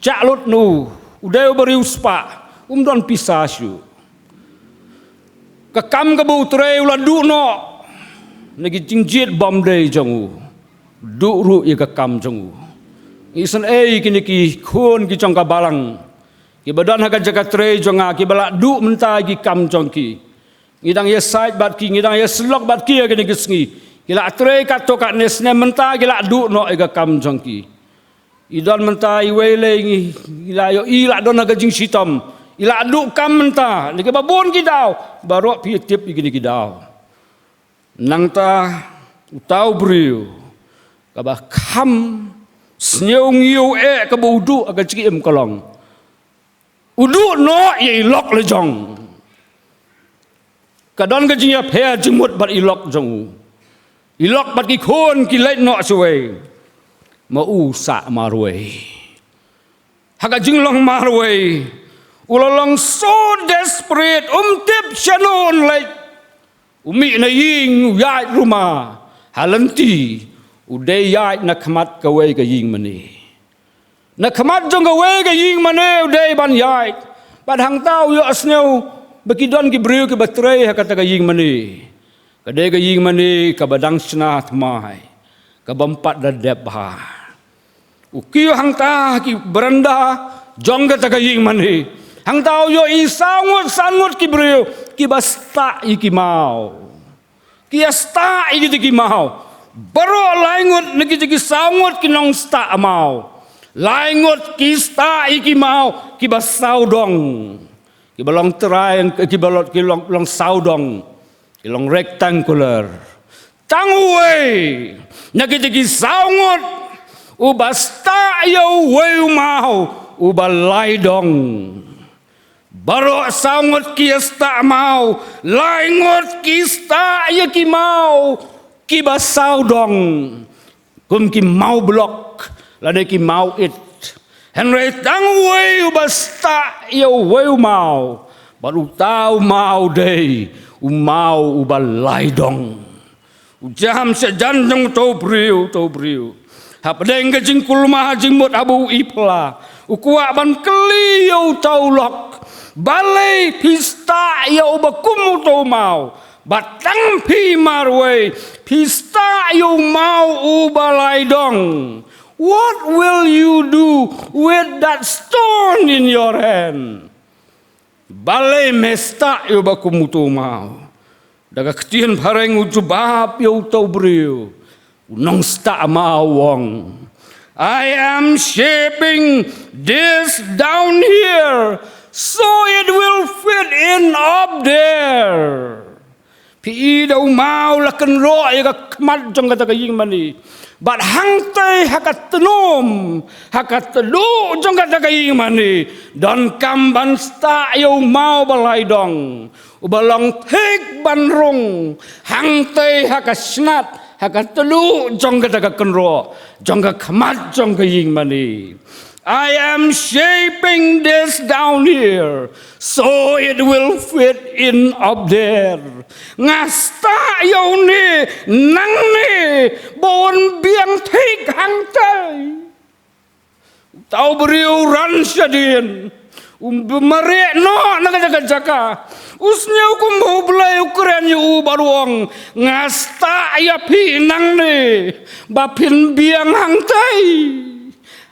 jah lut na u. U dei uba riewspah, um don pisa shuh. Ka kam kaba u trei u la duh noh na ki jingjied bym dei jong u, duh ruh ïa ka kam jong u. Ngi isynei kine ki khun ki jong ka balang kiba don ha ka jaka trei jong nga, kiba la duh mynta ïa ki kam jong ki. Ngi dang ïasaid bad ki, ngi dang ïasyllok bad ki ha kine ki sngi. Ki la trei katto katne snem, mynta ki la duh noh ïa ka kam jong ki. I don mynta iwei lei ngi, i la ïoh, i la don ha ka jingshitom. I la duh kam mynta, na kiba bun ki daw, baroh phi tip ïa kine ki daw. Nangta uta u briew kaba kham sngewsih eh kaba u duh ha ka jingim ka long, u duh noh ïa i lok la jong. Ka don ka jingïapher jingmut bad i lok jong u. I lok bad ki khun ki leit noh shawei, ma u sah marwei. Ha ka jinglong marwei, u la long so desperate, um tip shano un leit. U mih na ïing, u ïaid rumah. Ha lynti u dei ïaid na khmat kawei ka ïing mane. Na khmat jong kawei ka ïing mane u dei ban ïaid. Bad hangta u ïohsngew ba ki don ki briew kiba trei ha kata ka ïing mane. Ka dei ka ïing mane kaba dang shna thymmai, ka bym pat da dep bha. U kiew hangta ki baranda jong kata ka ïing mane. Hangta u ïohi saw ngut san ngut ki briew kiba stah ïa ki maw. Ki ïa stah ïa kita ki maw. Baroh lai ngut na kita ki saw ngut ki nongstah maw, lai ngut ki stah ïa ki maw kiba sawdong, kiba long triang-, kiba long, ki long, long sawdong, ki long rectangular. Tang uwei na kita ki saw ngut uba stah ïa uwei u maw uba lai dong. Baroh saw ngut ki ïa stah maw, lai ngut ki stah ïa ki maw kiba sawdong, kum ki maw blok lane ki maw it. Hynrei tang uwei uba stah ïa uwei u maw, bad uta u maw dei u maw uba lai dong. U jam sha jan jong uto u briew, uto u briew. Hapdeng ka jingkulmar jingmut haba u i pla, u kwah ban kylli ïa uto u lok, balei phi stah ïa uba kum uto u maw? Bad tang phi marwei phi stah ïa u maw uba lai dong. What will you do with that stone in your hand? Balei me stah ïa uba kum uto u maw? Da ka ktien phareng u jubab ïa uto u briew, u nongstah maw u ong, "I am shaping this down here so it will fit in up there." Phi i da u maw la kynroh ïa ka khmat jong kata ka ïing mane. Bad hangtei ha ka tnum, ha ka tduh jong kata ka ïing mane, donkam ban stah ïa u maw ba lai dong, uba long thik ban rung, hangtei ha ka shnat, ha ka tduh jong kata ka kynroh jong ka khmat jong ka ïing mane. I am shaping this down here, so it will fit in up there. Nga stah ïa une nangne ba un biang thik hangtei. Uta u briew u ran shadien, u mareh noh na kata ka jaka. U sngew kumba U Blei u kren ïa u bad u ong, nga stah ïa phi nangne ba phin biang hangtei.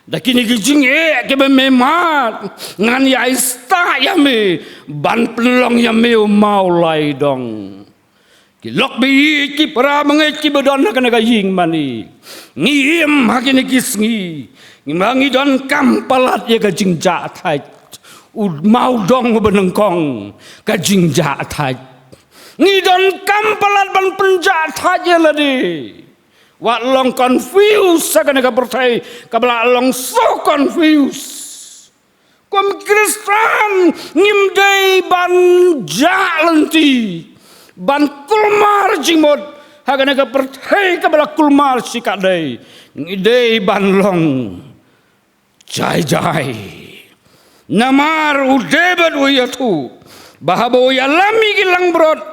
Da kine ki jingeh kiba me mad, ngan ïai stah ïa me ban pynlong ïa me u maw lai dong. Ki lok ba ïeit, ki para bangeit kiba don ha kane ka ïing mane, ngi im ha kine ki sngi, ngi ma ngi donkam palat ïa ka jingjahthait. U maw dong uba nyngkong, ka jingjahthait. Ngi donkam palat ban pynjahthait ïa lade. Wat long confuse ha kane ka pyrthei kaba la long so confuse. Kum Khristan ngim dei ban jah lynti, ban kulmar jingmut ha kane ka pyrthei kaba la kulmar shikatdei. Ngi dei ban long jai jai. Namar u David u ïathuh ba haba u ïalam ïa ki langbrot,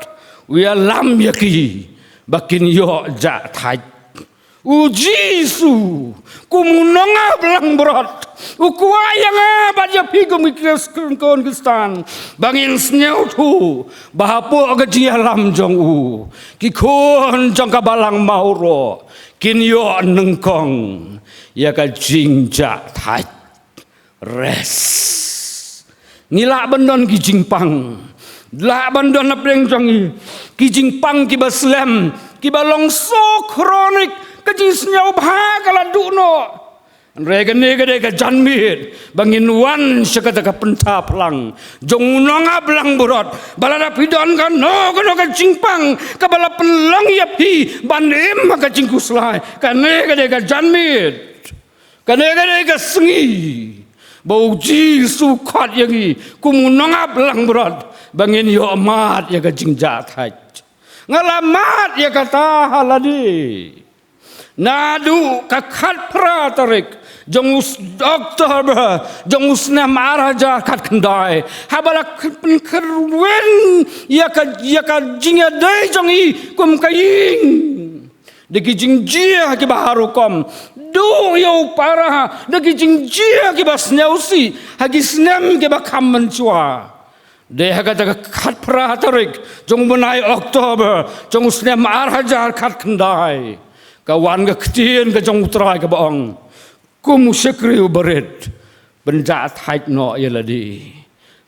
u ïalam ïa ki ba kin ïoh jahthait. U Jisu kum u nongap langbrot u kwah ïa nga bad ïa phi kum ki Khris-, kum ki Khristan ba ngin sngewthuh ba hapoh ka jingïalam jong u, ki khun jong ka balang mawroh kin ïoh nyngkong ïa ka jingjahthait. Rest. Ngi lah ban don ki jingpang, lah ban don hapdeng jong ngi ki jingpang kiba slem, kiba long so chronic, ka jingsngewbha ka la duh noh. Hynrei kane ka dei ka janmiet ba ngin wan sha kata ka pynthap lang jong u nongap langbrot, ba lada phi don kano kano ka jingpang kaba la pynlong ïa phi ban im ha ka jingkhuslai, kane ka dei ka janmiet. Kane ka dei ka sngi ba u Jisu u khot ïa ngi kum u nongap langbrot ba ngin ïoh mad ïa ka jingjahthait. Nga la mad ïa kata ha lade. Naduh ka khatphra tarik jong u s-, October jong u snem ar hajar khatkhyndai, haba la kh-, pynkyrwin ïa ka, ïa ka jingïadei jong ngi kum ka ïing. Da ki jingjia kiba har rukom, duh ïa u para da ki jingjia kiba sngewsih ha ki snem kiba kham mynshuwa. Dei ha kata ka khatphra tarik jong u bnai October jong u snem ar hajar khatkhyndai, ka wan ka ktien ka jong u Trai kaba ong, kum u shakri uba rit, pynjahthait noh ïa lade.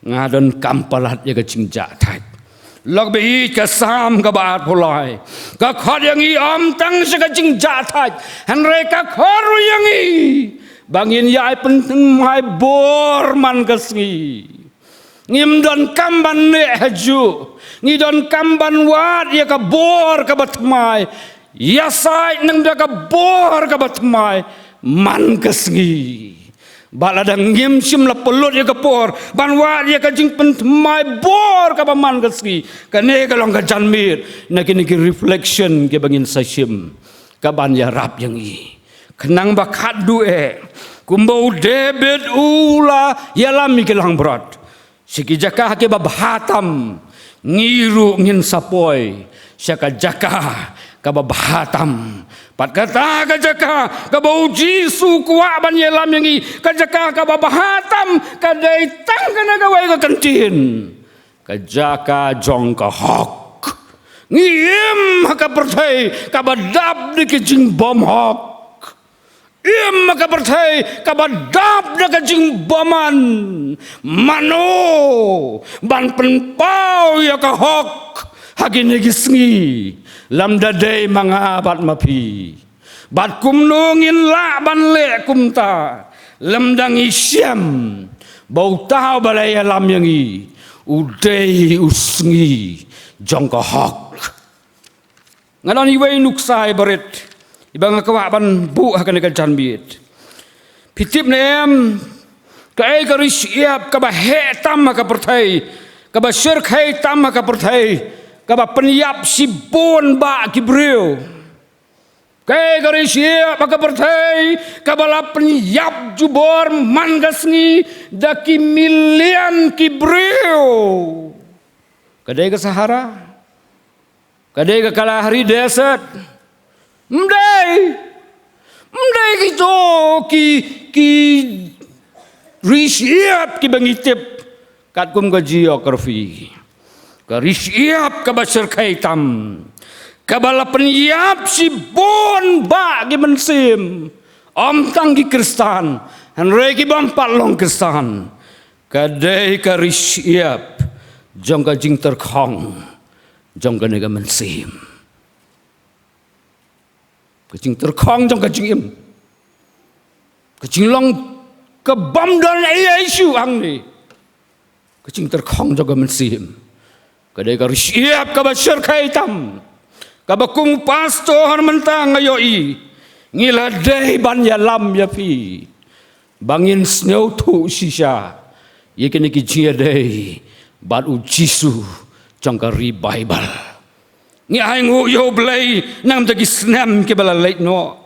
Nga donkam palat ïa ka jingjahthait. Lok ba ïeit, ka Salm kaba arphew lai ka khot ïa ngi ym tang sha ka jingjahthait, hynrei ka khot ruh ïa ngi ba ngin ïai pynthymmai bor man ka sngi. Ngim donkam ban neh hajuh, ngi donkam ban wad ïa ka bor kaba thymmai. Ïasaid nang da ka bor kaba thymmai man ka sngi. Bad lada ngim shym la pynlut ïa ka por ban wad ïa ka jingpynthymmai bor kaba man ka sngi, kane ka long ka janmiet na kine ki reflection kiba ngin sa shim, kaban ïarap ïa ngi. Khnang ba khatduh eh, kumba u David u la ïalam ïa ki langbrot sha ki jaka kiba bha tam, ngi ruh ngin sa poi sha ka jaka kaba bha tam. Bad kata ka jaka kaba u Jisu u kwah ban ïalam ïa ngi, ka jaka kaba bha tam, ka dei tang kane kawei ka kyntien: ka jaka jong ka hok. Ngi im ha ka pyrthei kaba dap da ki jingbymhok. Im ha ka pyrthei kaba dap da ka jingbymman. Mano ban pynpaw ïa ka hok ha kine ki sngi, lymda dei ma nga bad ma phi? Bad kumno ngin lah ban leh kumta lymda ngi shem ba uta uba la ïalam ïa ngi u dei u sngi jong ka hok? Nga don iwei i nuksa iba rit iba nga kwah ban buh ha kane ka janmiet. Phi tip ne em, kaei ka ri shyiap kaba heh tam ha ka pyrthei, kaba shyrkhei tam ha ka pyrthei, kaba pynïap shibun bah ki briew? Kaei ka ri shyiap ha ka pyrthei kaba la pynïap jubor man ka sngi da ki million ki briew? Ka dei ka Sahara? Ka dei ka Kalahari Desert? Ym dei. Ym dei kito ki, ki ri shyiap kiba ngi tip katkum ka geography. Ka ri shyiap kaba shyrkhei tam, kaba la pynïap shibun bah ki mynsiem, ym tang ki Khristan, hynrei ki bym pat long Khristan. Ka dei ka ri shyiap jong ka jingtyrkhong jong kane ka mynsiem. Ka jingtyrkhong jong ka jingim. Ka jinglong ka bym don ei ei shuh hangne. Ka jingtyrkhong jong ka mynsiem. Ka dei ka ri shyiap kaba shyrkhei tam, kaba kum u pastor mynta nga ïohi ngi la dei ban ïalam ïa phi ba ngin sngewthuh shisha ïa kine ki jingïadei bad U Jisu jong ka ri Baibl. Ngi ainguh ïa U Blei namar ki snem kiba la leit noh,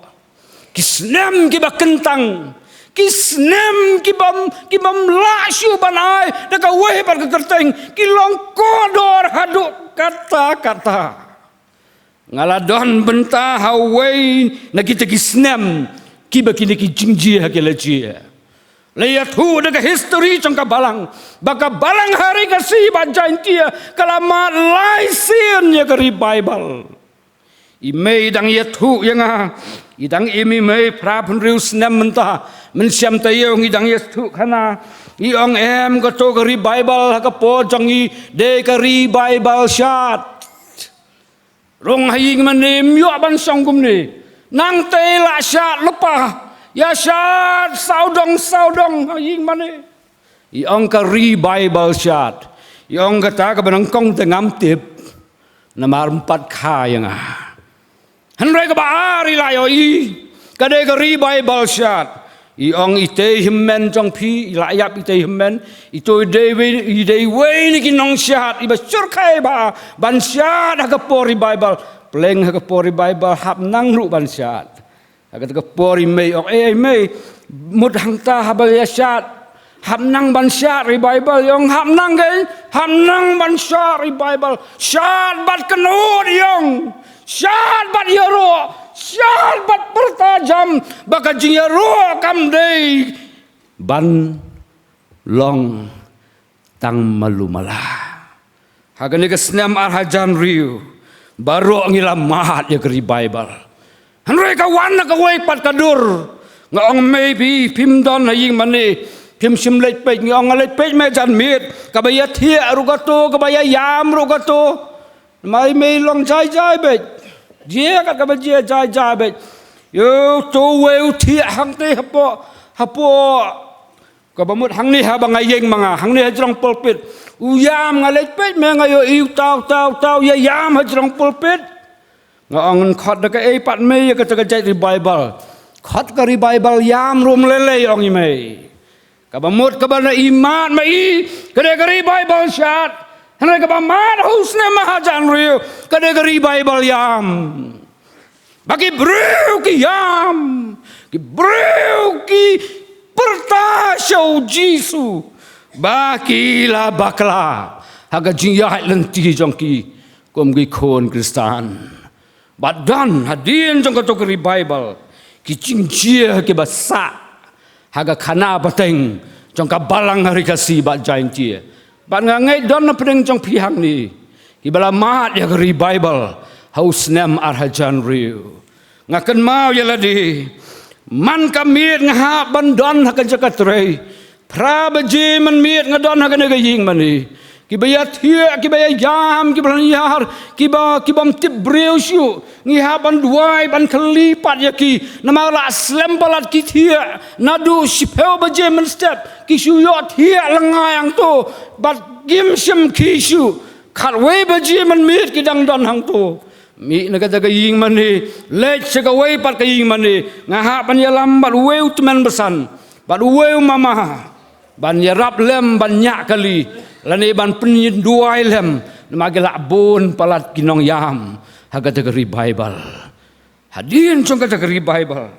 ki snem kiba kyntang, ki snem kibym, kibym lah shuh ban ai da kawei pat ka kyrteng, ki long kordor haduh katta katta. Nga la don bynta ha uwei na kita ki snem kiba kine ki jingjia ki la jia. La ïathuh da ka history jong ka balang ba ka balang ha ri Khasi bad Jaintia ka la mad lai sien ïa ka ri Baibl. I mei i dang ïathuh ïa nga, i dang im i mei, phra phew hynriew snem mynta, mynsiem taïew ngi dang ïathuh khana. I ong em, kato ka ri Baibl ha ka por jong ngi dei ka ri Baibl shad. Rung ha ïing mane ym ïoh ban shong kumne. Nangta la shad lypa, ïa shad sawdong sawdong ha ïing mane. I ong ka ri Baibl shad. I ong kata kaba nyngkong te ngam tip namar ym pat kha ïa nga. Hynrei kaba ar i la ïohi ka dei ka ri Baibl shad. I ong i tei hynmen jong phi, i la ïap i tei hynmen. Ito i dei wei, i dei wei na ki nongshad iba shyrkhei bha ban shad ha ka por ri Baibl. Pleng ha ka por ri Baibl hap nang ruh ban shad. Ha kata ka por i mei ong, eh, i mei, mut hangta haba ïa shad, hap nang ban shad ri Baibl? I ong hap nang keiñ, hap nang ban shad ri Baibl. Shad bad kynnoh, i ong. Shad bad ïaroh, shad bad pyrta jam ba ka jingïaroh kam dei ban long tang malu mala. Ha kane ka snem ar hajar hynriew baroh ngi la mad ïa ka ri Baibl. Hynrei ka wan na kawei pat ka dur. Nga ong, mei, phi phim don ha ïing mane, phim shym leit peit. Nga ong, nga leit peit mei janmiet, kaba ïathiah ruh kato, kaba ïaïam ruh kato. Mei, mei long jai jai beit. Jia kat kaba jia jai jai beit. Ïoh, to wei u thiah hangte hapoh, hapoh kaba mut hangne haba nga ïeng ma nga, hangne ha jrong pulpit. U ïam, nga leit peit mei, nga ïohi uta uta uta u ïaïam ha jrong pulpit. Nga ong, khot da kaei pat mei ïa kata ka jait ri Baibl? Khot ka ri Baibl ïam ruh ym lei lei, ong i mei. Kaba mut kaba na i mad ma i ka dei ka ri Baibl shad. Hynrei kaba mad ha u snem ar hajar hynriew ka dei ka ri Baibl ïam. Ba ki briew ki ïam, ki briew ki pyrta sha U Jisu, ba ki la bakla ha ka jingïaid lynti jong ki kum ki khun Khristan. Bad don hadien jong kato ka ri Baibl ki jingjia kiba sah ha ka khana pateng jong ka balang ha ri Khasi bad Jaintia. Bad nga ngeit don na pdeng jong phi hangne kiba la mad ïa ka ri Baibl ha u snem ar hajar hynriew. Nga kynmaw ïa lade, man ka miet nga hap ban don ha ka jaka trei. Phra baje mynmiet nga don ha kane ka ïing mane. Kiba ïathiah, kiba ïaïam, kiba lynñiar, kiba, kibym tip briew shuh, ngi hap ban duwai ban kylli pat ïa ki. Namar la slem palat ki thiah naduh shiphew baje mynstep, ki shu ïohthiah lyngngai hangto. Bad kim shym khie shuh, khatwei baje mynmiet ki dang don hangto. Mih na kata ka ïing mane, leit sha kawei pat ka ïing mane, nga hap ban ïalam bad uwei u tymmen basan, bad uwei u mama, ban ïarap lem, ban ñiah kali, lane ban pynduwai lem, namar ki la bun palat ki nongïam ha kata ka revival. Hadien jong kata ka revival,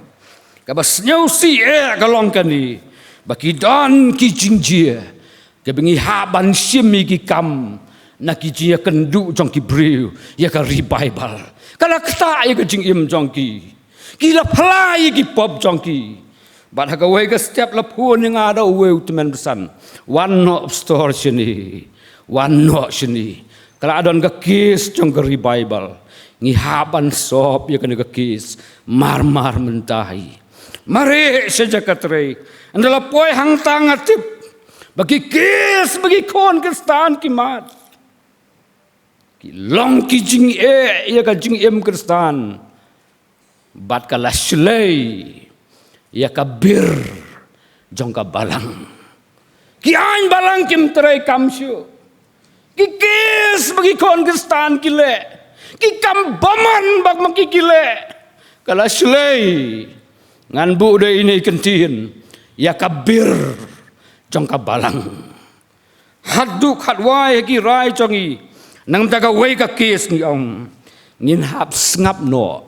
kaba sngewsih eh ka long kane, ba ki don ki jingjia, kaba ngi hap ban shim ïa ki kam na ki jingïakynduh jong ki briew ïa ka revival. Ka la ktah ïa ka jingim jong ki. Ki la phla ïa ki pop jong ki. Bad ha kawei ka step la phone ïa nga da uwei u tymmen basan. Wan noh pastor shane. Wan noh shane. Ka la don ka case jong ka revival. Ngi hap ban solve ïa kane ka case marmar mynta hi. Mareh sha jaka trei. Ynda la poi hangta nga tip ba ki case, ba ki khun Khristan ki mad. Ki long ki jingeh ïa ka jingim Khristan. Bad ka la shlei ïa ka bir jong ka balang. Ki aiñ balang kim trei kam shuh. Ki case ba ki khun Khristan ki leh, ki kam bymman ba ma ki ki leh, ka la shlei. Ngan buh da ine i kyntien ïa ka bir jong ka balang. Haduh katwai ha ki rai jong ngi, nangta kawei ka case ngi ong, ngin hap sngap noh.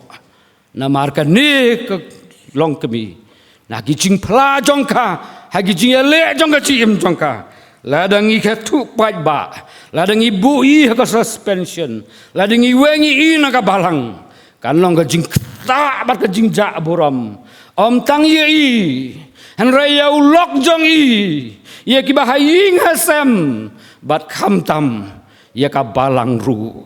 Namar kane ka long kmie na ki jingphla jong ka, ha ki jingïaleh jong ka jingim jong ka. Lada ngi khethuh paidbah, lada ngi buh i ha ka suspension, lada ngi weng i na ka balang, kan long ka jingktah bad ka jingjah burom. Ym tang ïa i, hynrei ïa u lok jong i, ïa kiba ha ïing ha sem, bad khamtam ïa ka balang ruh.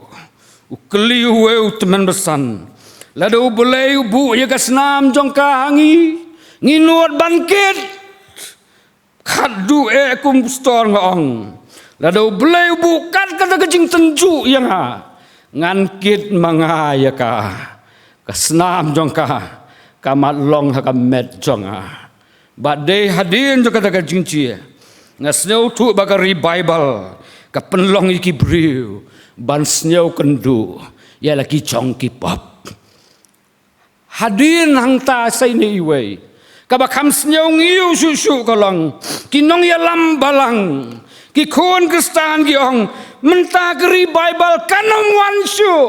U kylli uwei u tymmen basan, lada U Blei u buh ïa ka snam jong ka ha ngi, ngi nud ban kit. Khatduh eh kum pastor nga ong, lada U Blei u buh kat kata ka jingtynjuh ïa nga, ngan kit ma nga ïa ka. Ka snam jong ka, ka mat long ha ka met jong nga. Bad dei hadien jong kata ka jingjia, nga sngewthuh ba ka revival ka pynlong ïa ki briew ban sngewkynduh ïa la ki jong ki pop. Hadien hangta sa ine iwei kaba kham sngewngiew shuh shuh ka long, ki nongïalam balang, ki khun Khristan ki ong, mynta ka revival kan ym wan shuh.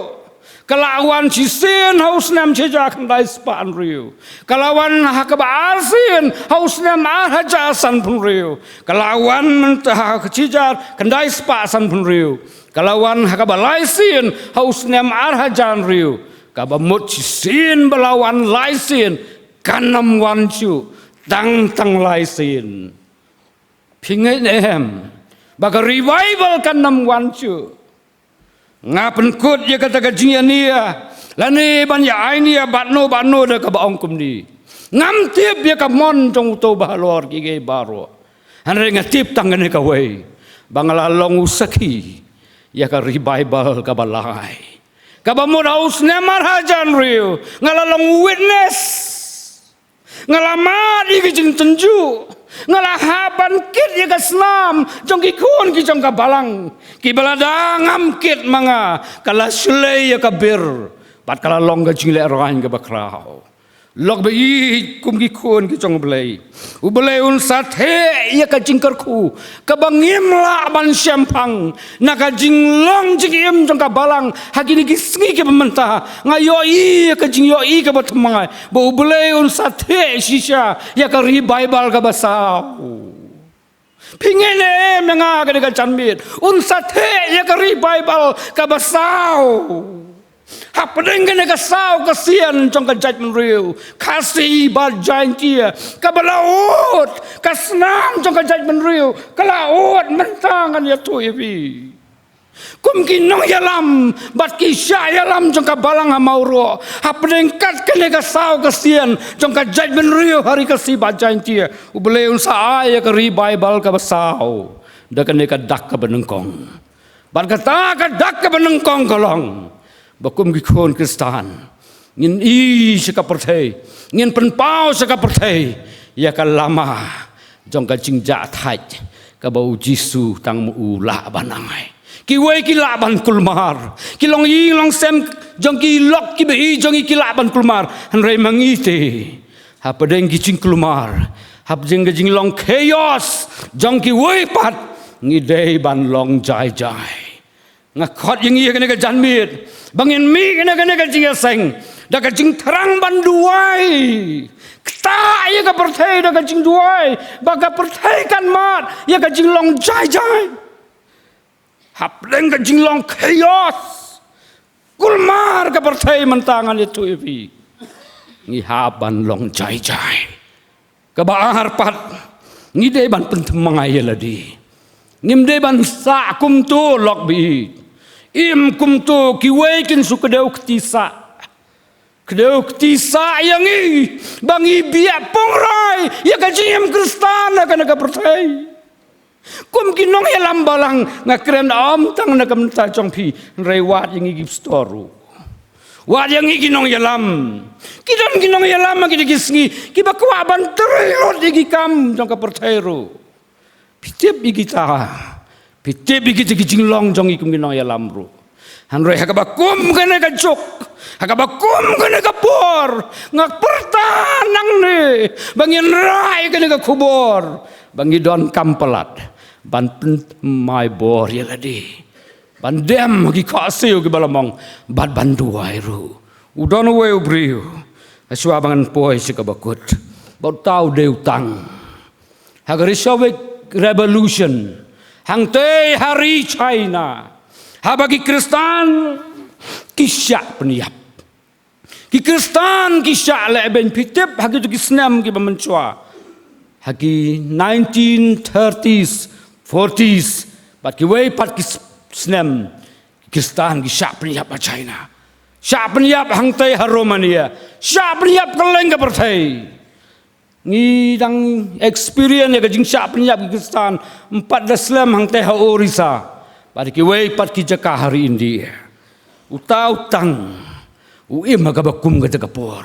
Ka la wan shisien ha u snem shi hajar khyndai spah hynriew. Ka la wan ha kaba arsien ha u snem ar hajar sanphew hynriew. Ka la wan mynta ha shi hajar khyndai spah sanphew hynriew. Ka la wan ha kaba laisien ha u snem ar hajar hynriew. Kaba mut shisien ba la wan laisien, kan ym wan shuh, tang tang laisien. Phi ngeit ne em ba ka revival kan ym wan shuh? Nga pynkut ïa kata ka jingïania lane ban ïa ainia bad no bad no da kaba ong kumne. Ngam tip ïa ka mon jong uto uba halor kiei kiei baroh. Hynrei nga tip tang kane kawei, ba nga la long u sakhi ïa ka revival kaba lai, kaba mut ha u snem ar hajar hynriew. Nga la long u witness. Nga la mad ïa ka jingtynjuh. Nga la hap ban kit ïa ka snam jong ki khun ki jong ka balang. Kiba lada ngam kit ma nga, ka la shlei ïa ka bir bad ka la long ka jinglehrain kaba khraw. Lok ba ïeit kum ki khun ki jong U Blei, U Blei un sa theh ïa ka jingkyrkhu kaba ngim lah ban shemphang na ka jinglong jingim jong ka balang ha kine ki sngi kiba mynta. Nga ïohi ïa ka jingïohi kaba thymmai ba U Blei un sa theh shisha ïa ka revival kaba saw. Phi ngeit ne em ïa nga kane ka janmiet, un sa theh ïa ka revival kaba saw. Hapdeng kane ka saw ka sien jong ka jaitbynriew Khasi bad Jaintia, kaba la ud, ka snam jong ka jaitbynriew ka la ud. Mynta ngan ïathuh ïa phi kum ki nongïalam bad ki shah ïalam jong ka balang ha Mawroh, hapdeng kat kane ka saw ka sien jong ka jaitbynriew ha Ri Khasi bad Jaintia, U Blei un sa ai ïa ka revival kaba saw da kane ka dak kaba nyngkong. Bad kata ka dak kaba nyngkong ka long ba kum ki khun Khristan, ngin ïohi sha ka pyrthei, ngin pynpaw sha ka pyrthei ïa ka lama jong ka jingjahthait kaba U Jisu tang ma u lah ban ai. Kiwei ki lah ban kulmar. Ki longïing longsem jong ki, lok kiba ïeit jong ngi ki lah ban kulmar. Hynrei ma ngi te, hapdeng ki jingkulmar, hapdeng ka jinglong chaos jong kiwei pat, ngi dei ban long jai jai. Nga khot ïa ngi ha kane ka janmiet ba ngin mih na kane ka jingïaseng da ka jingthrang ban duwai. Ktah ïa ka pyrthei da ka jingduwai ba ka pyrthei kan mad ïa ka jinglong jai jai. Hapdeng ka jinglong chaos, kulmar ka pyrthei mynta, ngan ïathuh ïa phi, ngi hap ban long jai jai. Kaba ar pat, ngi dei ban pynthymmai ïa lade. Ngim dei ban sah kumto, lok ba ïeit. Im kumto, kiwei kin shu kdew kti sah, kdew kti sah ïa ngi ba ngi biang pynrai ïa ka jingim Khristan ha kane ka pyrthei. Kum ki nongïalam balang, nga kren ym tang na ka bynta jong phi, hynrei wat ïa ngi ki pastor ruh. Wat ïa ngi ki nongïalam. Ki don ki nongïalam ha kine ki sngi kiba kwah ban trei lut ïa ki kam jong ka pyrthei ruh. Phi tip ïa kita, phi tip ïa kita ki jinglong jong ngi kum ki nongïalam ruh. Hynrei ha kaba kum kane ka juk, ha kaba kum kane ka por, nga pyrta nangne ba ngin rah ïa kane ka khubor ba ngi donkam palat ban pynthymmai bor ïa lade, ban dem ha ki khohsiew kiba la mong bad ban duwai ruh. U don uwei u briew, hashwa ba ngan poi sha kaba kut, ba uta u dei u tang ha ka Bolshevik Revolution hangtei ha ri China, haba ki Khristan ki shah pynïap. Ki Khristan ki shah lehbeiñ, phi tip, ha kito ki snem kiba mynshuwa, ha ki nineteen thirties, forties, bad kiwei pat ki s-, snem, ki Khristan ki shah pynïap ha China, shah pynïap hangtei ha Romania, shah pynïap kylleng ka pyrthei. Ngi dang experience ïa ka jingshah pynïap ki Khristan, ym pat da slem hangtei ha Orissa bad kiwei pat ki jaka ha ri India. Uta u tang u im ha kaba kum kata ka por.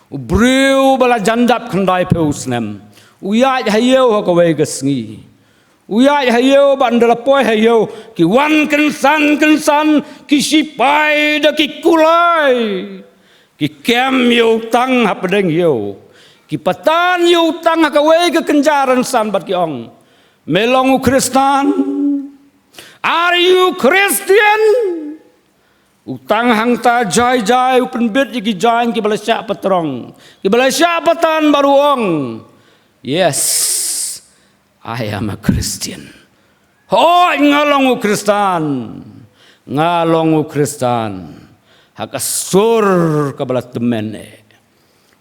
U briew ba la jan dap khyndaiphew snem, u ïaid ha ïew ha kawei ka sngi. U ïaid ha ïew, bad ynda la poi ha ïew, ki wan kynsan kynsan ki shipai da ki kulai. Ki kem ïa u tang hapdeng ïew. Ki patan ïa u tang ha kawei ka kynja rynsan bad ki ong, "Me long u Khristan? Are you Christian?" U tang hangta jai jai u pynbit ïa ki jaiñ kiba la shah patrong, kiba la shah patan, bad u ong, "Yes, I am a Christian. Hooid, nga long u Khristan. Nga long u Khristan." Ha ka sur kaba la tymmen eh,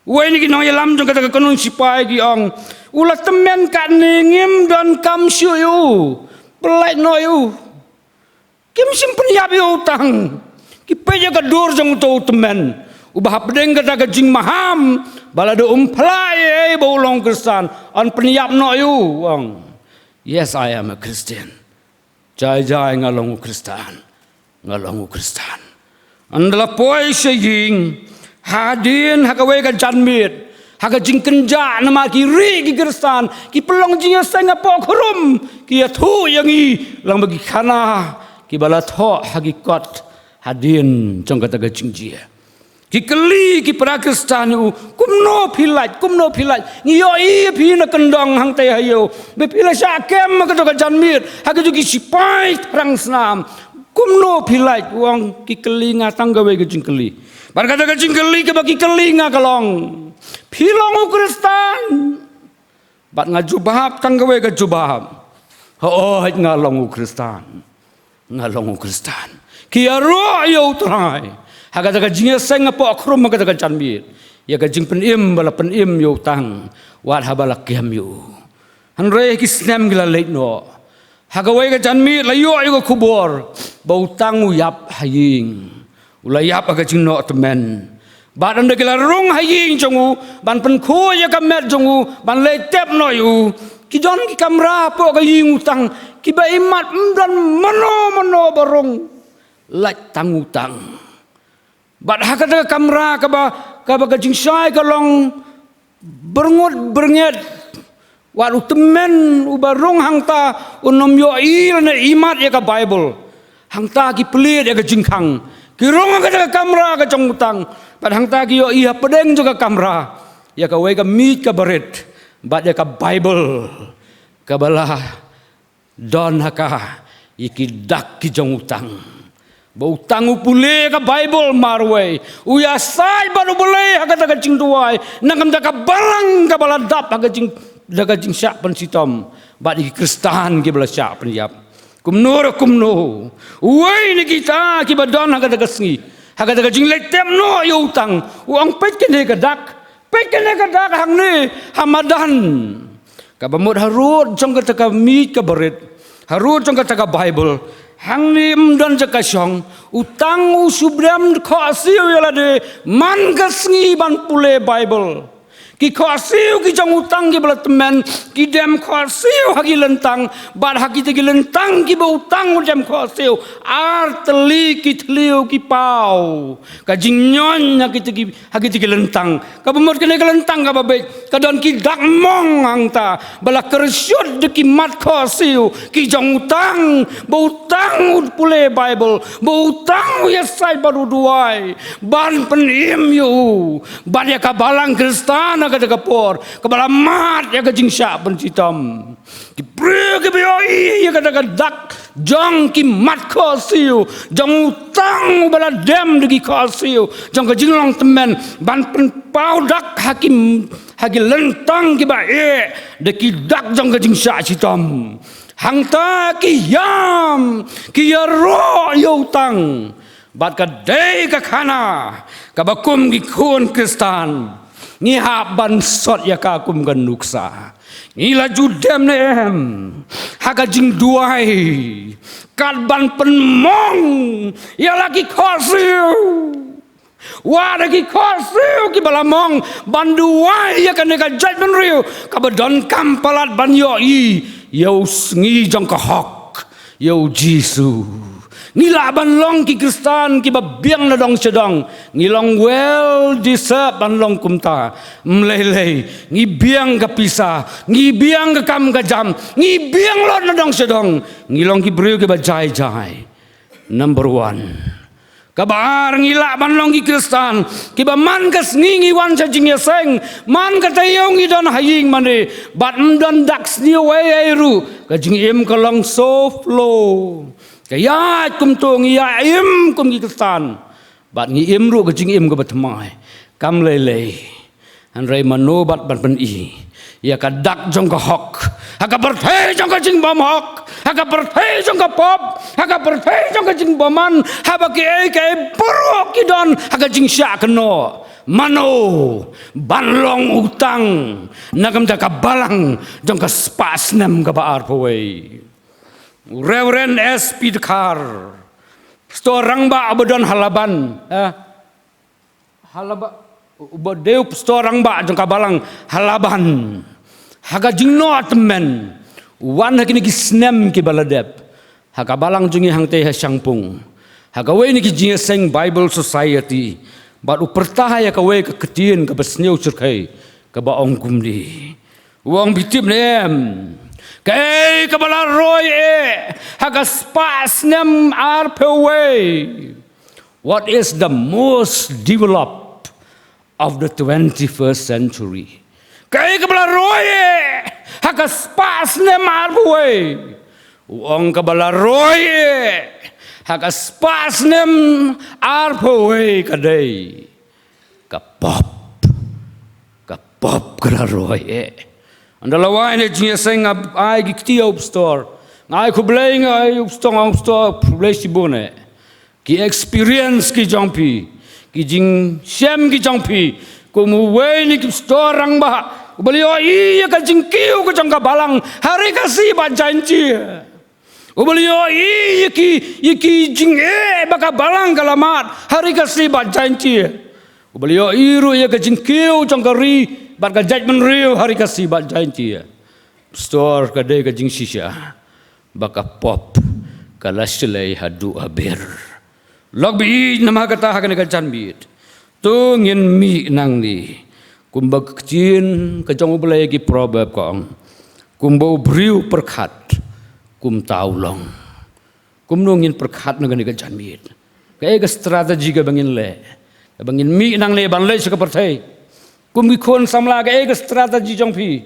uwei na ki nongïalam jong kata ka kynhun shipai ki ong, "U la tymmen katne, ngim donkam shuh ïa u. Pyllait noh ïa u. Kim shym pynïap ïa u tang." Ki peit ïa ka dur jong uto u tymmen, uba hapdeng kata ka jingmaham, ba lada um phla ei ei ba u long Khristan, yn pynïap noh ïa u, u ong, "Yes, I am a Christian. Jai jai, nga long u Khristan. Nga long u Khristan." Ynda la poi sha ïing, hadien ha kawei ka janmiet, ha ka jingkynjah namar ki rieh ki Khristan, ki pynlong jingïaseng hapoh khrum, ki ïathuh ïa ngi lang bad ki khana kiba la thoh ha ki kot hadien jong kata ka jingjia. Ki kylli ki para Khristan ïa u, "Kumno phi lait, kumno phi lait? Ngi ïohi ïa phi na kyndong hangtei ha ïew, ba phi la shah kem ha kato ka janmiet ha kajuh ki shipai thrang snam. Kumno phi lait?" U ong, "Ki kylli nga tang kawei ka jingkylli. Bad kata ka jingkylli kaba ki kylli nga ka long, 'Phi long u Khristan?'" Bad nga jubab tang kawei ka jubab, "Hooid, nga long u Khristan. Nga long u Khristan." Ki ïaroh ïa U Trai ha kata ka jingïaseng hapoh khrum ha kata ka janmiet, ïa ka jingpynim ba la pynim ïa u tang wat haba la kem ïa u. Hynrei ki snem ki la leit noh, ha kawei ka janmiet la ïoh ïa ka khubor ba u tang u ïap ha ïing. U la ïap ha ka jingnoh tymmen. Bad ynda ki la rung ha ïing jong u ban pynkhuid ïa ka met jong u, ban leit tep noh ïa u, ki don ki kamra hapoh ka ïing u tang kiba imat ym don mano mano ba rung, lait tang u tang. Bad ha kata ka kamra kaba, kaba ka jingshai ka long byrngut byrnget, wat u tymmen uba rung hangta un ym ïohi lane imat ïa ka Baibl. Hangta ki plie ïa ka jingkhang, ki rung ha kata ka kamra ka jong u Tang. Bad hangta ki ïohi hapdeng jong ka kamra ïa kawei ka miej kaba rit bad ïa ka Baibl kaba la don ha ka, ïa ki dak ki jong u Tang. Ba u Tang u pule ka Baibl marwei, u ïasaid bad u Blei ha kata ka jingduwai na ka bynta ka balang kaba la dap ha ka jing, da ka jingshah pynshitom bad ïa ki Khristan kiba la shah pynïap. Kumno re kumno, uwei na kita kiba don ha kata ka sngi, ha kata ka jingleit tep noh ïa u Tang, u ong, peit kane ka dak, peit kane ka dak hangne ha madan. Kaba mut harud jong kata ka miej kaba rit, harud jong kata ka Baibl, hangne ym don jaka shong, u Tang u shu bam khohsiew ïa lade man ka sngi ban pule Baibl. Ki khohsiew ki jong u Tang kiba la tymmen, ki dem khohsiew ha ki lyntang, bad ha kita ki lyntang kiba u Tang u dem khohsiew, ar tylli ki thliew ki paw ka jingñion ha kita ki, ha kita ki lyntang. Kaba mut kane ka lyntang kaba beit ka don ki dak mong hangta ba la kyrshut da ki mat khohsiew ki jong u Tang, ba u Tang u pule Baibl, ba u Tang u ïasaid bad u duwai ban pynim ïa u bad ïa ka balang Khristan ha kata ka por kaba la mad ïa ka jingshah pynshitom. Ki briew kiba ïohi ïa kata ka dak jong ki mat khohsiew jong u Tang uba la dem da ki khohsiew jong ka jinglong tymmen ban pynpaw dak ha ki, ha ki lyntang kiba eh da ki dak jong ka jingshah shitom. Hangta ki ïam, ki ïaroh ïa u Tang. Bad ka dei ka khana kaba kum ki khun Khristan ngi hap ban sot ïa ka kum ka nuksa. Ngi la ju dem ne em ha ka jingduwai kat ban pynmong ïa la ki khohsiew? Wat da ki khohsiew kiba la mong ban duwai ïa kane ka jaitbynriew kaba donkam palat ban ïohi ïa u sngi jong ka hok, ïa u Jisu. Ngi lah ban long ki Khristan kiba biang na dong sha dong. Ngi long well deserved ban long kumta. Ym lei lei, ngi biang ka pisa, ngi biang ka kam ka jam, ngi biang lut na dong sha dong. Ngi long ki briew kiba jai jai. Number one. Kaba ar, ngi lah ban long ki Khristan kiba man ka sngi ngi wan sha jingïaseng, man ka taïew ngi don ha ïing mane, bad ym don dak sniew ei ei ruh. Ka jingim ka long so flow. Ka ïaid kumto, ngi ïaid im kum ki Khristan. Bad ngi im ruh ka jingim kaba thymmai. Kam lei lei. Hynrei mano bad ban pyni ïa ka dak jong ka hok ha ka pyrthei jong ka jingbymhok, ha ka pyrthei jong ka pop, ha ka pyrthei jong ka jingbymman, haba kiei kiei baroh ki don ha ka jingshah kynnoh? Mano ban long u Tang na ka bynta ka balang jong ka spah snem kaba arphew wei? U Reverend S P Dkhar, Pastor rangbah uba don ha Laban, eh, ha Laban, uba dei u pastor rangbah jong ka balang ha Laban, ha ka jingnoh tymmen, u wan ha kine ki snem kiba la dep ha ka balang jong ngi hangtei ha Shangpung, ha kawei na ki jingïaseng Bible Society, bad u pyrta ïa kawei ka ktien kaba sniew shyrkhei, kaba ong kumne. U ong, phi tip ne em, kaei kaba la roi eh ha ka spah snem arphew wei? What is the most developed of the twenty-first century? Kaei kaba la roi eh ha ka spah snem arphew wei? U ong, kaba la roi eh ha ka spah snem arphew wei ka dei ka pop. Ka pop ka la roi eh. Ynda la wai ne jingïaseng, nga ai ki kti ïa u pastor. Nga ai khublei, nga ai u pastor, nga ong, pastor, khublei shibun eh. Ki experience ki jong phi, ki jingshem ki jong phi kum uwei na ki pastor rangbah uba la ïohi ïa ka jingkiew ka jong ka balang ha Ri Khasi bad Jaiñtia. Uba la ïohi ïa ki, ïa ki jingeh ba ka balang ka la mad ha Ri Khasi bad Jaiñtia. Uba la ïohi ruh ïa ka jingkiew jong ka ri bad ka jaitbynriew ha Ri Khasi bad Jaiñtia. Pastor, ka dei ka jingshisha ba ka pop ka la shlei haduh ha ber. Lok baieit, namar kata ha kane ka janmiet to ngin mih nangne. Kumba ka ktien ka jong U Blei ha ki Proverb ka ong, kumba u briew pyrkhat, kumta u long. Kumno ngin pyrkhat na kane ka janmiet? Kaei ka strategy kaba ngin leh, kaba ngin mih nangne ban leit sha ka pyrthei? Kum ki khun samla, kaei ka strategy jong phi?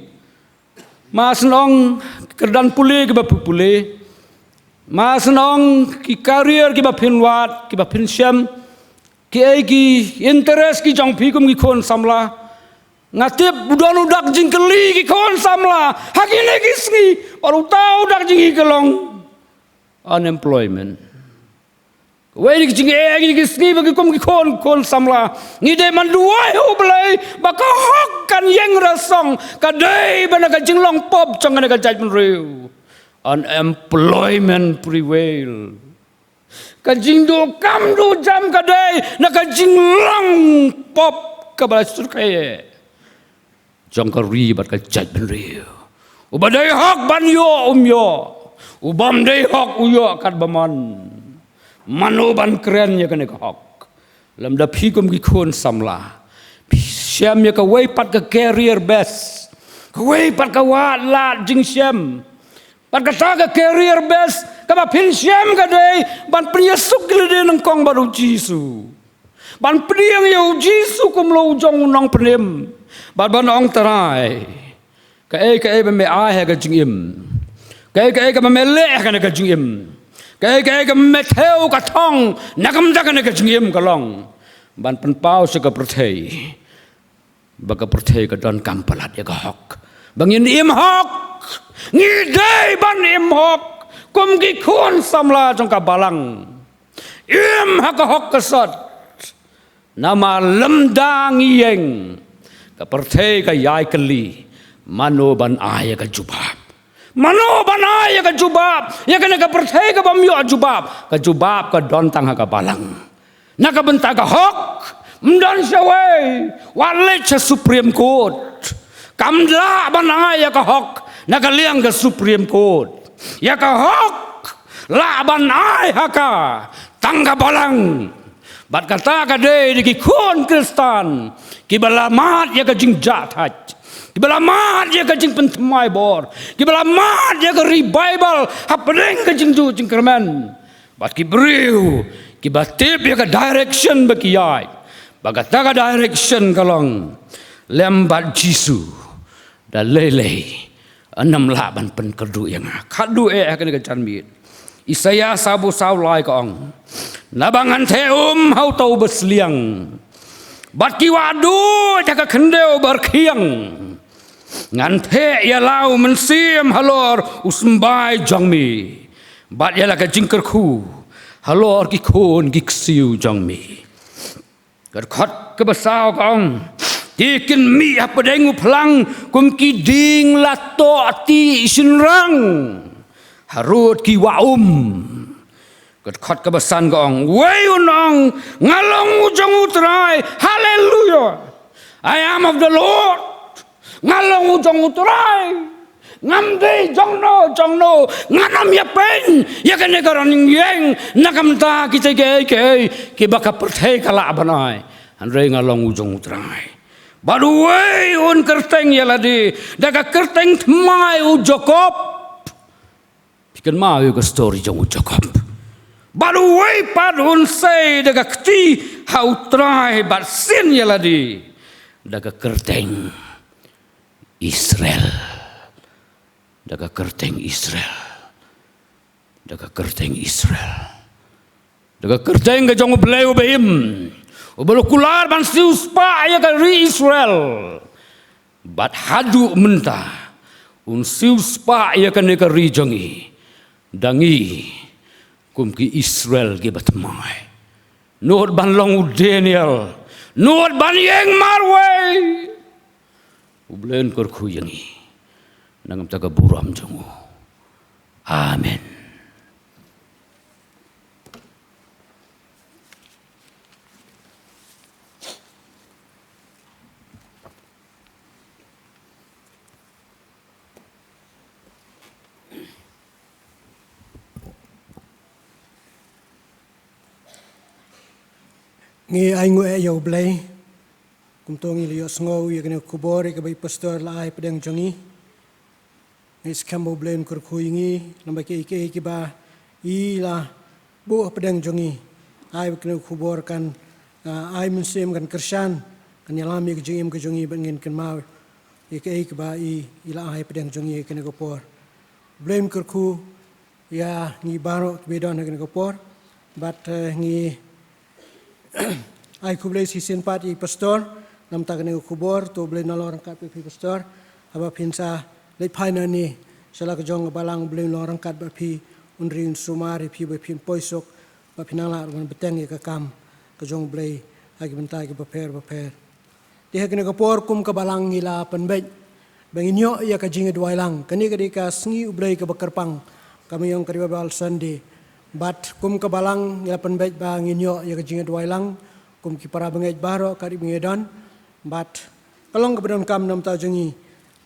Masi nong kyrdan pule kiba phi pule, masi nong ki career kiba phin wad, kiba phin shem, kiei ki interest ki jong phi kum ki khun samla? Nga tip u don u dak jingkylli ki khun samla ha kine ki sngi, bad uta u dak jingkylli ka long unemployment. Wei ni ki jingeh, ngi ki sngi ba ki kum ki khun, khun samla, ngi dei ban duwai ha U Blei ba ka hok kan ïeng rasong. Ka dei ba na ka jinglong pop jong kane ka jaitbynriew, unemployment prevail. Ka jingduh kam duh jam ka dei na ka jinglong pop kaba la syrkhei jong ka ri bad ka jaitbynriew. Uba dei hok ban ïoh um ïoh, u bym dei hok u ïoh katba mon. Mano ban kren ïa kane ka hok? Lymda phi kum ki khun samla phi shem ïa kawei pat ka career base, kawei pat ka wad lad jingshem, bad kata ka career base kaba phin shem ka dei ban pynïasuk ïa lade nyngkong bad U Jisu, ban pdiang ïa U Jisu kum u long u jong u nongpynim, bad ban ong, Trai, kaei kaei ba me ai ha ka jingim, kaei kaei kaba me leh ha kane ka jingim, kaei kaei kaba me thew ka thong na ka bynta kane ka jingim ka long ban pynpaw sha ka pyrthei ba ka pyrthei ka donkam palat ïa ka hok, ba ngin im hok. Ngi dei ban im hok kum ki khun samla jong ka Balang. Im ha ka hok ka sot. Namar lymda ngi ïeng, ka pyrthei ka ïai kylli mano ban ai ïa ka jubab. Mano ban ai ïa ka jubab ïa kane ka pyrthei kaba ym ïoh jubab. Ka jubab ka don tang ha ka Balang. Na ka bynta ka hok, ym don shawei, wat leit sha Supreme Court. Kam lah ban ai ïa ka hok na ka liang ka Supreme Court. Ïa ka hok lah ban ai ha ka tang ka Balang. Bad kata ka dei da ki khun Khristan kiba la mad ïa ka jingjahthait, kiba la mad ïa ka jingpynthymmai bor, kiba la mad ïa ka revival hapdeng ka jingduh jingkyrmen. Bad ki briew kiba tip ïa ka direction ba ki ïaid, ba kata ka direction ka long lem bad Jisu. Da lei lei ym lah ban pynkyrduh ïa nga. Khatduh eh ha kane ka janmiet, Isaïah sawphew saw lai ka ong, naba ngan theh um ha uta uba sliang, bad ki wahduid ha ka khyndew barkhiang. Ngan theh ïa la u mynsiem halor u symbai jong me, bad ïa la ka jingkyrkhu halor ki khun ki ksiew jong me. Ka dkhot kaba saw ka ong, te kin mih hapdeng u phlang kum ki dieng la tohtih shynrang harud ki wah um. Ka dkhot kaba san ka ong, wei un ong, nga long u jong U Trai. Haleluia. I am of the Lord. Nga long u jong U Trai. Ngam dei jong no jong no. Ngan ym ïapeiñ ïa kane ka ron ïeng na ka bynta kita kiei kiei kiba ka pyrthei ka lah ban ai. Hynrei nga long u jong U Trai. Bad uwei un kyrteng ïa lade da ka kyrteng thymmai u Jakob. Phi kynmaw ïa ka story jong u Jakob. Bad uwei pat un sei da ka kti ha U Trai bad sien ïa lade da ka kyrteng Israel. Da ka kyrteng Israel. Da ka kyrteng Israel. Da ka kyrteng ka jong U Blei uba im, uba la kular ban siewspah ïa ka ri Israel. Bad haduh mynta un siewspah ïa kane ka ri jong ngi da ngi kum ki Israel kiba thymmai. Nud ban long u Daniel, nud ban ïeng marwei. U Blei un kyrkhu ïa ngi na ka bynta ka burom jong u. Amen. Ngi ainguh eh ïa U Blei. Kumto ngi la ïohsngew ïa kane ka khubor ïa kaba i pastor la ai hapdeng jong ngi. Ngi skhem ba U Blei un kyrkhu ïa ngi lem bad kiei kiei kiba i la buh hapdeng jong i. Ai ba kane ka khubor kan, ah, ai mynsiem, kan kyrshan, kan ïalam ïa ka jingim ka jong i, ba ngin kynmaw ïa kaei kaba i, i la ai hapdeng jong i ha kane ka por. Blei un kyrkhu ïa ngi baroh kiba don ha kane ka por. Bad, eh, ngi ai khublei shisien pat ïa i pastor namar kane ka khubor. To Blei un long ryngkat bad phi pastor, haba phin sa leit phai nangne sha la ka jong ka balang. Blei un long ryngkat bad phi, un ri un sumar ïa phi ba phin poi suk, ba phin nang lah ban bteng ïa ka kam ka jong Blei ha ki bynta kiba pher bapher. Te ha kane ka por kum ka balang ngi la pynbeit ba ngin ïoh ïa ka jingïaduwai lang. Kane ka dei ka sngi U Blei kaba kyrpang, ka mih ïong ka Revival Sunday. Bad kum ka balang ngi la pynbeit ba ngin ïoh ïa ka jingïaduwai lang kum ki para bangeit baroh ka dei ba ngi don. Bad ka long kaba donkam namar jong ngi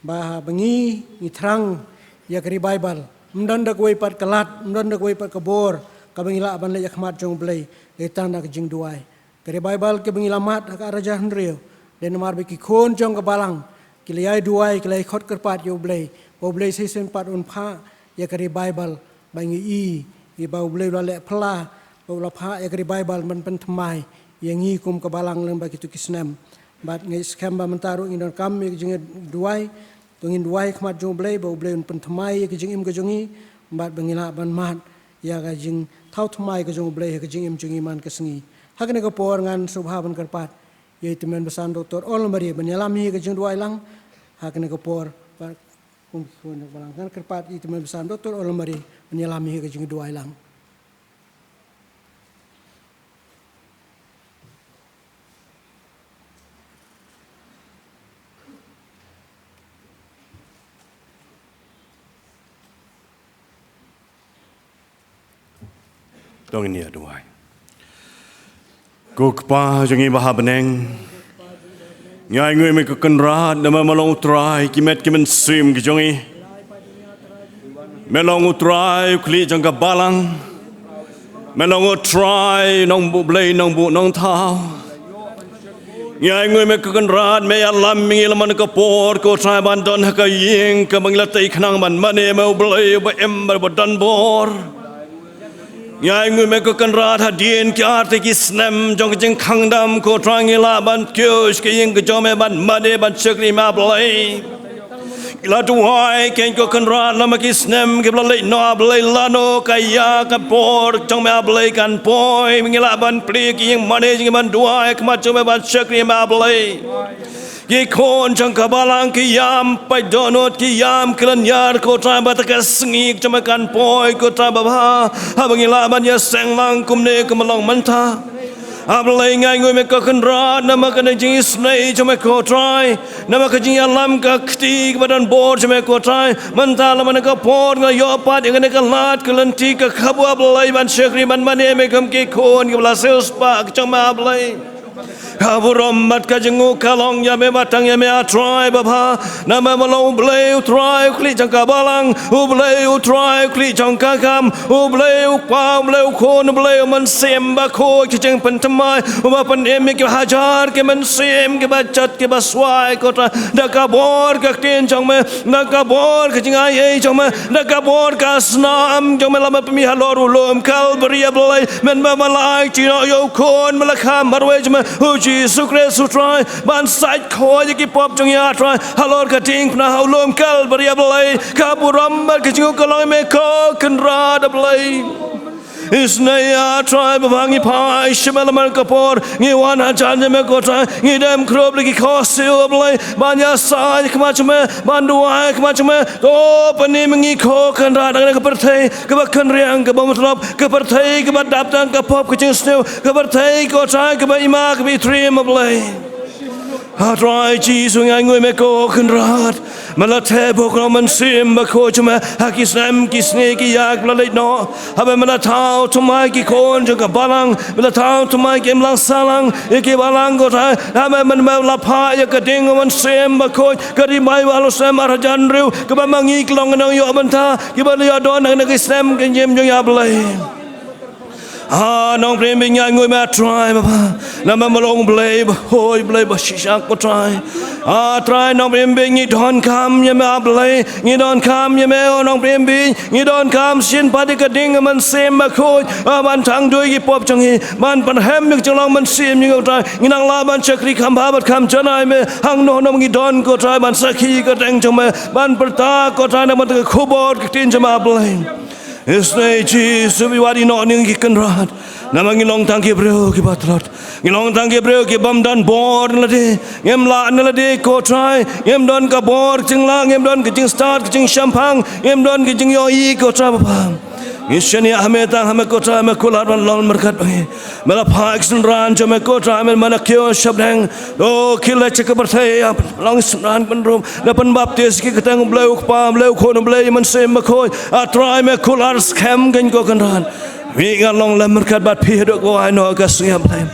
ba, ba ngi, ngi thrang ïa ka revival. Ym don da kawei pat ka lad, ym don da kawei pat ka bor kaba ngi lah ban leit ha khmat jong U Blei, ïa tang da ka jingduwai. Ka revival kaba ngi la mad ha ka ar hajar hynriew, dei namar ba ki khun jong ka balang ki la ïai duwai, ki la ïai khot kyrpad ïa U Blei, ba U Blei shisien pat un phah ïa ka revival. Ba ngi i, i ba U Blei u la leh pla, ba u la phah ïa ka revival ban pynthymmai ïa ngi kum ka balang lyngba kito ki snem. Bad ngi skhem ba mynta ruh ngi donkam ïa ka jingduwai. To ngin duwai khmat jong U Blei ba U Blei un pynthymmai ïa ka jingim ka jong ngi, bad ba ngi lah ban mad ïa ka jingthaw thymmai ka jong U Blei ha ka jingim jong ngi man ka sngi. Ha kane ka por ngan sngewbha ban kyrpad ïa i tymmen basan Doktor Ol Mari ban ïalam ïa ka jingduwai lang. Ha kane ka por, bad kum ki khun jong ka balang, ngan kyrpad ïa i tymmen basan Doktor Ol Mari ban ïalam ïa ka jingduwai lang. To ngin ïa duwai. Ko Kpa jong ngi ba ha bneng, ngi ainguh ïa me ko Kynrad, namar me long U Trai ki met ki mynsiem ki jong ngi. Me long U Trai u khlieh jong ka balang. Me long U Trai nongbuh blei, nongbuh nongthaw. Ngi ainguh ïa me ko Kynrad, me ïalam ïa ngi la man ka por ko Trai ban don ha ka ïing kaba ngi la tei khnang ban mane, me U Blei uba im bad uba don bor. Ngi ainguh ïa me ko Kynrad, hadien ki artylli ki snem jong ka jingkhang dam ko Trai ngi lah ban kiew sha ka ïing ka jong me ban mane ban shakri me A Blei. Ngi la duwai kein ko Kynrad namar ki snem kiba la leit noh A Blei, lano ka ïa ka por jong me A Blei kan poi, ngi lah ban plie ki ïing mane jong ngi ban duwai khmat jong me ban shakri me A Blei. Ki khun jong ka balang ki ïam pait dohnud, ki ïam ki lynñiar ko Trai, ba ta ka sngi jong me kan poi ko Trai babha, haba ngi lah ban ïaseng lang kumne kumba long mynta. A Blei ngi ainguh ïa me ko Kynrad namar kane ka jingisynei jong me ko Trai, namar ka jingïalam ka kti kaba don bor jong me ko Trai. Mynta la man ka por ngi la ïoh pat ïa kane ka lad ka lynti ka khabu A Blei ban shakri ban mane me kum ki khun kiba la siewspah jong me A Blei. Ka burom bad ka jingnguh ka long ïa me, bad tang ïa me A Trai babha. Namar me long U Blei U Trai u khlieh jong ka balang, U Blei U Trai u khlieh jong ka kam, U Blei U Kpa, U Blei U Khun, U Blei U Mynsiem Bakhuid, ka jingpynthymmai, uba pynim ïa ki hajar ki mynsiem kiba jot kiba swai ko Trai, da ka bor ka ktien jong me, da ka bor ka jingai ei jong me, da ka bor ka snam jong me, la me pynmih halor u lum Kalbari A Blei, men ba me la aiti noh ïa u Khun me la kham marwei jong me, u Jisu Khrist U Trai, ban sait khoit ïa ki pop jong ngi A Trai, halor ka diengphna ha u lum Kalbari A Blei. Ka burom bad ka jingnguh ka long ïa me ko Kynrad A Blei. Isynei A Trai babha ngi phai sha me la man ka por, ngi wan hajan ïa me ko Trai, ngi dem krup la ki khohsiew A Blei, ban ïasaid khmat jong me, ban duwai khmat jong me. To pynim ïa ngi ko Kynrad, ha kane ka pyrthei kaba kynriang kaba mutlop, ka pyrthei kaba dap tang ka pop ka jingsniew, ka pyrthei ko Trai kaba ima kaba itriem A Blei. A Trai Jisu ngi ainguh ïa me ko Kynrad. Me la thep ïa u Mynsiem Bakhuid jong me ha ki snem ki sngi ki ïa kiba la leit noh. Haba me la thaw thymmai ki khun jong ka balang, me la thaw thymmai ki imlang sahlang ïa ki balang ko Trai. Haba me, me la phah ïa ka ding u Mynsiem Bakhuid, ka revival u snem ar hajar hynriew, kaba ma ngi ki long ki nongïoh bynta kiba la ïoh don ha kine ki snem ki jingim jong ngi A Blei. Ah, Nongpynim Bieit, ngi ainguh ïa me, ah Trai Baba. Namar me long Blei ba hoi, Blei ba shisha, ko Trai. Ah Trai, Nongpynim Bieit, ngi donkam ïa me, ah Blei. Ngi donkam ïa me, oh Nongpynim Bieit. Ngi donkam shisien pat ïa ka ding ka mynsiem bakhuid, ah, ban tang duh ïa ki pop jong ngi, ban pynrem ïa ka jinglong mynsiem jong ngi, ko Trai. Ngin nang lah ban shakri kham bha bad kham janai ïa me. Hangno hangno ngi don, ko Trai, ban sakhi ïa ka kyrteng jong me, ban pyrta, ko Trai, namar ka khubor ka ktien jong me, ah Blei. Isynei Jisu, ngi wad ïa ngi, ngi ki kynrad. Namar ngi long tang ki briew kiba tlot. Ngi long tang ki briew ki bym don bor na lade. Ngim lah na lade, ko Trai. Ngim don ka bor jinglah, ngim don ka jingstad, ka jingshemphang, ngim don ka jingïohi, ko Trai Baba. Ngi shaniah ha me, tang ha me, ko Trai, me kular ban long ryngkat bad ngi. Me la phah ïa ki synran jong me, ko Trai, me ban kiew shapdeng. To khie leit sha ka pyrthei, ïa long synran bynriew, da pynbaptis ha ka kyrteng U Blei U Kpa, U Blei U Khun, U Blei Mynsiem Bakhuid. Ah Trai, me kular skhem kein, ko Kynrad. Ngi ngan long lem ryngkat bad phi haduh kaei noh ka sngi, ah Blei.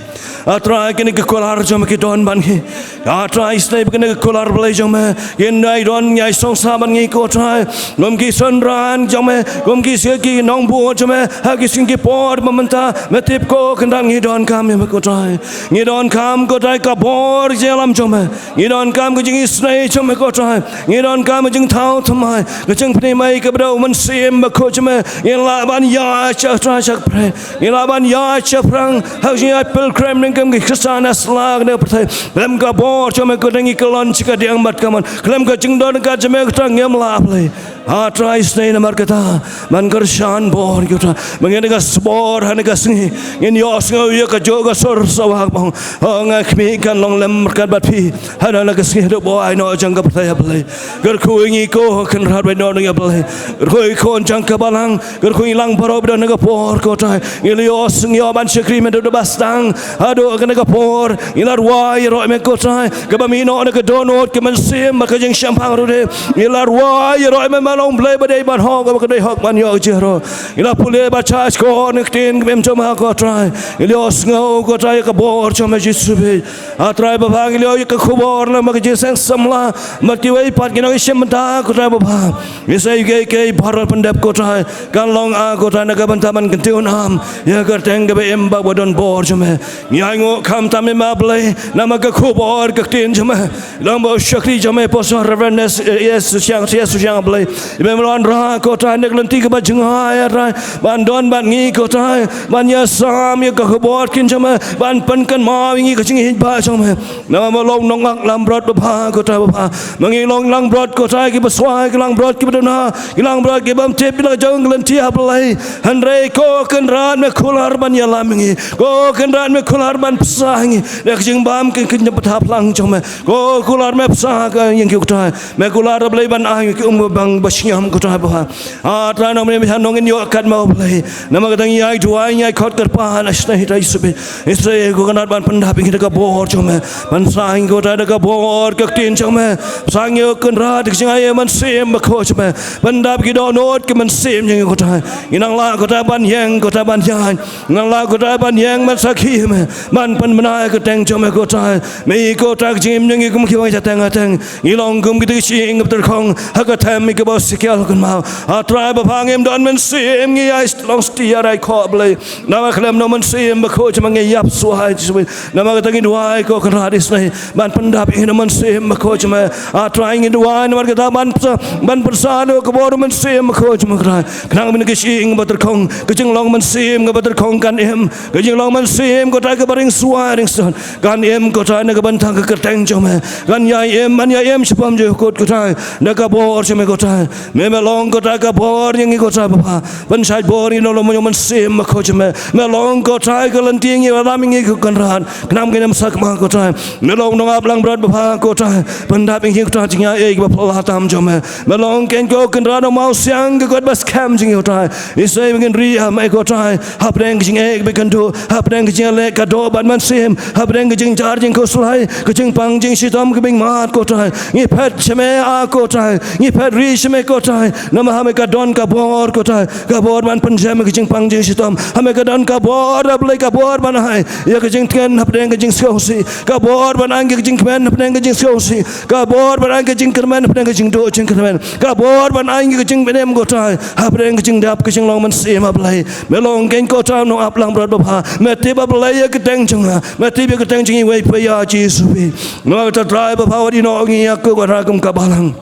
Ah Trai, kine ki kular jong me ki don bad ngi. Ah Trai, isynei ba kine ki kular, Blei jong me, kin ïai don, ïai song sah bad ngi, ko Trai. Kum ki synran jong me, kum ki sngi ki nongbud jong me, ha ki sngi ki por ba mynta, me tip, ko Kynrad, ngi donkam ïa me, ko Trai. Ngi donkam, ko Trai, ka bor jingïalam jong me. Ngi donkam ka jingisynei jong me, ko Trai. Ngi donkam ka jingthaw thymmai, ka jingpynmai kaba dei u Mynsiem Bakhuid jong me. Ngin lah ban ïaid sha, Trai, sha ka pyrthei. Ngin lah ban ïaid shaphrang ha ka jingïaid pilgrim, kum ki Khristan ha sla kane ka pyrthei. Khlem ka bor jong me, ko Trai, ngi kyllon sha ka diang bad ka mon. Khlem ka jingdon ka jong me, ko Trai, ngim lah, Blei. Ah Trai, isynei namar kata, ban kyrshan bor, ko Trai. Ba ngin da ka sbor ha kane ka sngi ngin ïohsngew ïa ka juh ka sur sawa ka bang. Oh, nga khmih kan long lem ryngkat bad phi ha kane ka sngi haduh ba ai noh jong ka pyrthei, ah Blei. Kyrkhu ïa ngi, ko Kynrad, ba ai noh, ïa Blei. Kyrkhu ïa ki khun jong ka balang. Kyrkhu ïa ngi lang baroh ba don ha ka por, ko Trai. Ngi la ïohsngew ban shakri me haduh ba sdang haduh kane ka por. Ngi la rwai ïaroh ïa me, ko Trai, kaba mih noh na ka dohnud ka mynsiem bad ka jingshemphang ruh de. Ngi la rwai ïaroh ïa me, me long Blei ba dei ban hok, kaba ka dei hok ban ïoh ka jingïaroh. Ngi la pule bad shah shkor na ka ktien ka mem jong me, ko Trai. Ngi la ïohsngew, ko Trai, ïa ka bor jong me, Jisu Blei. Ah Trai Baba, ngi la ïoh ïa ka khubor namar ka jingseng samla bad kiwei pat ki nongshim bynta, ko Trai Baba. Ngi sngew ïa kiei kiei baroh pyndep, ko Trai, kan long, ah, ko Trai, na ka bynta ban kyntiew nam ïa ka kyrteng kaba im bad ba don bor jong me. Ngi ainguh khamtam ïa me, ah Blei, namar ka khubor ka ktien jong me. Long ba u shakri jong me, Pastor Reverend S, S Susiang, S Susiang, ah Blei. Ïa me, me la wanrah, ko Trai, na ka lynti kaba jngai, ah Trai, ban don bad ngi, ko Trai, ban ïasam ïa ka khubor ktien jong me, ban pynkynmaw ïa ngi ka jingïeit ba jong me. Namar me long nongak langbrot babha, ko Trai Baba. Ma ngi long langbrot, ko Trai, kiba swai, ki langbrot kiba duna, ki langbrot ki bym tip ïa la ka jong ka lynti, ah Blei. Hynrei, ko Kynrad, me kular ban ïalam ïa ngi. Ko Kynrad, me kular ban bsa ïa ngi da ka jingbam, ka jingpynthap lang jong me. Ko kular me bsa ïa ngi, ko Trai. Me kular, ah Blei, ban ai ïa ngi ka umor bang bashngiam, ko Trai Baba. Ah Trai, nongmihkhmat, nongin ïoh kat ma u Blei. Namar kata ngi ai duwai, ngi ai khot kyrpad ha ka kyrteng Jisu Blei. Isynei, ko Kynrad, ban pyndap ïa ngi da ka bor jong me. Ban bsa ïa ngi, ko Trai, da ka bor ka ktien jong me. Bsa ïa ngi, ko Kynrad, da ka jingai ïa ka Mynsiem Bakhuid jong me. Pyndap ïa ki dohnud ka mynsiem jong ngi, ko Trai. Ngin nang lah, ko Trai, ban ïeng, ko Trai, ban ïaid. Ngin nang lah, ko Trai, ban ïeng ban sakhi ïa me. Ban pynbna ïa ka kyrteng jong me, ko Trai. Me, ko Trai, ka jingim jong ngi kum ki bang sha teng ha teng. Ngi long kum kita ki shyieng kaba tyrkhong ha ka them kaba u Esekiel u kynmaw. Ah Trai Baba, ngim don mynsiem, ngi ïai long stia rai khoh, Blei. Namar khlem da u Mynsiem Bakhuid jong me ngi ïap suai, Jisu. Namar kata ngi duwai, ko Kynrad, isynei ban pyndap ïa ngi da u Mynsiem Bakhuid jong me. Ah Trai, ngi duwai namar kata ban pynsa, ban pynsa da ka bor u Mynsiem Bakhuid jong me, Trai. Khnang ba kine ki shyieng kaba tyrkhong, ka jinglong mynsiem kaba tyrkhong kan im, ka jinglong mynsiem, ko Trai, kaba ring suai ring sot, kan im, ko Trai, na ka bynta ka kyrteng jong me. Kan ïai im, ban ïai im shaphang jingkut, ko Trai, na ka bor jong me, ko Trai. Me, me long, ko Trai, ka bor ïa ngi, ko Trai Baba. Pynshait bor ïa ngi da u Mynsiem Bakhuid jong me. Me long, ko Trai, ka lynti ïa ngi, ïalam ïa ngi, ko Kynrad. Khnang ba ngin ym sakma, ko Trai. Me long nongap langbrot babha, ko Trai. Pyndap ïa ngi, ko Trai, jingïaid ïa kiba phylla tam jong me. Me long kein, ko Kynrad, u mawsiang, ka kot ba skhem jong ngi, ko Trai. Isynei ba ngin ri ha me, ko Trai. Hapdeng ka jingïaid ba kynduh, hapdeng ka jingïaleh ka doh Ban mynsiem, hapdeng ka jingjar jingkhuslai, ka jingpang jingshitom, ka bingmad ko Trai. Ngi phet sha me a ko Trai, ngi phet ri sha me ko Trai. Namar ha me ka don ka bor ko Trai, ka bor ban pynjem ka jingpang jingshitom. Ha me ka don ka bor, A Blei, ka bor ban ai ïa ka jingtngen hapdeng ka jingsngewsih, ka bor ban ai ka jingkmen hapdeng ka jingsngewsih, ka bor ban ai ka jingkyrmen hapdeng ka jingduh jingkyrmen, ka bor ban ai ka jingpynim ko Trai hapdeng ka jingdap ka jinglong mynsiem, A Blei. Me long keiñ ko Trai u nongap langbrot babha. Me tip, A Blei, ïa ka kyrteng jong nga, me tip ïa ka kyrteng jong ngi wei pa ïa Jisu phi. Namar kata Trai babha, wat ïehnoh ngi ïa ko Trai kum ka balang.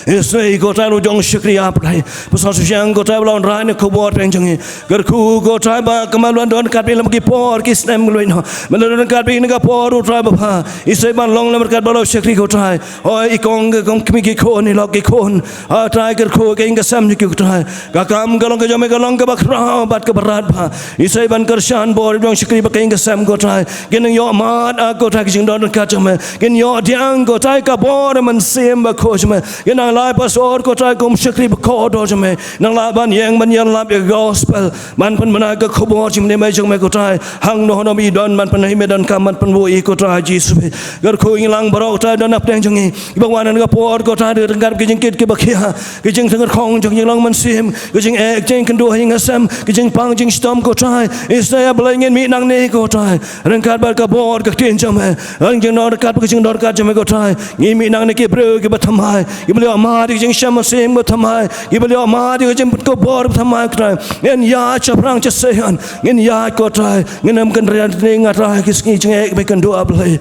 Isynei ko Trai, u jong shakri, A Blei. Pasal Susiang ko Trai, ba la wanrah ïa ka khubor kyrteng jong ngi. Kyrkhu ko Trai ba kumba la don ryngkat bad ngi lem ki por ki snem ki lwet noh, me la don ryngkat bad ngi na ka por, u Trai babha. Isynei ban long lem ryngkat bad u shakri ko Trai. Hoi i kong, ki kong kmie ki khun, i lok ki khun. A Trai, kyrkhu keiñ ka sem jong ki ko Trai. Ka kam ka long ka jong me, ka long kaba khraw bad kaba radbah. Isynei ban kyrshan bor ïa u jong shakri ba keiñ ka sem ko Trai. Kin nang ïoh mad a ko Trai ka jingdon ryngkat jong me. Kin ïoh pdiang ko Trai ka bor mynsiem bakhuid jong me. Kin nang lai pastor ko Trai kum shakri bakordor jong me. Nang lah ban ïeng ban ïalap ïa ka gospel, ban pynbna ka khubor jingmane jong me ko Trai. Hangno hangno ba i don, ban pynheh, me donkam ban pynbor i ko Trai Jisu phi. Kyrkhu ïa ngi lang baroh ko Trai, don hapdeng jong ngi. Kiba wan ha kane ka por ko Trai, ryngkat ki jingkit kiba khia, ki jingtngen khong jong ki jinglong mynsiem, ki jingeh, ki jingkynduh ïing ha sem, ki jingpang jingshitom ko Trai. Isynei, A Blei, ngin mih nangne ko Trai, ryngkat bad ka bor ka ktien jong me. Ngan jingdon ryngkat bad ka jingdon ryngkat jong me ko Trai. Ngi mih nangne ki briew kiba thymmai, kiba la ïoh mad ïa ka jingshem mynsiem ba thymmai, kiba la ïoh mad ïa ka jingpynkupbor ba thymmai ko Trai. Ngin ïaid shaphrang sha Sion, ngin ïaid ko Trai. Ngin ym kynriah, ngin ym kynriah ha ki sngi jingeh ba kynduh, A Blei.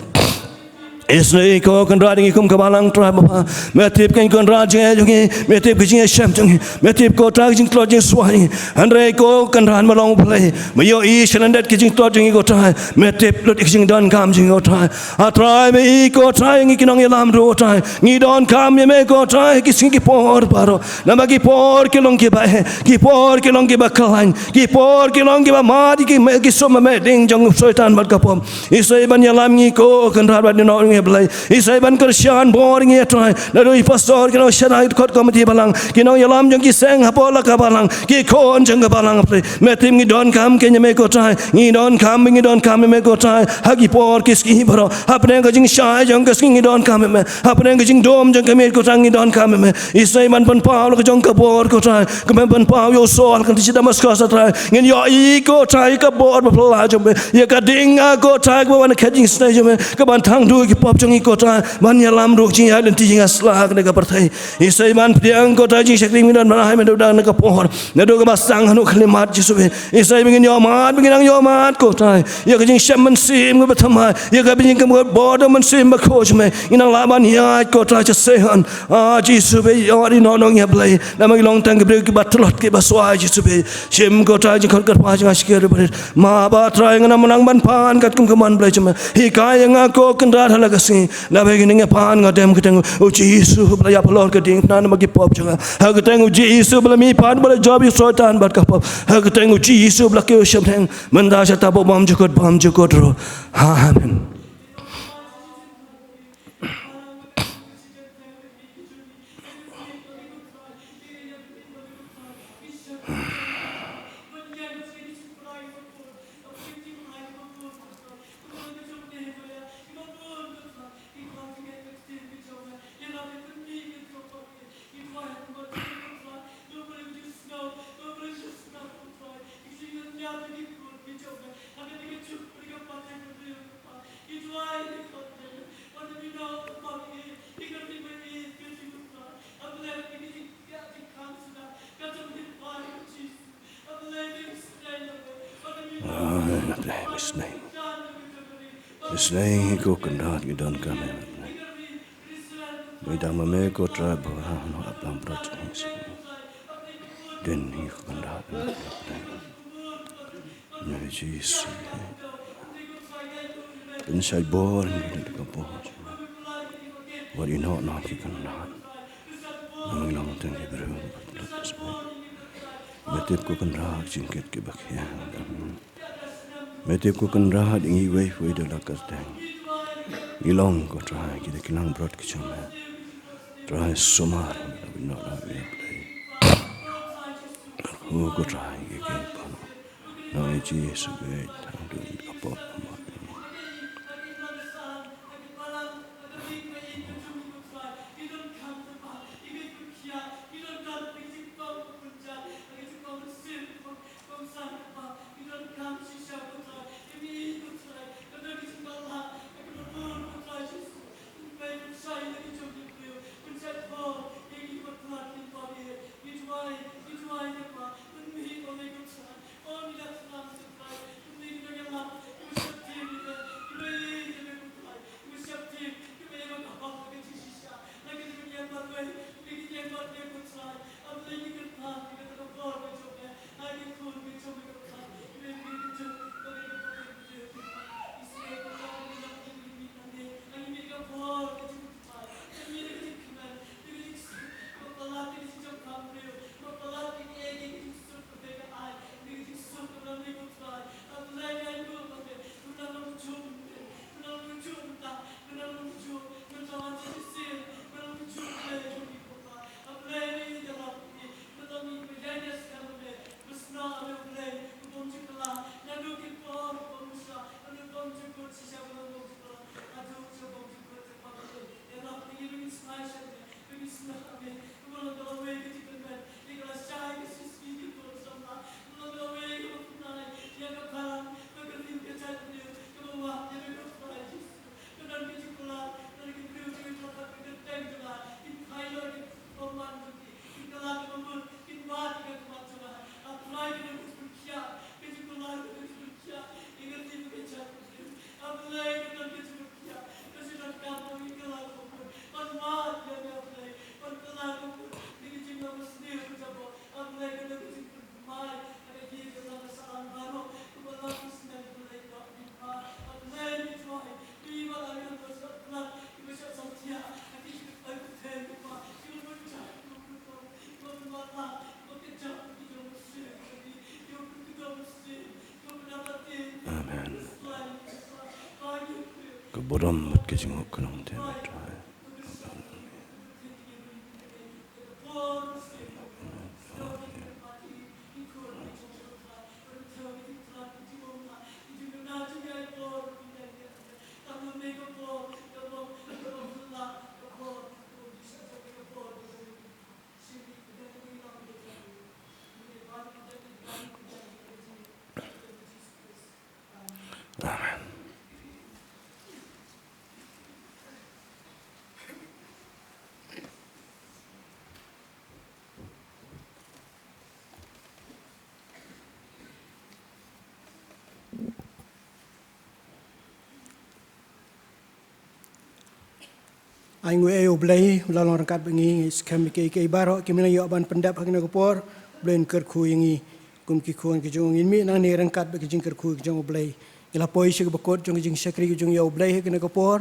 Isynei ko Kynrad ïa ngi kum ka balang Trai babha. Me tip keiñ ko Kynrad jingeh jong ngi, me tip ka jingïashem jong ngi, me tip ko Trai ka jingtlot jingswai jong ngi. Hynrei ko Kynrad, me long U Blei, me ïohi sha lyndet ki jingtlot jong ngi ko Trai. Me tip lut ïa ki jingdonkam jong ngi ko Trai. A Trai, me i ko Trai, ngi ki nongïalam ruh Trai, ngi donkam ïa me ko Trai ki sngi ki por baroh. Namar ki por ki long kiba eh, ki por ki long kiba khlaiñ, ki por ki long kiba mad ïa ki me, ki sumar meding jong u Soitan bad ka pop. Isynei ban ïalam ngi ko Kynrad bad ïehnoh ngi, A Blei. Isynei ban kyrshan bor ngi, A Trai. Naduh i pastor, ki nongshakri, ki kot komiti balang, ki nongïalam jong ki seng hapoh la ka balang, ki khun jong ka balang, A Blei. Me tip ngi donkam keiñ ïa me ko Trai. Ngi donkam, ngi donkam ïa me ko Trai. Ha ki por ki sngi baroh, hapdeng ka jingshai jong ka sngi ngi donkam ïa me. Hapdeng ka jingdum jong ka miet ko Trai ngi donkam ïa me. Isynei ban pynpaw la ka jong ka bor ko Trai, kumba pynpaw ïa u Saul ha ka lynti Damaskos, A Trai. Ngin ïohi ko Trai ka bor ba phylla jong me, ïa ka ding, A ko Trai, kaba wan na ka jingisynei jong me, kaban thang duh ïa ki pop jong ngi ko Trai, ban ïalam ruh jingïaid lynti jingïasla ha kane ka pyrthei. Isynei ban pdiang ko Trai jingshakri ngi don ban ai, me dang na ka por, naduh kaba sdang haduh khyllipmat, Jisu phi. Isynei ba ngin ïoh mad, ba ngin nang ïoh mad ko Trai ïa ka jingshem mynsiem kaba thymmai, ïa ka jingkynmaw bor da mynsiem bakhuid jong me. Ngin nang lah ban ïaid ko Trai sha Sion. A Jisu phi, ïoh ïehnoh ngi, A Blei. Namar ngi long tang ki briew kiba tlot, kiba swai, Jisu phi. Shim ko Trai jingkhot kyrpad jong nga sha ki riewpalit. Map, A Trai, ngan ym nang ban pan katkum ka mon Blei jong me. Hikai ïa nga ko Kynrad ha la ka sngi. Naba kine ngi pan, nga dem ha ka kyrteng u Jisu ba la ïaphlur ka diengphna namar ki pop jong nga. Ha ka kyrteng u Jisu ba la mihpat, ba la jop ïa u Soitan bad ka pop. Ha ka kyrteng u Jisu ba la kiew shaphrang. Mynta shata hapoh bymjukut bymjukut ruh. Amen. Isynei, isynei ko Kynrad, ngi donkam ïa me. Bad dang ma me ko Trai ba ngi ap langbrot jong ngi. Dei ngi ko Kynrad, ngi donkam ïa me. Jisu. Pynshai bor ngi da ka bor. Wat ïehnoh noh ki Kynrad. Ngi long tang ki briew. Me tip ko Kynrad jingkit kiba khia. Me tip ko Kynrad ngi wei wei da la ka kyrteng. Ngi long ko Trai ki da ki langbrot ki jong me. Trai sumar, ïehnoh noh ïa me. Ko Trai ngi ki pan. Nong Jisu beit tang dun ka pop. Amen. Ka burom bad ka jingngop ka long te, Trai. Amen. Ai nguh ïa U Blei, u la long ryngkat bad ngi, ngi skhem ïa kiei kiei baroh kiba ngi la ïoh ban pyndep ha kane ka por, U Blei un kyrkhu ïa ngi kum ki khun ki jong u. Ngin mih nangne ryngkat bad ka jingkyrkhu ka jong U Blei. Ngi la poi sha kaba kut jong ka jingshakri ka jong ïa U Blei ha kane ka por.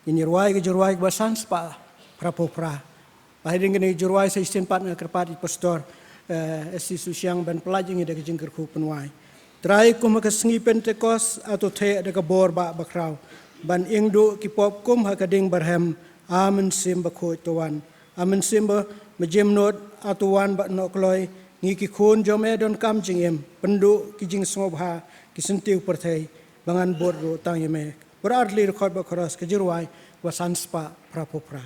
Ngin ïa rwai ka jingrwai kaba san spah phra phew phra. Ba hapdeng kane ka jingrwai sa shisien pat nga kyrpad ïa u Pastor, eh, S C Susiang ban pyllait ïa ngi da ka jingkyrkhu pynwai. Trai, kum ha ka sngi Pentekost, hato theh da ka bor ba bakhraw ban ieng duh ki pop kum ha ka ding barhem, A Mynsiem Bakhuid to wan. A Mynsiem ba jemnud, hato wan bad noh kloi, ngi ki khun jong me donkam jingim, pynduh ki jingsngewbha, ki syntiew pyrthei, ba ngan bud ruh tang ïa me. Bad ar tylli dkhot bad chorus ka jingrwai kaba san spah phra phew phra.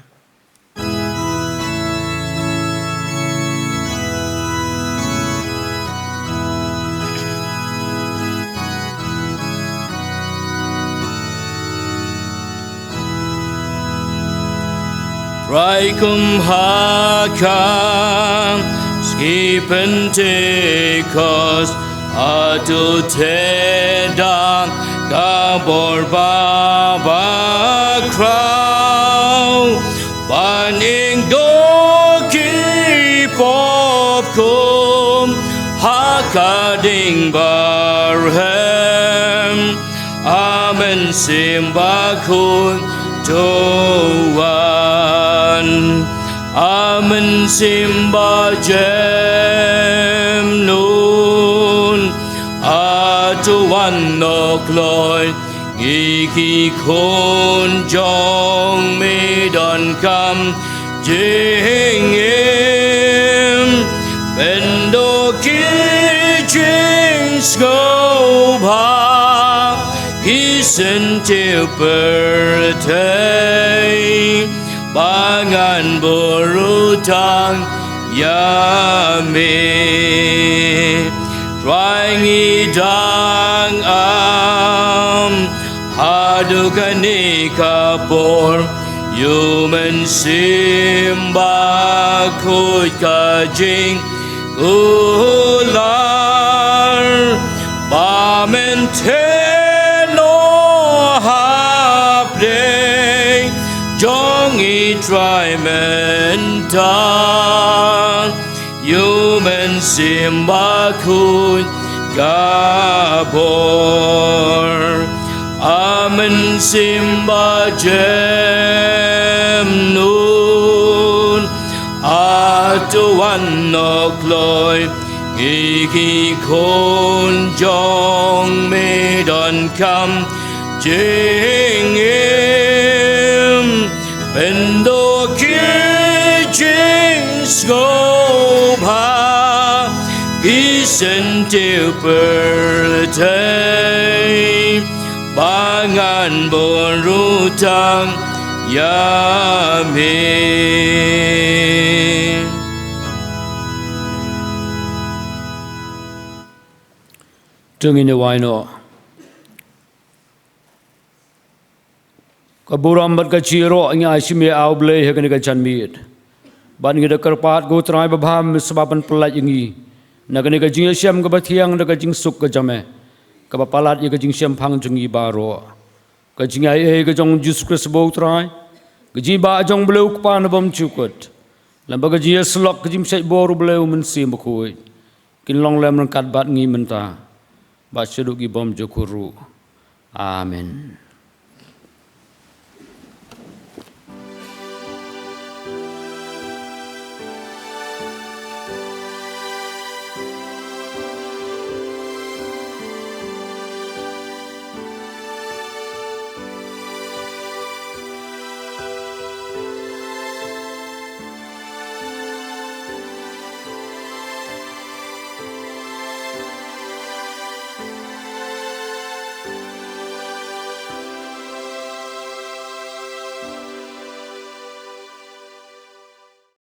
Trai, kum ha ka sngi Pentekost, hato theh da ka bor ba bakhraw ban ieng duh ki pop kum ha ka ding barhem, A Mynsiem Bakhuid to wan. A Mynsiem ba jemnud, hato wan noh kloi, ngi ki khun jong me donkam jingim, pynduh ki jingsngew Syntiew pyrthei ba ngan buhrieh tang ïa me. Trai, ngi dang am haduh kane ka por, ïa u Mynsiem Bakhuid ka jing kular ba men theh noh hapdeng jong ngi Trai mynta. Ïa u Mynsiem Bakhuid ka bor, a Mynsiem ba jem nun, a to wan noh kloi, ngi ki khun jong me donkam jingim, pynduh ki jingsngewbha ki syntiew pyrthei ba ngan buhrieh tang ïa me. To ngin ïa wai noh. Ka burom bad ka jingïaroh ngi ai sha me, A Blei, ha kane ka janmiet. Bad ngi da kyrpad ko Trai ba bha me sa ba pynpyllait ïa ngi na kane ka jingïashem kaba thiang da ka jingsuk ka jong me, kaba palat ïa ka jingshemphang jong ngi baroh. Ka jingaiei ka jong U Jisu Khrist ba U Trai, ka jingbah jong U Blei U Kpa na bymjukut, lem bad ka jingïasyllok ka jingpynshait bor U Blei U Mynsiem Bakhuid, kin long lem ryngkat bad ngi mynta bad shaduh ki bymjukut ruh. Amen.